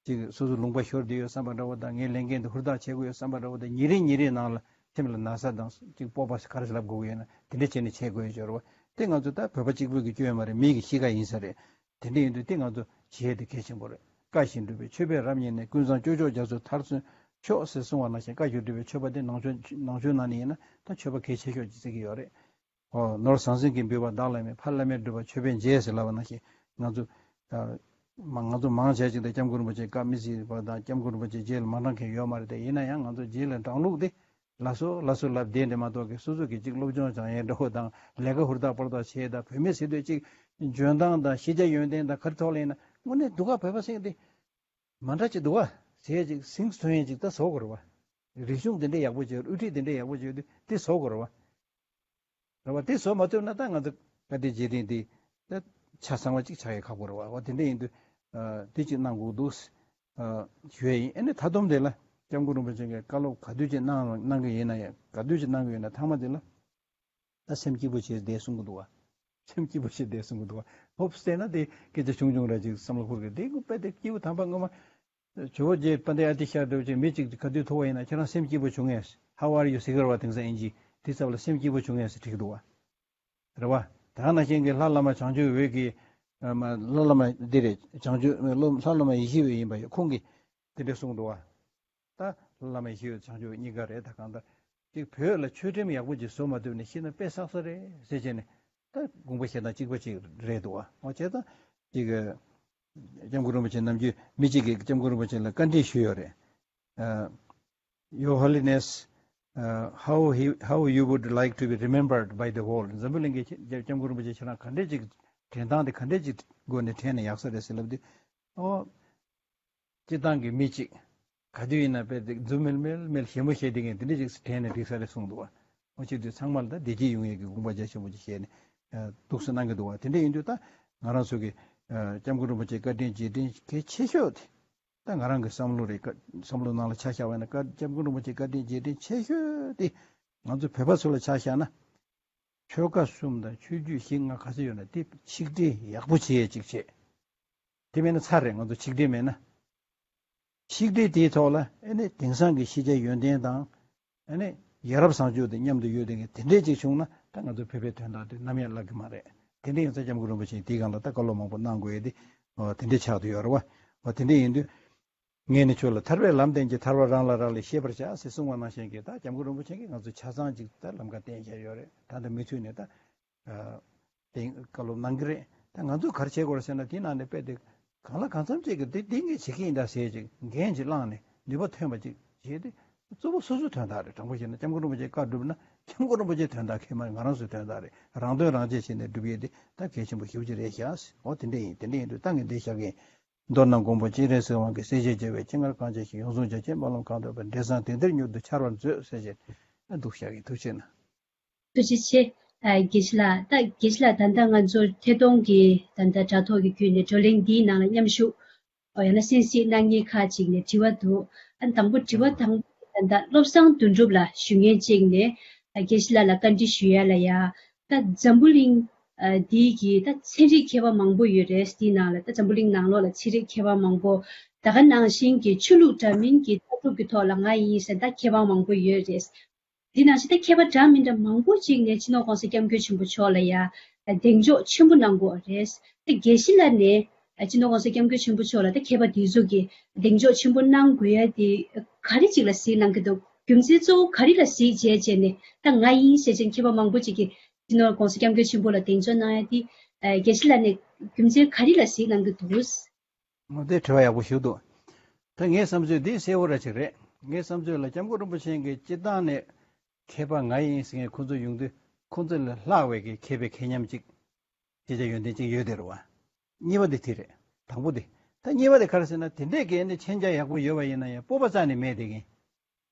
ཅིག་སོ་སོ་ལུང་པ་ཤོར་བསྡད་ཡོད་བསམ་པ་འདྲ་བོ་དང་། ངའི་ལས་འགན་དེ་ཧུར་ཐག་བྱེད་དགོས་ཡོད་བསམ་པ་འདྲ་བོ་དང་། ཉིན་རེ་ཉིན་རེའི་ནང་ལ་སེམས་ལ་ན་ཚ་དང་ཅིག་སྤོབས་པ་ག་རེ་ལབ་དགོས་ཀྱི་ཡོད་ན་དེ་འདྲ་བྱས་ནས་བྱེད་དགོས་ཡོད་ཅོག་རེད་བ། དེ་ང་ཚོ་ད་བོད་པ་གཅིག་པུ་གི་སྐྱོན་མ་རེད། མི་གི་གཤིས་ཀ་ཡིན་ས་རེད། དེ་འདྲ་ཡིན་དུས་དེ་ང་ཚོ་བྱེད་ཡས་དེ་གལ་ཆེན་པོ་རེད། བཀའ་བཞིན་སྒྲུབ་པའི་མཆོད་པས་རབ་མཉེས་ནས། ཀུན་བཟང་སྤྱོད་མཆོག་རྒྱ་མཚོ་མཐར་སོན་མཆོག་ཟེར་གསུངས་པ་ནང་བཞིན། བཀའ་བཞིན་སྒྲུབ་པའི་མཆོད་པ་དེ་ནང་ཆོས་ནང་ཆོས་ནང་ནས་ཡིན་ན་ད་མཆོད་པ་གལ་ཆེ་ཤོས་ཅིག་བརྩི་གི་ཡོད་རེད། ཨོ། ནོར་ཟང་ཟིང་གིས་འབུལ་བ་བདག་ལ་མེད། ཕ་བླ་མའི་སྒྲུབ་པ་མཆོད་པས་འཇལ་ཟེར་ལབ་པ་ནང་བཞིན། ང་ཚོ་ཨ་མ་ང་ཚོ་མང་ཆེ་ཅིག་ད་སྐྱབས་མགོན་རིན་པོ་ཆེའི་བཀའ་མི་གཟིགས་པ་དང་། སྐྱབས་མགོན་རིན་པོ་ཆེའི་རྗེས་ལ་མ་འབྲང་མཁན་ཡོད་མ་རེད་དེ། ཡིན་ན་ཡང་ང་ཚོ་རྗེས་ལ་འབྲང་ལུགས་དེ་ལ་སོ་ལ་སོ་ལབ་བསྡད་འདྲ་མ་གཏོགས་ཀྱི། སོ་སོ་གི་ཅིག་སློབ་སྦྱོང་སྦྱང་ཡས་འདྲ་བོ་དང་། ལས་ཀ་ཧུར་ཐག་པར་ཐག་བྱས་དང་། བོད་མི་ཟེར་དུས་ཅིག་འཇོན་ཐང་དང་ཤེས་བྱ་ཡོན་ཏན་དང་ག་རེ་ཐོག་ལ་ཡིན་ན་དངོས་གནས་སྡུག་ག་བོད་པ་ཟེར་མཁན་དེ་མ་འདྲ་ཅིག་འདུག་བ། ཟེར་ཅིག་སེམས་ཚོར་ཡས་ཅིག་ད་བཟོ་དགོས་རེད་བ། རིག་གཞུང་དེ་འདྲ་ཡག་པོ་བྱས། དབུ་ཁྲིད་དེ་འདྲ་ཡག་པོ་བྱས་དུས་དེ་བཟོ་དགོས་རེད་བ། རེད་བ། དེ་བཟོ་མ་ཐུབ་ན་ད་ང་ཚོ་བཀའ་དྲིན་རྗེས་དྲན་དེ་ད་ཆ་ཚང་བ་ཅིག་ཆགས་ཡས་ཁག་པོ་རེད་བ། འོ་དེ་འདྲ་ཡིན་དུས་ཨ་དེ་ཅིག་གནང་དགོས་འདུག་ཨ་ཞུ་ཡས་ཡིན། ཨ་ནི་མཐའ་སྡོམ་དེ་ལ་སྐྱབས་མགོན་རིན་པོ་ཆེ་གིས་བཀའ་སློབ་ག་དུས་ཅིག་གནང་གནང་གི་ཡིན་ན་ཡང་། ག་དུས་ཅིག་གནང་གི་ཡོད་ན་ཐ་མ་དེ་ལ་ད་སེམས་སྐྱིད་པོ་བྱས་བསྡད་གསུང་གི་འདུག་བ། སེམས་སྐྱིད་པོ་བྱས་བསྡད་གསུང་གི་འདུག་བ། ཧོབ་སྟེ་ན་དེ་སྐད་ཆ་ཆུང་ཆུང་ར་ཅིག་བསམ་བློ་འཁོར་གི། དེ་དཔེ་དེ་སྐྱེས་བུ་དམ་པ་སྔོན་མ་ཇོ་བོ་རྗེ་དཔལ་ལྡན་ཨ་ཏི་ཤ་འདྲ་བོ་ཅིག་མི་གཅིག་ག་དུས་ཐུག་པ་ཡིན་ན། ཁྱེད་རང་སེམས་སྐྱིད་པོ་བྱུང་ངས། How are you? ཟེར་གི་རེད་བ། དེང་སང་དབྱིན་ཇི་དེ་ཚབ་ལ་སེམས་སྐྱིད་པོ་བྱུང་ངས་ཟེར་དྲིས་ཀྱི་འདུག་བ། རེད་བ། ད་ནང་བཞིན་གྱི་ལྷ་བླ་མ་བྱང་ཆུབ་འོད་ཀྱི་ཨ་མ་ལྷ་བླ་མ་འདི་རེད། བྱང་ཆུབ་ལྷ་བླ་མ་ཡེ་ཤེས་འོད་ཡིན་པ་ཡོད། ཁོང་གིས་དེ་འདྲ་གསུངས་འདུག་བ། ད་བླ་མ་ཡེ་ཤེས་འོད་བྱང་ཆུབ་འོད་གཉིས་ཀ་རེད། ད་གང་ལྟར་ཅིག་བོད་ལ་ཆོས་ཁྲིམས་ཡག་པོ་ཅིག་བཟོ་མ་ཐུབ་ནས་ཤི་ན་དཔེ་བསགས་ས་རེད་ཟེར་བྱས་ནས། ད་དགོངས་པ་བཞེས་སྟངས་གཅིག་པ་ཅིག་རེད་འདུག་བ། འོ་བྱས་ཙང་ཅིག་སྐྱབས་མགོན་རིན་པོ་ཆེ་ནམ་རྒྱུན་མི་གཅིག་གིས་སྐྱབས་མགོན་རིན་པོ་ཆེ་ལ་བཀའ་འདྲི་ཞུས་ཡོད་རེད། ཨ། Your Holiness, uh, how he, how you would like to be remembered by the world? འཛམ་བུ་གླིང་གི་སྐྱབས་མགོན་རིན་པོ་ཆེ་ཁྱེད་རང་ག་འདྲས་ཅིག་དྲན་སྟངས་དེ་ག་འདྲས་ཅིག་སྒོ་ནས་དྲན་ན་ཡག་ས་རེད་ཟེར་ལབ་དུས། ཨོ། སྤྱིར་བཏང་གི་མི་གཅིག་ ག་དུས་ཡིན་ན་དཔེ་དེ་མཛུབ་མེལ་མེལ་མེལ་ཞེ་མོ་བྱེད་བསྡད་མཁན་དེ་འདྲ་ཅིག་དྲན་ནས་འགྲིག་ས་རེད་གསུངས་འདུག་བ། འོ་བྱེད་དུས་ཚང་མ་ལ་ད་བདེ་སྐྱིད་ཡོང་ཡས་ཀྱི་དགོངས་པ་རྒྱ་ཆེན་པོ་ཅིག་བཞེས་ནས་ཨ་འདུག་སེ་གནང་གི་འདུག་བ། དེ་འདྲ་ཡིན་དུས་ད་ང་རང་ཚོ་གི་ཨ་སྐྱབས་མགོན་རིན་པོ་ཆེའི་བཀའ་དྲིན་རྗེས་དྲན་གལ་ཆེ་ཤོས་དེ། ད་ང་རང་གི་བསམ་བློ་རེད། བཀའ་བསམ་བློ་ནང་ལ་ཆ་བཞག་པ་ཡིན་ན་བཀའ་སྐྱབས་མགོན་རིན་པོ་ཆེའི་བཀའ་དྲིན་རྗེས་དྲན་ཆེ་ཤོས་དེ་ང་ཚོ་བོད་པ་ཚོ་ལ་ཆ་བཞག་ན། ཆོལ་ཁ་གསུམ་དང་ཆོས་བརྒྱུད་བཞི་ལྔ་ག་ཚོད་ཡོད་ན་དེ་ཆིག་སྒྲིལ་ཡག་པོ་བྱེད་ཡས་ཅིག་བྱེད། དེ་མེད་ན་ཚར་རེད། ང་ཚོ་ཆིག་སྒྲིལ་མེད་ན། ཆིག་སྒྲིལ་དེའི་ཐོག་ལ་ཨེ་ནི་དེང་སང་གི་ཤེས་བྱ་ཡོན་ཏན་དང་། ཨེ་ནི་ཡ་རབས་བཟང་སྤྱོད་དེ་མཉམ་དུ་ཡོད་དེ་དེ་འདྲས་ཅིག་བྱུང་ན་ད་ང་ཚོ་བོད་པའི་དོན་དག་དེ་ནམ་ཡང་བརླག་གི་མ་རེད། དེ་འདྲ་ཡིན་ཙང་སྐྱབས་མགོན་རིན་པོ་ཆེས་དེའི་སྒང་ལ་ད་བཀའ་སློབ་མང་པོ་གནང་དགོས་ཡས་དེ་འོ་དེ་འདྲས་ཆགས་བསྡད་ཡོད་རེད་བ། འོ་དེ་འདྲས་ཡིན་དུས། ངས་ནི་ཁྱོད་ལ་ཐར་པའི་ལམ་བསྟན་གྱི་ཐར་པ་རང་ལ་རག་ལས་ཤེས་པར་བྱ་ཟེར་གསུངས་པ་ནང་བཞིན་གྱི་ད་སྐྱབས་མགོན་རིན་པོ་ཆེ་གིས་ང་ཚོ་ཆ་ཚང་ཅིག་ད་ལམ་ཁ་བསྟན་བཞག་ཡོད་རེད། ད་ལྟ་མུ་མཐུད་ནས་ད་དེ་བཀའ་སློབ་གནང་གི་རེད། ད་ང་ཚོས་ག་རེ་བྱེད་དགོས་རེད་ཟེར་ན་དེའི་ནང་ནས་དཔེ་དེ་གང་ལ་གང་འཚམ་ཅིག་གིས་དེ་དེ་ངས་བྱེད་ཀྱི་ཡིན་ད་ཟེར་ཅིག་འགན་ཅིག་བླངས་ནས་ནུས་པ་ཐོན་པ་ཅིག་བྱས་ཏེ་གཙོ་བོ་སོ་སོའི་དོན་དག་རེད། དྲང་པོ་བཤད་ན་སྐྱབས་མགོན་རིན་པོ་ཆེའི་བཀའ་བསྒྲུབས་ན་སྐྱབས་མགོན་རིན་པོ་ཆེའི་དོན་དག་གང་ཡིན་མ་རེད། ང་རང་ཚོའི་དོན་དག་རེད། རང་དོན་རང་གཅེས་བྱས་ནས་བསྒྲུབ་ཡས་དེ་ད་གལ་ཆེན་པོ་ཞེ་པོ་ཅིག་རེད་ཤག་འོ་དེ་འདྲ་ཡིན། དེ་འདྲ་ཡིན་དུས་ད་ངས་འདི་བཞག་གི་ཡིན། མདོར་ན་མགོན་པོ་སྤྱན་རས་གཟིགས་དབང་གིས། སྲས་བཅས་རྒྱལ་བའི་སྤྱན་སྔར་གང་བྱས་ཤིང་། ཡོངས་བཟུང་རྒྱ་ཆེན་དམག་ལམ་གང་བཏོད་པའི། འབྲས་བཟང་དེང་འདིར་མྱུར་དུ་འཆར་བར་མཛོད་ཟེར་བྱས་ཨ་འདུག་བཞག་གི་ཐུགས་ཆེ་གནང་། ཐུགས་རྗེ་ཆེ། ཨ་དགེ་བཤེས་ལགས། ད་དགེ་བཤེས་ལགས་ད་ལྟ་ང་ཚོར་ཐད་གཏོང་གི་ད་ལྟ་དྲ་ཐོག་གི་བརྒྱུད་ནས་བགྲོ་གླེང་འདིའི་ནང་ལ་མཉམ་ཞུགས་ཨོ་ཡང་ན་གསན་གཟིགས་གནང་མཁན་ཁག་ཅིག་ནས་དྲི་བ་འདུག་ཨ་དང་པོ་དྲི་བ་དང་པོ་ད་ལྟ་བློ་བཟང་དོན་གྲུབ་ལགས་ཞུ་མཁན་ཅིག་ནས་ཨ་དགེ་བཤེས་ལགས་ལ་བཀའ་འདྲི་ཞུ་ཡ་ལ་ཡ། ད་འཛམ་བུ་གླིང་ཨ་འདིའི་གི་ད་ཚན་རིག་མཁས་པ་མང་པོ་ཡོད་རེད། འདིའི་ནང་ལ་ད་འཛམ་བུ་གླིང་ནང་ལོགས་ལ་ཚན་རིག་མཁས་པ་མང་པོ་ད་ག་ནང་བཞིན་གྱི་ཆོས་ལུགས་འདྲ་མིན་གྱི་ལྟ་གྲུབ་ཀྱི་ཐོག་ལ་ང་ཡིན་ཟེར་ད་མཁས་པ་མང་པོ་ཡོད་རེད། འདི་ནང་བཞིན་ད་མཁས་པ་འདྲ་མི་འདྲ་མང་པོ་ཅིག་ནས་སྤྱི་ནོར་༸གོང་ས་༸སྐྱབས་མགོན་ཆེན་པོ་མཆོག་ལ་ཡ་གདེང་འཇོག་ཆེན་པོ་གནང་གི་ཡོད་རེད། ད་དགེ་བཤེས་ལགས་ནས་སྤྱི་ནོར་༸གོང་ས་༸སྐྱབས་མགོན་ཆེན་པོ་མཆོག་ལ་ད་མཁས་པ་འདི་ཚོ་གིས་གདེང་འཇོག་ཆེན་པོ་གནང་དགོས་ཡ་དེ་ག་རེ་ཅིག་ལ་གཟིགས་གནང་གི་འདུག་རྒྱུ་མཚན་གཙོ་བོ་ག་རེ་ལ་གཟིགས་བྱས་བྱས་ནས་ད་ང་ཡིན་ཞེས་བྱས་མཁས་པ་མང་པོ་ཅིག་གིས་སྤྱི་ནོར་༸གོང་ས་༸སྐྱབས་མགོན་ཆེན་པོ་ལ་གདེང་འཇོག་གནང་ཡ་དེ་དགེ་བཤེས་ལགས་ནས་རྒྱུ་མཚན་ག་རེ་ལ་གཟིགས་གནང་གི་འདུག་འོ་དེ་དྲི་བ་ཡག་པོ་ཞིག་འདུག་ད་ངའི་བསམ་ཚུལ་འདི་གསལ་བོ་ར་ཅིག་རེད། ངའི་བསམ་ཚུལ་ལ་སྐྱབས་མགོན་རིན་པོ་ཆེ་གིས་སྤྱིར་བཏང་ནས་མཁས་པ་ང་ཡིན་ཟེར་མཁན་ཁོ་ཚོ་ཡོང་དུས་ཁོ་ཚོ་ལས་ལྷག་པའི་གི་མཁས་པའི་མཁས་མཉམ་ཅིག་ཤེས་བྱ་ཡོན་ཏན་ཅིག་ཡོད་དེ་རེད་བ། གཉིས་པ་དེ་དེ་རེད། དང་པོ་དེ། ད་གཉིས་པ་དེ་ག་རེ་ཟེར་ན་དེ་འདྲས་ཀྱི་ནི་མཁྱེན་རྒྱ་ཡག་པོ་ཡོད་པ་ཡིན་ན་ཡང་སྤོབས་པ་རྩ་ནས་མེད་དེ་གིན།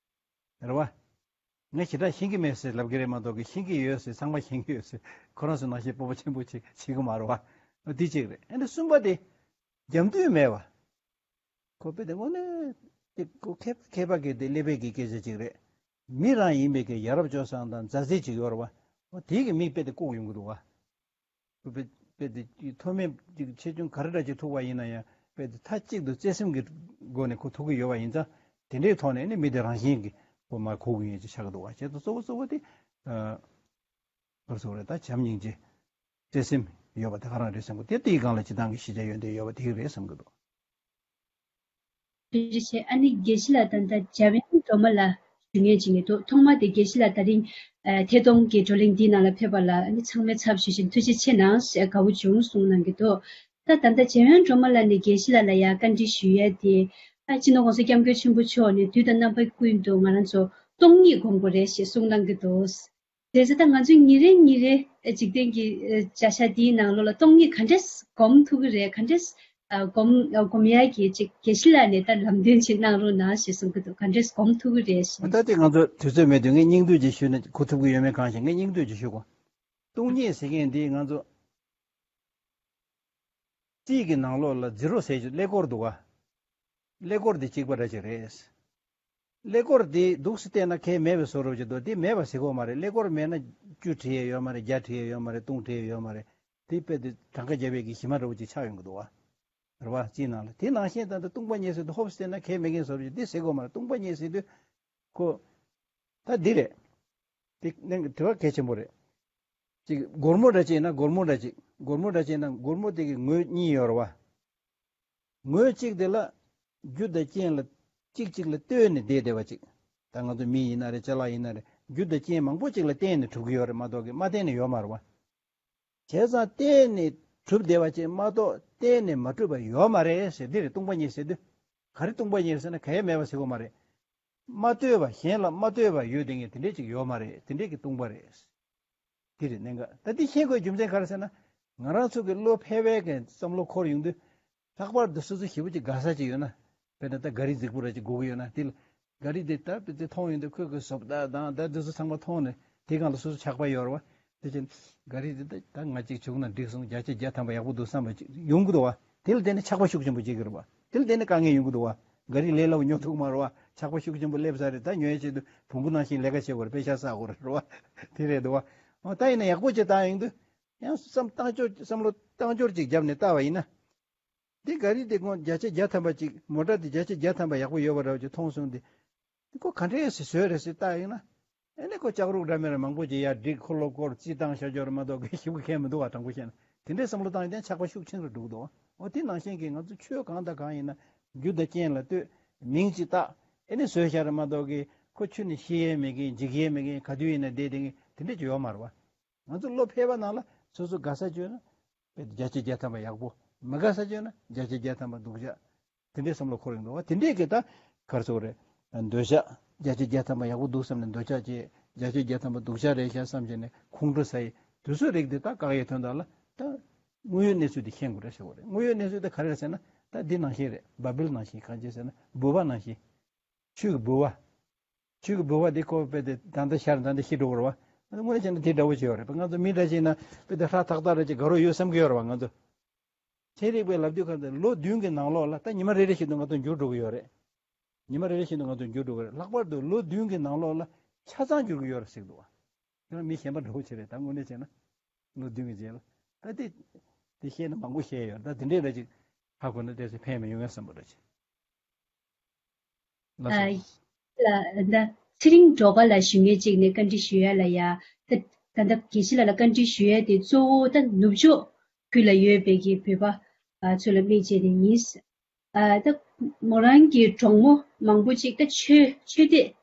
རེད་བ། ངས་ཞེ་དྲག་ཤེས་ཀྱི་མེད་ཟེར་ལབ་ཀྱི་རེད་མ་གཏོགས་ཀྱི་ཤེས་ཀྱི་ཡོད་ཟེར་ཚང་མ་ཤེས་ཀྱི་ཡོད་ཟེར་ཁོ་རང་ཚོ་ནང་བཞིན་སྤོབས་པ་ཆེན་པོ་བྱེད་བྱེད་ཀྱི་མ་རེད་བ། འདི་གཅིག་རེད། ཨ་ནི་གསུམ་པ་དེ། རྒྱབ་མདུན་མེད་བ། ཁོ་དཔེ་དེ་དངོས་གནས་དེ་ཁོ་མཁས་མཁས་པ་གི་དེ་ཀླད་པའི་གི་སྐད་ཆ་གཅིག་རེད། མི་རང་ཡིན་པའི་གི་ཡ་རབས་སྤྱོད་བཟང་དང་མཛའ་བརྩེ་ཅིག་ཡོད་རེད་བ། འོ་དེ་གི་མིག་དཔེ་དེ་ལྐུགས་ཡོང་གི་འདུག་བ། དཔེ་དཔེ་དེ་མཐོ་དམན་ཅིག་ཆེ་ཆུང་ག་རེ་འདྲ་ཅིག་ཐུག་པ་ཡིན་ན་ཡང་དཔེ་དེ་མཐའ་གཅིག་ཏུ་བརྩེ་སེམས་ཀྱི་སྒོ་ནས་ཁོ་ཐུག་གི་ཡོད་པ་ཡིན་ཙང་དེ་འདྲའི་ཐོག་ནས་ནི་མི་དེ་རང་བཞིན་གྱིས་ཁོ་མར་གོ་གི་ཡོད་ཅེས་ཆགས་ཀྱི་འདུག་བ། བྱས་ཙང་གཙོ་བོ་གཙོ་བོ་དེ་ཨ་ག་རེ་ཟེར་དགོས་རེད། ད་བྱམས་སྙིང་རྗེ་བརྩེ་སེམས་ཡོད་པ་དེ་ག་རང་རེད་བསམ་གི། དེ་དེའི་སྒང་ལ་སྤྱིར་བཏང་གི་ཤེས་བྱ་ཡོན་ཏན་ཡོད་པ་དེ་རེད་བསམ་གི་འདུག། ཐུགས་རྗེ་ཆེ། ཨ་ནི་དགེ་བཤེས་ལགས་ད་ལྟ་འཇམ་དབྱངས་སྒྲོལ་མ་ལགས་ཞུ་མཁན་ཅིག་ཡོད་འདུག་ཐོག་མ་དེ་དགེ་བཤེས་ལགས་ད་རིང་ཨ་ཐད་གཏོང་གི་བགྲོ་གླེང་འདིའི་ནང་ལ་ཕེབས་པ་ལ་ཨ་ནི་ཚང་མའི་ཚབ་ཞུ་བཞིན་ཐུགས་རྗེ་ཆེ་གནང་ཞེས་དགའ་བོ་བྱུང་གསུངས་གནང་གི་འདུག་ད་ད་ལྟ་འཇམ་དབྱངས་སྒྲོལ་མ་ལགས་ནས་དགེ་བཤེས་ལགས་ལ་ཡ་བཀའ་འདྲི་ཞུ་ཡ་དེ་ཨ་སྤྱི་ནོར་༸གོང་ས་༸སྐྱབས་མགོན་ཆེན་པོ་མཆོག་ནས་དུས་དང་རྣམ་པ་ཀུན་ཏུ་ང་རང་ཚོ་སྟོང་ཉིད་སྒོམ་དགོས་རེད་ཞེས་གསུངས་གནང་གི་འདུག་དེ་ཚེ་ད་ང་ཚོས་ཉིན་རེ་ཉིན་རེ་འཇིག་རྟེན་གྱི་བྱ་བཞག་འདིའི་ནང་ལོགས་ལ་སྟོང་ཉིད་ག་འདྲས་སྒོམ་ཐུབ་ཀྱི་རེད། ག་འདྲས་སྒོམ་སྒོམ་ཡག་གི་ཅིག་དགེ་བཤེས་ལགས་ནས་ད་ལམ་སྟོན་ཅིག་གནང་རོགས་གནང་ཞེས་གསུང་གི་འདུག་ག་འདྲས་སྒོམ་ཐུབ་ཀྱི་རེད་ཞེས། ད་ལྟ་ང་ཚོ་དུས་ཚོད་མེད་དུས་ངས་སྙིང་བསྡུས་ཅིག་ཞུས་ན་གོ་ཐུབ་ཀྱི་ཡོད་མེད་གང་ཤེས། ངས་སྙིང་བསྡུས་ཅིག་ཞུ་གོ། སྟོང་ཉིད་ཟེར་མཁན་འདི་ང་ཚོ་རྩིས་ཀྱི་ནང་ལོགས་ལ་ཛི་རོ་ཟེར་གྱི་ཀླད་ཀོར་འདུག་ག་ཀླད་ཀོར་འདི་གཅིག་པ་འདྲ་ཅིག་རེད། ཀླད་ཀོར་འདི་འདུག་སེ་བལྟས་ན་ཁེ་མེད་པའི་བཟོ་འདྲ་ཅིག་འདུག་འདི་མེད་པ་ཟེར་གྱི་ཡོད་མ་རེད། ཀླད་ཀོར་མེད་ན་བཅུ་བྲི་ཡས་ཡོད་མ་རེད། བརྒྱ་བྲི་ཡས་ཡོད་མ་རེད། སྟོང་བྲི་ཡས་ཡོད་མ་རེད། དེ་དཔེ་དེ་གྲངས་ཀ་བརྒྱབ་པའི་གི་གཞི་མ་འདྲ་བོ་ཅིག་ཆགས་ཡོང་གི་འདུག་བ། རེད་བ། རྩིས་ནང་ལ། དེ་ནང་བཞིན་ད་ལྟ་སྟོང་པ་ཉིད་ཟེར་དུས་ཧོབ་སྟེ་ན་ཁས་མེད་མཁན་བཟོ་རེད། འདི་ཟེར་དགོས་མ་རེད། སྟོང་པ་ཉིད་ཟེར་དུས་ཁོ། ད་འདི་རེད། དེ་གནད་འགག་དྲི་བ་གལ་ཆེན་པོ་རེད། ཅིག་སྒོར་མོ་འདྲ་ཅིག་ཡིན་ན་སྒོར་མོ་འདྲ་ཅིག་སྒོར་མོ་འདྲ་ཅིག་ཡིན་ན་སྒོར་མོ་དེ་གི་ངོས་གཉིས་ཡོད་རེད་བ། ངོས་གཅིག་དེ་ལ་རྒྱུ་དང་རྐྱེན་ལ་གཅིག་གཅིག་ལ་ལྟོས་ནས་བསྡད་བསྡད་པ་ཅིག་ད་ང་ཚོ་མི་ཡིན་ན་རེད། ཅ་ལག་ཡིན་ན་རེད། རྒྱུ་དང་རྐྱེན་མང་པོ་ཅིག་ལ་བརྟེན་ནས་གྲུབ་ཀྱི་ཡོད་རེད་མ་གཏོགས་ཀྱི་མ་བརྟེན་ནས་ཡོད་མ་རེད་བ། བྱས་ཙང་བརྟེན་ནས་གྲུབ་བསྡད་པ་ཅིག་མ་གཏོགས་བརྟེན་ནས་མ་གྲུབ་པ་ཡོད་མ་རེད་ཟེར། འདི་རེད་སྟོང་པ་ཉིད་ཟེར་དུས། ག་རེ་སྟོང་པ་ཉིད་ཟེར་ན་ག་ཡེ་མེད་པ་ཟེར་དགོས་མ་རེད། མ་ལྟོས་པ། གཞན་ལ་མ་ལྟོས་པ་ཡོད་དེ་ངས་དེ་འདྲས་ཅིག་ཡོད་མ་རེད། དེ་འདྲས་ཀྱི་སྟོང་པ་རེད། དེ་རེད་གནད་འགག་ད་འདི་ཤེས་དགོས་རྒྱུ་མཚན་ག་རེ་ཟེར་ན། ང་རང་ཚོ་གི་བློ་ཕལ་པའི་གི་བསམ་བློ་འཁོར་ཡོང་དུས། ལྷག་པར་དུ་སོ་སོ་ཞེ་པོ་ཅིག་དགའ་ས་ཅིག་ཡོད་ན། དཔེར་ན་ད་ག་རི་རྫིག་པོ་ར་ཅིག་དགོས་ཀྱི་ཡོད་ན། དེ་ལ་ག་རི་དེ་ད་དཔེ་དེ་མཐོང་ཡོང་དུས་ཁོས་ཁོས་བཟོ་ལྟ་དང་ད་དེ་ཚོ་ཚང་མ་མཐོང་ནས་དེ་སྒང་ལ་སོ་སོ་ཆགས་པ་ཡོད་རེད་བ། དེ་བཞིན་ག་རི་དེ་ད་ད་ང་གཅིག་བྱུང་ན་འགྲིག་སོང་། བརྒྱ་ཆ་བརྒྱ་ཐམ་པ་ཡག་པོ་འདུག་བསམ་པ་ཅིག་ཡོང་གི་འདུག་བ། དེ་ལ་བརྟེན་ནས་ཆགས་པ་ཤུགས་ཆེན་པོ་སྐྱེ་གི་རེད་བ། དེ་ལ་བརྟེན་ནས་དཀའ་ངལ་ཡོང་གི་འདུག་བ། ག་རི་ལས་སླ་བོ་ཉོ་ཐུབ་མ་རེད་བ། ཆགས་པ་ཤུགས་ཆེན་པོ་སླེབས་ཚར་རེད། ད་ཉོ་ཡ་ཆེད་དུ་བོང་བུ་ནང་བཞིན་ལས་ཀ་བྱེད་དགོས་རེད། པེ་ཤ་བསགས་དགོས་རེད་བ། དེ་རེད་འདུག་བ། འོ་ད་ཡིན་ན་ཡག་པོ་ཅིག་བཏང་ཡོང་དུས་ཡང་བསམ་བཏང་ཕྱོགས་བསམ་བློ་བཏང་ཕྱོགས་ཅིག་བརྒྱབ་ནས་བལྟ་བ་ཡིན་ན། འདི་ག་རི་དེ་ཁོང་བརྒྱ་ཆ་བརྒྱ་ཐམ་པ་ཅིག་མོ་ཊ་དེ་བརྒྱ་ཆ་བརྒྱ་ཐམ་པ་ཡག་པོ་ཡོད་པ་འདྲ་བོ་ཅིག་མཐོང་སོང་སྟེ། འདི་ཁོ་ག་འདྲས་སེ་བཟོས་རེད་ཟེར་བལྟ་ཡིན་ན། ཨེ་ནི་ཁོ་ལྕགས་རོགས་འདྲ་མིན་ར་མང་པོ་ཅིག་ཡར་བསྒྲིགས། ཁོ་ལོ་སྐོར་རྩིས་བཏང་བཞག་ཆོག་རེད་མ་གཏོགས་གི་ཞིབ་གི་མཁན་མི་འདུག་བ། དྲང་པོ་བཤད་ན་དེ་འདྲས་བསམ་བློ་བཏང་ཡོང་དུས་ཆགས་པ་ཤུགས་ཆེན་རུ་འགྲོ་གི་འདུག་བ། འོ་དེ་ནང་བཞིན་གྱི་ང་ཚོ་ཆོས་གང་དང་གང་ཡིན་ན་རྒྱུ་དང་རྐྱེན་ལ་ལྟོས། མིང་ཅིག་བཏགས། ཨེ་ནི་བཟོས་བཞག་རེད་མ་གཏོགས་གི་ཁོ་ཆུ་ནས་ཤི་ཡས་མེད་མཁན། འཇིག་ཡས་མེད་མཁན། ག་དུས་ཡིན་ན་བསྡད་བསྡད་མཁན་དེ་འདྲས་ཅིག་ཡོད་མ་རེད་བ། ང་ཚོ་བློ་ཕལ་པ་ནང་ལ་སོ་སོ་དགའ་ས་བྱོས་ན་དཔེ་བརྒྱ་ཆ་བརྒྱ་ཐམ་པ་ཡག་པོ། མི་དགའ་ས་བྱོས་ན་བརྒྱ་ཆ་བརྒྱ་ཐམ་པ་སྡུག་ཅག་དེ་འདྲའི་བསམ་བློ་འཁོར་ཡོང་འདུག་བ། དེ་འདྲས་ཀྱི་ད་ག་རེ་ཟེར་དགོས་རེད། འདོད་ཆགས། བརྒྱ་ཆ་བརྒྱ་ཐམ་པ་ཡག་པོ་འདུག་བསམ་ནས་འདོད་ཆགས་བྱས། བརྒྱ་ཆ་བརྒྱ་ཐམ་པ་སྡུག་ཅག་རེད་ཤག་བསམ་བྱས་ནས་ཁོང་ཁྲོ་ཟ་ཡི་དུས་ཚོད་རིགས་དེ་ད་བཀག་ཡའི་དོན་དག་ལ་ད་དངོས་ཡོད་གནས་ཚུལ་དེ་ཤེས་དགོས་རེད་ཟེར་དགོས་རེད། དངོས་ཡོད་གནས་ཚུལ་དེ་ག་རེ་རེད་ཟེར་ན། ད་འདི་ནང་བཞིན་རེད། བ་བིལ་ནང་བཞིན། གང་ཅི་ཟེར་ན་ལྦུ་བ་ནང་བཞིན། ཆོས་ཀྱི་ལྦུ་བ། ཆོས་ཀྱི་ལྦུ་བ་འདི་ཁོ་དཔེ་དེ་ད་ལྟ་ཤར་ད་ལྟ་ཤི་འགྲོ་གི་རེད་བ། དངོས་གནས་བྱས་ན་དེ་འདྲ་བོ་ཅིག་ཡོད་རེད། ང་ཚོ་མི་འདྲ་ཅིག་ན་དཔེ་དེ་ཧྲ་ཐག་ཐག་རེད་ཅིག་དགའ་རོགས་ཡོད་བསམ་གྱི་ཡོད་རེད་བ། ང་ཚོ་ཚན་རིག་པས་ལབ་དུས་ག་ཚོད་ལོ་བདུན་གྱི་ནང་ལོགས་ལ་ད་ཉི་མ་རེ་རེ་བཞིན་དུ་ང་ཚོ་འགྱུར་འགྲོ་གི་ཡོད་རེད། ཉི་མ་རེ་རེ་བཞིན་དུ་ང་ཚོ་འགྱུར་འགྲོ་གི་རེད། ལྷག་པར་དུ་ལོ་བདུན་གྱི་ནང་ལོགས་ལ་ཆ་ཚང་འགྱུར་གྱི་ཡོད་རེད་ཟེར་གྱི་འདུག་བ། ཁྱོད་རང་མི་གཞན་པ་འདྲ་བོ་ཅིག་རེད། ད་དངོས་གནས་བྱས་ན་ལོ་བདུན་གྱི་རྗེས་ལ་ད་དེ་དེ་བཤད་ན་མང་པོ་བཤད་ཡོད། ད་དེ་འདྲས་རེད་ཅིག་ཧ་གོ་ན་ཏོག་ཙམ་ཕན་མི་ཡོང་ངས་བསམ་པ་འདྲ་ཅིག་ལགས་སོ། ཨ། ལ་ད་ཚེ་རིང་སྒྲོལ་དཀར་ལགས་ཞུ་མཁན་གཅིག་ནས་བཀའ་འདྲི་ཞུ་ཡ་ལ་ཡ། ད་ད་ལྟ་དགེ་བཤེས་ལགས་ལ་བཀའ་འདྲི་ཞུ་ཡ་དེ་གཙོ་བོ་ད་ནུབ་ཕྱོགས་ཁུལ་ལ་ཡོད་པའི་གི་བོད་པ་ཨ་ཚོ་ལ་དམིགས་བྱས་ནས་ཡིན། ཨ་ད་མོ་རང་གི་གྲོགས་མོ་མང་པོ་ཅིག་ད་ཆོས་ཆོས་དད་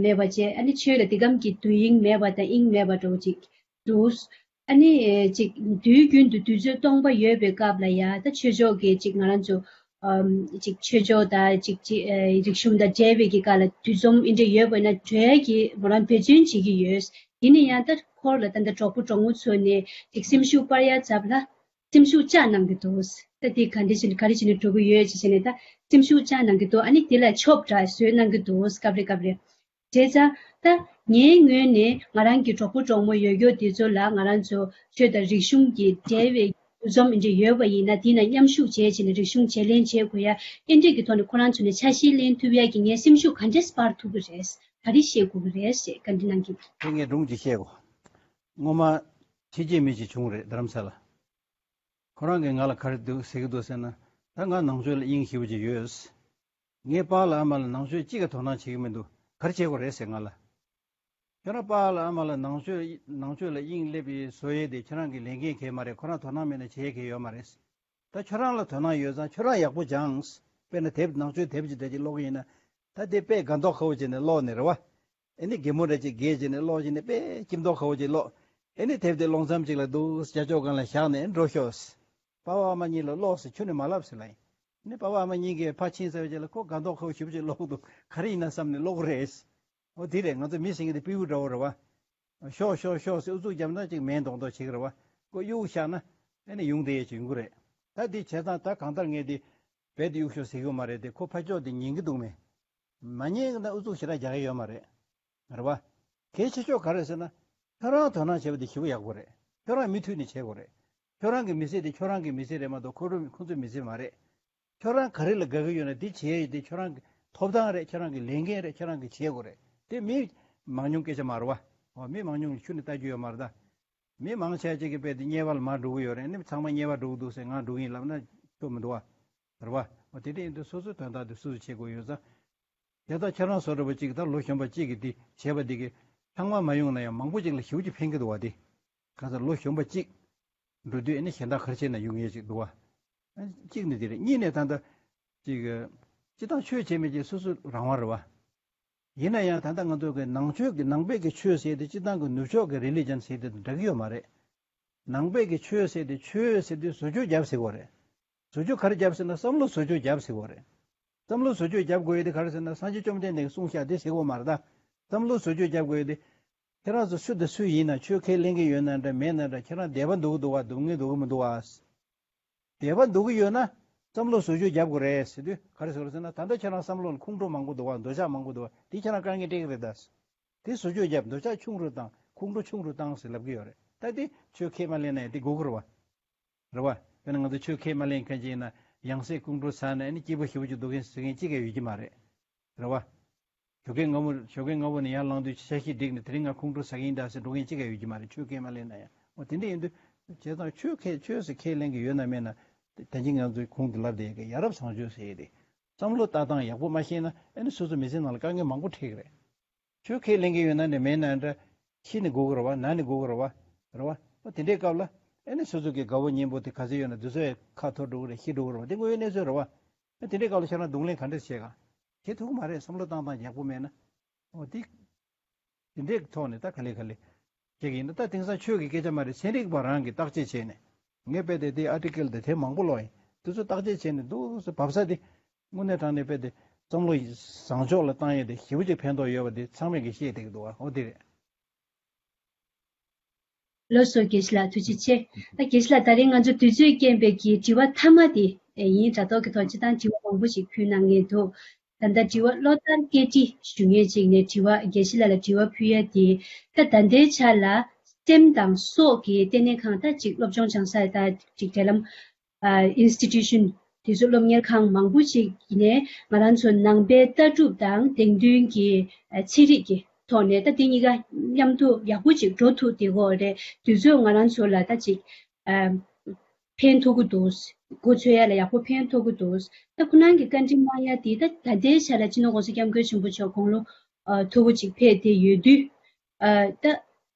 མེད་པ་བྱས། ཨ་ནི་ཆོས་ལ་དེ་གམ་གྱི་དུས་དབྱིངས་མེད་པ་དང་དབྱིངས་མེད་པ་འདྲ་བོ་ཅིག་འདུག་ཨ་ནི་ཅིག་དུས་རྒྱུན་དུ་དུས་ཚོད་སྟོང་པ་ཡོད་པའི་སྐབས་ལ་ཡ་ད་ཆོས་ཕྱོགས་ཀྱི་ཅིག་ང་རང་ཚོ་ཨམ་ཅིག་ཆོས་ཕྱོགས་དང་ཅིག་ཅིག་ཨེ་རིག་གཞུང་དང་འབྲེལ་བའི་གི་སྐབས་ལ་འདུ་འཛོམས་ཨེ་འདྲ་ཡོད་པ་ན་འགྲོ་ཡ་གི་མོ་རང་འབད་བརྩོན་བྱེད་ཀྱི་ཡོད། དེ་ནི་ཡང་ད་ཁོར་ལ་ད་ད་གྲོགས་པོ་གྲོགས་མོ་ཚོ་ནས་ཅིག་སེམས་ཤུགས་སྤར་ཡ་ཚབ་ལ་སེམས་ཤུགས་བཅག་གནང་གི་འདུག་ད་དེ་ག་འདྲ་བྱས་ནས་ག་རེ་བྱས་ནས་འགྲོ་གི་ཡོད་ཅེས་བྱས་ནས་ད་སེམས་ཤུགས་བཅག་གནང་གི་འདུག་ཨ་ནི་དེ་ལ་ཆོབ་འདྲ་བཟོས་གནང་གི་འདུག་སྐབས་རེ་སྐབས་རེ། བྱས་ཙང་ད་ངའི་ངོས་ནས་ང་རང་གི་གྲོགས་པོ་གྲོགས་མོ་ཡོད་ཡོད་དེ་ཚོ་ལ་ང་རང་ཚོ་ཆོས་དང་རིག་གཞུང་གི་འབྲེལ་བའི་འདུ་འཛོམས་འདི་འདྲ་ཡོད་པ་ཡིན་ན། དེ་ན་མཉམ་ཞུགས་བྱས་བྱས་ནས་རིག་གཞུང་བརྗེ་ལེན་བྱེད་དགོས་ཡ། ཨེ་འདྲས་ཀྱི་ཐོག་ནས་ཁོ་རང་ཚོ་ནས་ཆ་ཤས་ལེན་ཐུབ་ཡ་གི་ངའི་སེམས་ཤུགས་ག་འདྲས་སྤར་ཐུབ་ཀྱི་རེད། ག་རེ་བཤད་དགོས་ཀྱི་རེད་ཞེས་བཀའ་འདྲི་གནང་གི་ཡིན། དེ་ངས་སྒྲུང་ཅིག་བཤད་དགོས། སྔོན་མ་ཁྱི་སྐྱེས་མི་ཅིག་བྱུང་རེད། རྡ་རམ་ས་ལ། ཁོ་རང་གིས་ང་ལ་ག་རེ་འདུག་ཟེར་གྱི་འདུག་ཟེར་ན། ད་ང་ནང་ཆོས་ལ་དབྱིངས་ཞེ་པོ་ཅིག་ཡོད། ངའི་པཱ་ལགས་ཨ་མ་ལགས་ནང་ཆོས་གཅིག་ག་དོ་སྣང་བྱེད་ཀྱི་མི་འདུག་ག་རེ་བྱེད་དགོས་རེད་ཟེར་ང་ལ། ཁྱོད་རང་པཱ་ལགས་ཨ་མ་ལགས་ནང་ཆོས་ནང་ཆོས་ལ་དབྱིངས་སླེབས་ཡས་བཟོ་ཡས་དེ་ཁྱོད་རང་གི་ལས་འགན་གང་ཡང་མ་རེད། ཁོ་རང་དོ་སྣང་མེད་ན་བྱེད་ཡས་གང་ཡང་ཡོད་མ་རེད། ད་ཁྱོད་རང་ལ་དོ་སྣང་ཡོད་ཙང་ཁྱོད་རང་ཡག་པོ་སྦྱངས། དཔེར་ན་དེབ་ནང་ཆོས་དེབ་ཅིག་འདྲ་ཅིག་ཀློག་གི་ཡིན་ན། ད་དེ་དཔེ་དགའ་མདོག་ཁ་པོ་བྱས་ནས་ཀློག་ནས་རེད་བ། ཨེ་ནི་གད་མོ་འདྲ་ཅིག་གད་བྱས་ནས་ཀློག་བྱས་ནས་དཔེ་སྐྱིད་མདོག་ཁ་པོ་ཅིག་ཀློག་ཨེ་ནི་དེབ་དེ་ཀློག་མཚམས་ཅིག་ལ་འདུག་ཅ་ཅོག་སྒང་ལ་བཞག་ནས་འགྲོ་ཤོག་པཱ་ཕ་ཨ་མ་གཉིས་ལ་ཀློག་ཟེར་ཁྱོན་ནས་མ་ལབ་ཟེར་ལབ་ཡིན། ཨེ་ནི་པཱ་ཕ་ཨ་མ་གཉིས་ཀས་ཕར་ཕྱིན་ཚར་བའི་རྗེས་ལ་ཁོ་དགའ་མདོག་ཁ་པོ་ཞེ་པོ་ཅིག་ཀློག་འདུག་ག་རེ་ཡིན་ན་བསམ་ནས་ཀློག་གི་རེད། འོ་དེ་རེད། ང་ཚོ་མི་ཟེར་མཁན་དེ་སྤྲེའུ་འདྲ་བོ་རེད་བ། ཤོག་ཤོག་ཤོག་ཟེར་ཨུ་ཚུགས་བརྒྱབ་ན་ཅིག་མེད་མདོག་མདོག་བྱེད་ཀྱི་རེད་བ། ཁོ་གཡུག་བཞག་ན་ཨེ་ནི་ཡོང་བསྡད་ཡས་ཅིག་ཡོང་གི་རེད། ད་དེ་བྱས་ཙང་ད་གང་ལྟར་ངས་དེ་རྦད་དེ་གཡུག་ཤོག་ཟེར་གྱི་ཡོད་མ་རེད་དེ། ཁོ་ཕར་ཕྱོགས་དེ་ཉན་གྱི་འདུག་མེད། མ་ཉན་ན་ཨུ་ཚུགས་ཞེ་དྲག་རྒྱག་གི་ཡོད་མ་རེད། རེད་བ། གལ་ཆེ་ཤོས་ག་རེ་ཟེར་ན། ཁྱོད་རང་དོ་སྣང་བྱེད་པ་དེ་ཞེ་པོ་ཡག་པོ་རེད། ཁྱོད་རང་མུ་མཐུད་ནས་བྱེད་དགོས་རེད། ཁྱོད་རང་གི་མི་ཚེ་དེ་ཁྱོད་རང་གི་མི་ཚེ་རེད་མ་གཏོགས་ཁོ་རང་ཁོ་ཚོའི་མི་ཚེ་མ་རེད། ཁྱོད་རང་ག་རེ་ལ་དགའ་གི་ཡོད་ན་དེ་བྱེད་ཡས་དེ་ཁྱོད་རང་གི་ཐོབ་ཐང་རེད། ཁྱོད་རང་གི་ལས་འགན་རེད། ཁྱོད་རང་གིས་བྱེད་དགོས་རེད། དེ་མི་མང་ཉུང་སྐད་ཆ་མ་རེད་བ། འོ་མི་མང་ཉུང་གིས་ཁྱོན་ནས་ལྟ་རྒྱུ་ཡོད་མ་རེད་ད། མི་མང་ཆེ་ཅིག་གིས་དཔེ་དེ་དམྱལ་བ་ལ་མར་འགྲོ་གི་ཡོད་རེད། ཨ་ནི་ཚང་མ་དམྱལ་བ་འགྲོ་གི་འདུག་ཟེར་ང་འགྲོ་གི་ཡིན་ལབ་ན་ཆོ་མི་འདུག་བ། རེད་བ། འོ་དེ་འདྲ་ཡིན་དུས་སོ་སོའི་དོན་དག་དེ་སོ་སོས་བྱེད་དགོས་ཡོད་ཙང་། དེ་ལྟར་ཁྱེད་རང་བཟོ་འདྲ་པོ་གཅིག་ད་ལོ་གཞོན་པ་གཅིག་གིས་འདི་བྱས་པ་འདི་གིས་ལྷག་མ་མ་ཡོང་ན་ཡང་མང་པོ་གཅིག་ལ་ཞེ་པོ་ཅིག་ཕན་གྱི་འདུག་བ། དེ་ག་ཚོད་ལོ་གཞོན་པ་གཅིག་འགྲོ་དུས་ཨ་ནི་གཞན་དག་ག་རེ་བྱས་ན་ཡོང་ངེས་ཅིག་འདུག་བ། གཅིག་ནི་དེ་རེད། གཉིས་ནས་ད་ལྟ་ཅིག་སྤྱི་བཏང་ཆོས་བྱེད་མི་བྱེད་སོ་སོ་རང་དབང་རེད་བ། ཡིན་ན་ཡང་ད་ལྟ་ང་ཚོ་གི་ནང་ཆོས་ཀྱི་ནང་པའི་གི་ཆོས་ཟེར་དེ་སྤྱི་བཏང་གི་ནུབ་ཕྱོགས་ཀྱི་རི་ལི་ཇན་ཟེར་དེ་དང་འདྲ་གི་ཡོད་མ་རེད། ནང་པའི་གི་ཆོས་ཟེར་དེ་ཆོས་ཟེར་དེ་བཟོ་བཅོས་རྒྱབ་ཟེར་བ་རེད། བཟོ་བཅོས་ག་རེ་རྒྱབ་ཟེར་ན་བསམ་བློ་བཟོ་བཅོས་རྒྱབ་ཟེར་བ་རེད། བསམ་བློ་བཟོ་བཅོས་རྒྱབ་དགོས་ཡོད་དེ་ག་རེ་ཟེར་ན་སངས་རྒྱས་བཅོམ་ལྡན་འདས་ཀྱིས་གསུངས་བཞག་དེ་ཟེར་བ་མ་རེད་ད། བསམ་བློ་བཟོ་བཅོས་རྒྱབ་དགོས་ཡོད་དེ། ཁྱེད་རང་ཚོ་སུ་དང་སུ་ཡིན་ན་ཆོས་ཁས་ལེན་གྱི་ཡོད་ན་འདྲ་མེད་ན་འདྲ་ཁྱེད་རང་བདེ་བ་འདུག་གི་འདུག་བ། སྡུག་བསྔལ་འདུག་གི་མི་འདུག་བ། བདེ་བ་འདུག་གི་ཡོད་ན་ བསམ་བློ་བཟོ་བཅོས་རྒྱབ་དགོས་རེད་ཟེར་དུས་ག་རེ་ཟེར་རེད་ཟེར་ན། ད་ལྟ་ཁྱེད་རང་བསམ་བློ་ལ་ཁོང་ཁྲོ་མང་པོ་འདུག་བ། འདོད་ཆགས་མང་པོ་འདུག་བ། དེ་ཁྱེད་རང་དཀའ་ངལ་སྤྲད་ཀྱི་རེད་ད། དེ་བཟོ་བཅོས་རྒྱབ། འདོད་ཆགས་ཆུང་རུ་བཏང་། ཁོང་ཁྲོ་ཆུང་རུ་བཏང་ཟེར་ལབ་ཀྱི་ཡོད་རེད། ད་དེ་ཆོས་ཁས་མ་ལེན་ན་ཡང་དེ་དགོས་ཀྱི་རེད་བ། རེད་བ། དཔེར་ན་ང་ཚོ་ཆོས་ཁས་མ་ལེན་མཁན་ཅིག་ཡིན་ན་ཡང་སྲིད་ཁོང་ཁྲོ་ཟ་ན་ཨ་ནི་སྐྱིད་པོ་ཞེ་པོ་ཅིག་འདུག་མཁན་ཟེར་མཁན་གཅིག་ཀྱང་ཡོད་ཀྱི་མ་རེད། རེད་བ། ཞོགས་ཀས་སྔ་མོ་ཞོགས་ཀས་སྔ་པོ་ནས་ཡར་ལངས་དུས་ཆ་ཤས་བསྒྲིགས་ནས་དེ་རིང་ང་ཁོང་ཁྲོ་ཟ་གི་ཡིན་ད་ཟེར་འགྲོ་མཁན་གཅིག་ཀྱང་ཡོད་ཀྱི་མ་རེད། ཆོས་ཁས་མ་ལེན་ན་ཡང་། འོ་དེ་འདྲ་ཡིན་དུས་བྱས་ཙང་ཆོས་ཁས་ཆོས་སུ་ཁས་ལེན་གྱི་ཡོད་ན་མེད་ན་ད་གིན་ང་ཚོའི་གོང་དུ་ལབ་བསྡད་ཀྱི་ཡ་རབས་བཟང་སྤྱོད་ཟེར་ཡས་དེ། བསམ་བློ་ལྟ་སྟངས་ཡག་པོ་མ་ཤེས་ན་ཨ་ནི་སོ་སོ་མི་ཚེ་ནང་ལ་དཀའ་ངལ་མང་པོ་འཕྲད་ཀྱི་རེད། ཆོས་ཁས་ལེན་གྱི་ཡོད་ན་འདྲ་མེད་ན་འདྲ། ཤི་ནས་སྒུག་གི་རེད་བ། ན་ནས་སྒུག་གི་རེད་བ། རེད་བ། ཨོ་དེ་འདྲའི་སྐབས་ལ་ཨ་ནི་སོ་སོ་གི་དགའ་བོ་གཉེན་པོ་དེ་ག་ཚོད་ཡོད་ན་དེ་ཚོ་ཡང་ཁ་འཐོར་འགྲོ་གི་རེད། ཤི་འགྲོ་གི་རེད་བ། དེ་དངོས་ཡོད་གནས་ཚུལ་རེད་བ། ཨ་དེ་འདྲའི་སྐབས་ལ་ཁྱེད་རང་གདོང་ལེན་ག་འདྲས་བྱེད་ག་བྱེད་ཐུབ་ཀྱི་མ་རེད། བསམ་བློ་བཏང་སྟངས་ཡག་པོ་མེད་ན། ཨོ་དེ། དེ་འདྲའི་ཐོག་ནས་ད་ག་ལེ་ག་ལེ། བྱེད་ཀྱི་ཡིན་ན་ད་དེང་སང་ཆོས་ཀྱི་སྐད་ཆ་མ་རེད། ཚན་རིག་པ་རང་གིས་བརྟག་དཔྱད་བྱས་ནས། ངས་དཔེ་དེ་དེའི་ཨར་ཊི་ཀལ་དེ་དེ་མང་པོ་ཀློག་ཡིན། དེ་ཚོ་བརྟག་དཔྱད་བྱས་ནས་འདུག་སེ་བབས་ས་དེ། དངོས་གནས་དྲང་གནས་དཔེ་དེ་བསམ་བློ་བཟང་ཕྱོགས་ལ་བཏང་ཡས་དེ་ཞེ་པོ་ཅིག་ཕན་ཐོགས་ཡོད་པ་དེ་ཚང་མས་ཀྱིས་ཤེས་བསྡད་ཀྱི་འདུག་བ། འོ་དེ་རེད། ལགས་སོ། དགེ་བཤེས་ལགས་ཐུགས་རྗེ་ཆེ། ད་དགེ་བཤེས་ལགས་ད་རིང་ང་ཚོ་དུས་ཚོད་རྐྱེན་པས་ཀྱི་དྲི་བ་མཐའ་མ་དེ་ཡིན། དྲ་ཐོག་གི་ཐོག་སྤྱིར་བཏང་དྲི་བ་མང་པོ་ཞིག་ཕུལ་གནང་མཁན་འདུག་ད་ལྟ་དྲི་བ་བློ་ལྟར་སྐད་འདྲི་ཞུ་མཁན་ཅིག་ནས་དྲི་བ་དགེ་བཤེས་ལགས་ལ་དྲི་བ་ཕུལ་ཡ་དེ། ད་ད་ལྟའི་ཆ་ལ་སེམས་དང་སྲོག་གི་ལྟེ་གནས་ཁང་ད་ཅིག་སློབ་སྦྱོང་སྦྱང་ས་ད་ཅིག་འབྲེལ་ལམ། ཨ་ཨིན་སི་ཊི་ཊུ་ཤན་དེ་ཚོ་སློབ་གཉེར་ཁང་མང་པོ་ཞིག་ནས་ང་རང་ཚོ་ནང་པའི་ལྟ་གྲུབ་དང་དེང་དུས་ཀྱི་ཨ་ཚན་རིག་གི་ཐོག་ནས་ད་དེ་གཉིས་ཀ་མཉམ་དུ་ཡག་པོ་ཅིག་འགྲོ་ཐུབ་བསྡད་ཀྱི་ཡོད་རེད། དུས་ཚོད་ང་རང་ཚོ་ལ་ད་ཅིག་ཨ་ཕན་ཐོགས་ཀྱི་འདུག་མགོ་ཚོས་ཡ་ལ་ཡག་པོ་ཕན་ཐོགས་ཀྱི་འདུག་ད་ཁོ་རང་གི་བཀའ་འདྲི་གནང་ཡ་དེ་ད་ད་ལྟའི་ཆ་ལ་སྤྱི་ནོར་༸གོང་ས་༸སྐྱབས་མགོན་ཆེན་པོ་མཆོག་དགུང་ལོ་ཨ་མཐོ་པོ་ཅིག་ཕེབས་བསྡད་ཡོད་དུས། ཨ་ད་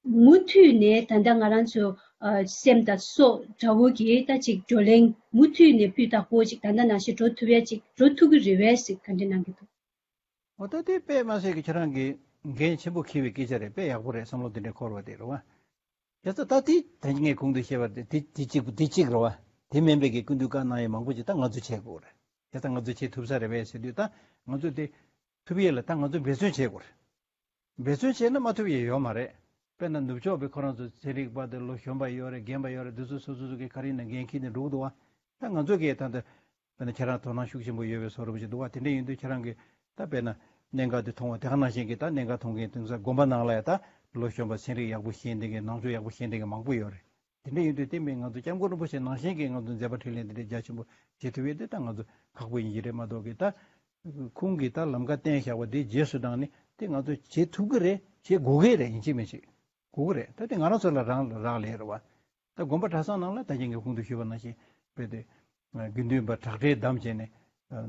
མུ་མཐུད་ནས་ད་ལྟ་ང་རང་ཚོ་ཨ་སེམས་དང་སྲོག་དགྲ་བོ་གི་ད་ཅིག་བགྲོ་གླེང་མུ་མཐུད་ནས་སྤུས་དག་པོ་ཅིག་ད་ལྟ་ནང་བཞིན་འགྲོ་ཐུབ་ཡ་ཅིག་འགྲོ་ཐུབ་ཀྱི་རེད་པས་ཟེར་བཀའ་འདྲི་གནང་གི་འདུག་འོ་ད་དེ་དཔེ་མ་སྲིད་ཀྱི་ཁྱེད་རང་གིས་འགན་ཆེན་པོ་འཁྱེར་བའི་སྐད་ཆ་རེད། དཔེ་ཡག་པོ་རེད། བསམ་བློ་དེ་འདྲ་འཁོར་བ་དེ་རེད་བ། བྱས་ཙང་ད་དེ་ད་ངས་གོང་དུ་བཤད་པ་དེ་དེ་དེ་གཅིག་པུ་དེ་གཅིག་རེད་བ། དེ་མིན་པའི་གི་སྐུ་མདུན་བཀའ་གནང་ཡ་མང་པོ་ཅིག་ད་ང་ཚོས་བྱེད་དགོས་རེད། བྱས་ཙང་ང་ཚོས་བྱེད་ཐུབ་ས་རེད་པས་ཟེར་དུས་ད་ང་ཚོ་དེ་ཐུབ་ཡས་ལ་ད་ང་ཚོས་འབད་བརྩོན་བྱེད་དགོས་རེད། འབད་བརྩོན་བྱས་ན་མ་ཐུབ་ཡས་ཡོད་མ་རེད། དཔེར་ན་ནུབ་ཕྱོགས་པའི་ཁོ་རང་ཚོ་ཚན་རིག་པ་དེ་ལོ་གཞོན་པ་ཡོད་རེད། རྒན་པ་ཡོད་རེད། འདི་ཚོ་སོ་སོ་སོ་གི་ག་རེ་ཡིན་ན་འགན་འཁྱེར་ནས་འགྲོ་གི་འདུག་བ། ད་ང་ཚོ་གིས་ད་ལྟ་དཔེར་ན་ཁྱེད་རང་དོ་སྣང་ཤུགས་ཆེན་པོ་ཡོད་པའི་བཟོ་འདྲ་པོ་ཞིག་འདུག་བ། དེ་འདྲ་ཡིན་དུས་ཁྱེད་རང་གིས་ད་དཔེར་ན་གནད་འགག་དེ་མཐོང་བ་དེ་ག་ནང་བཞིན་གྱི་ད་གནད་འགག་མཐོང་མཁན་དེ་ཚོ་དགོན་པ་ནང་ལ་ཡ་ད་ལོ་གཞོན་པ་ཚན་རིག་ཡག་པོ་ཤེས་མཁན་དེ་གི་ནང་ཆོས་ཡག་པོ་ཤེས་མཁན་དེ་གི་མང་པོ་ཡོད་རེད། དེ་འདྲ་ཡིན་དུས་དེ་མིན་ང་ཚོ་སྐྱབས་མགོན་རིན་པོ་ཆེ་ནང་བཞིན་གྱི་ང་ཚོ་མཛད་པ་འཕྲིན་ལས་འདི་འདྲའི་རྒྱ་ཆེན་པོ་བྱེད་ཐུབ་ཡས་དེ་ད་ང་ཚོ་ཁག་པོ་ཡིན་གྱི་རེད་མ་གཏོགས་གི། ད་ཁོང་གིས་ད་ལམ་ཁ་བསྟན་བཞག་པ་དེ་རྗེས་སུ་འབྲངས་ནས་དེ་ང་ཚོ་བྱེད་ཐུབ་ཀྱི་རེད། བྱེད་དགོས་ཀྱི་རེད། ཡིན་གཅིག་མིན་གཅིག་དགོས་ཀྱི་རེད། ད་དེ་ང་རང་ཚོ་ལ་རག་རག་ལས་རེད་བ། ད་དགོན་པ་གྲྭ་ཚང་ནང་ལ་ད་གིན་གྱི་གོང་དུ་ཞུས་པ་ནང་བཞིན་དཔེ་དེ་དགེ་འདུན་པ་དྲག་གྲས་བདམས་བྱས་ནས་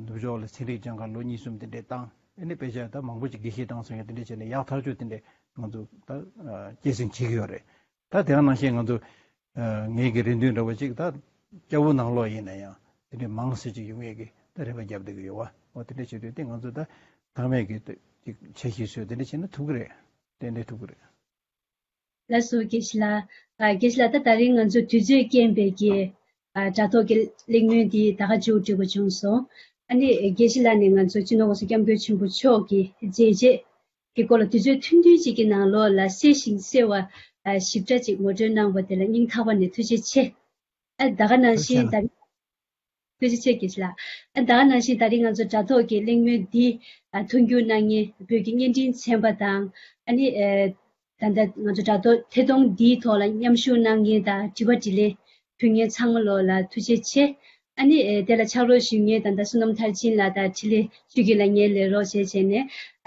ནུབ་ཕྱོགས་ལ་ཚན་རིག་སྦྱང་གར་ལོ་གཉིས་གསུམ་དེ་འདྲས་བཏང་། ཨ་ནི་དཔེ་ཆ་ད་མང་པོ་ཅིག་དགེ་བཤེས་བཏང་སོང་ཡ་དེ་འདྲས་བྱས་ནས་ཡག་ཐག་ཆོད་དེ་འདྲས་ང་ཚོ་ད་སྐྱེད་སྲིང་བྱེད་ཀྱི་ཡོད་རེད། ད་དེ་ག་ནང་བཞིན་ང་ཚོ་ངེད་ཀྱི་རེ་འདུན་འདྲ་བོ་ཅིག་ད་སྐྱ་བོ་ནང་ལོགས་ཡིན་ན་ཡང་དེ་འདྲའི་མང་སེ་ཅིག་ཡོང་ཡས་ཀྱི་ད་རེ་བ་རྒྱབ་བསྡད་ཀྱི་ཡོད་བ། འོ་དེ་འདྲ་བྱེད་དུས་དེ་ང་ཚོ་ད་ཚང་མས་ཀྱི་ད་ཅིག་འཆར་གཞི་བཟོས་དེ་འདྲ་བྱས་ན་ཐུབ་ཀྱི་རེད། ཏན་ཏན་ཐུབ་ཀྱི་རེད། ལགས་སོ་དགེ་བཤེས་ལགས། ཨ་དགེ་བཤེས་ལགས། ད་ད་རིང་ང་ཚོ་དུས་ཚོད་རྐྱེན་པས་ཀྱི་ཨ་དྲ་ཐོག་གི་གླེང་མོལ་འདི་ད་ག་མཇུག་སྒྲིལ་དགོས་བྱུང་སོང་། ཨ་ནི་དགེ་བཤེས་ལགས་ནས་ང་ཚོ་སྤྱི་ནོར་༸གོང་ས་༸སྐྱབས་མགོན་ཆེན་པོ་མཆོག་གི་མཛད་རྗེས་ཀྱི་སྐོར་ལ་དུས་ཚོད་ཐུང་ཐུང་ཅིག་གི་ནང་ལོགས་ལ་གསལ་ཞིང་གསལ་བ་ཨ་ཞིབ་ཕྲ་ཅིག་ངོ་སྤྲོད་གནང་བ་དེ་ལ་སྙིང་ཐག་པ་ནས་ཐུགས་རྗེ་ཆེ། ཨ་ད་ག་ནང་བཞིན་ད་རིང་ཐུགས་རྗེ་ཆེ་དགེ་བཤེས་ལགས། ཨ་ད་ག་ནང་བཞིན་ད་རིང་ང་ཚོ་དྲ་ཐོག་གི་གླེང་མོལ་འདི་ཨ་མཐུན་འགྱུར་གནང་མཁན་བོད་ཀྱི་བརྙན་འཕྲིན་ཚན་པ་དང་ཨ་ནི་ཨ་ད་ལྟ་ང་ཚོ་དྲ་ཐོག་ཐད་གཏོང་འདིའི་ཐོག་ལ་མཉམ་ཞུགས་གནང་མཁན་དང་དྲི་བ་དྲིས་ལན་ཕུལ་མཁན་ཚང་མ་ལོ་ལ་ཐུགས་རྗེ་ཆེ། ཨ་ནི་ཨ་དེ་ལ་ཕྱག་རོགས་ཞུ་མཁན་ད་ལྟ་བསོད་ནམས་མཐར་ཕྱིན་ལགས་དང་འཕྲིན་ལས་ཆོས་སྐྱིད་ལགས་ངའི་ལས་རོགས་བྱས་བྱས་ནས་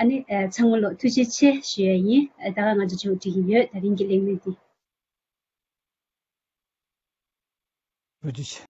ཨ་ནི་ཨ་ཚང་མ་ལོ་ཐུགས་རྗེ་ཆེ་ཞུ་ཡ་ཡིན། ཨ་ད་ག་ང་ཚོ་མཇུག་སྒྲིལ་གྱི་ཡོད། ད་རིང་གི་གླེང་མོལ་འདི། ཐུགས་རྗེ་ཆེ།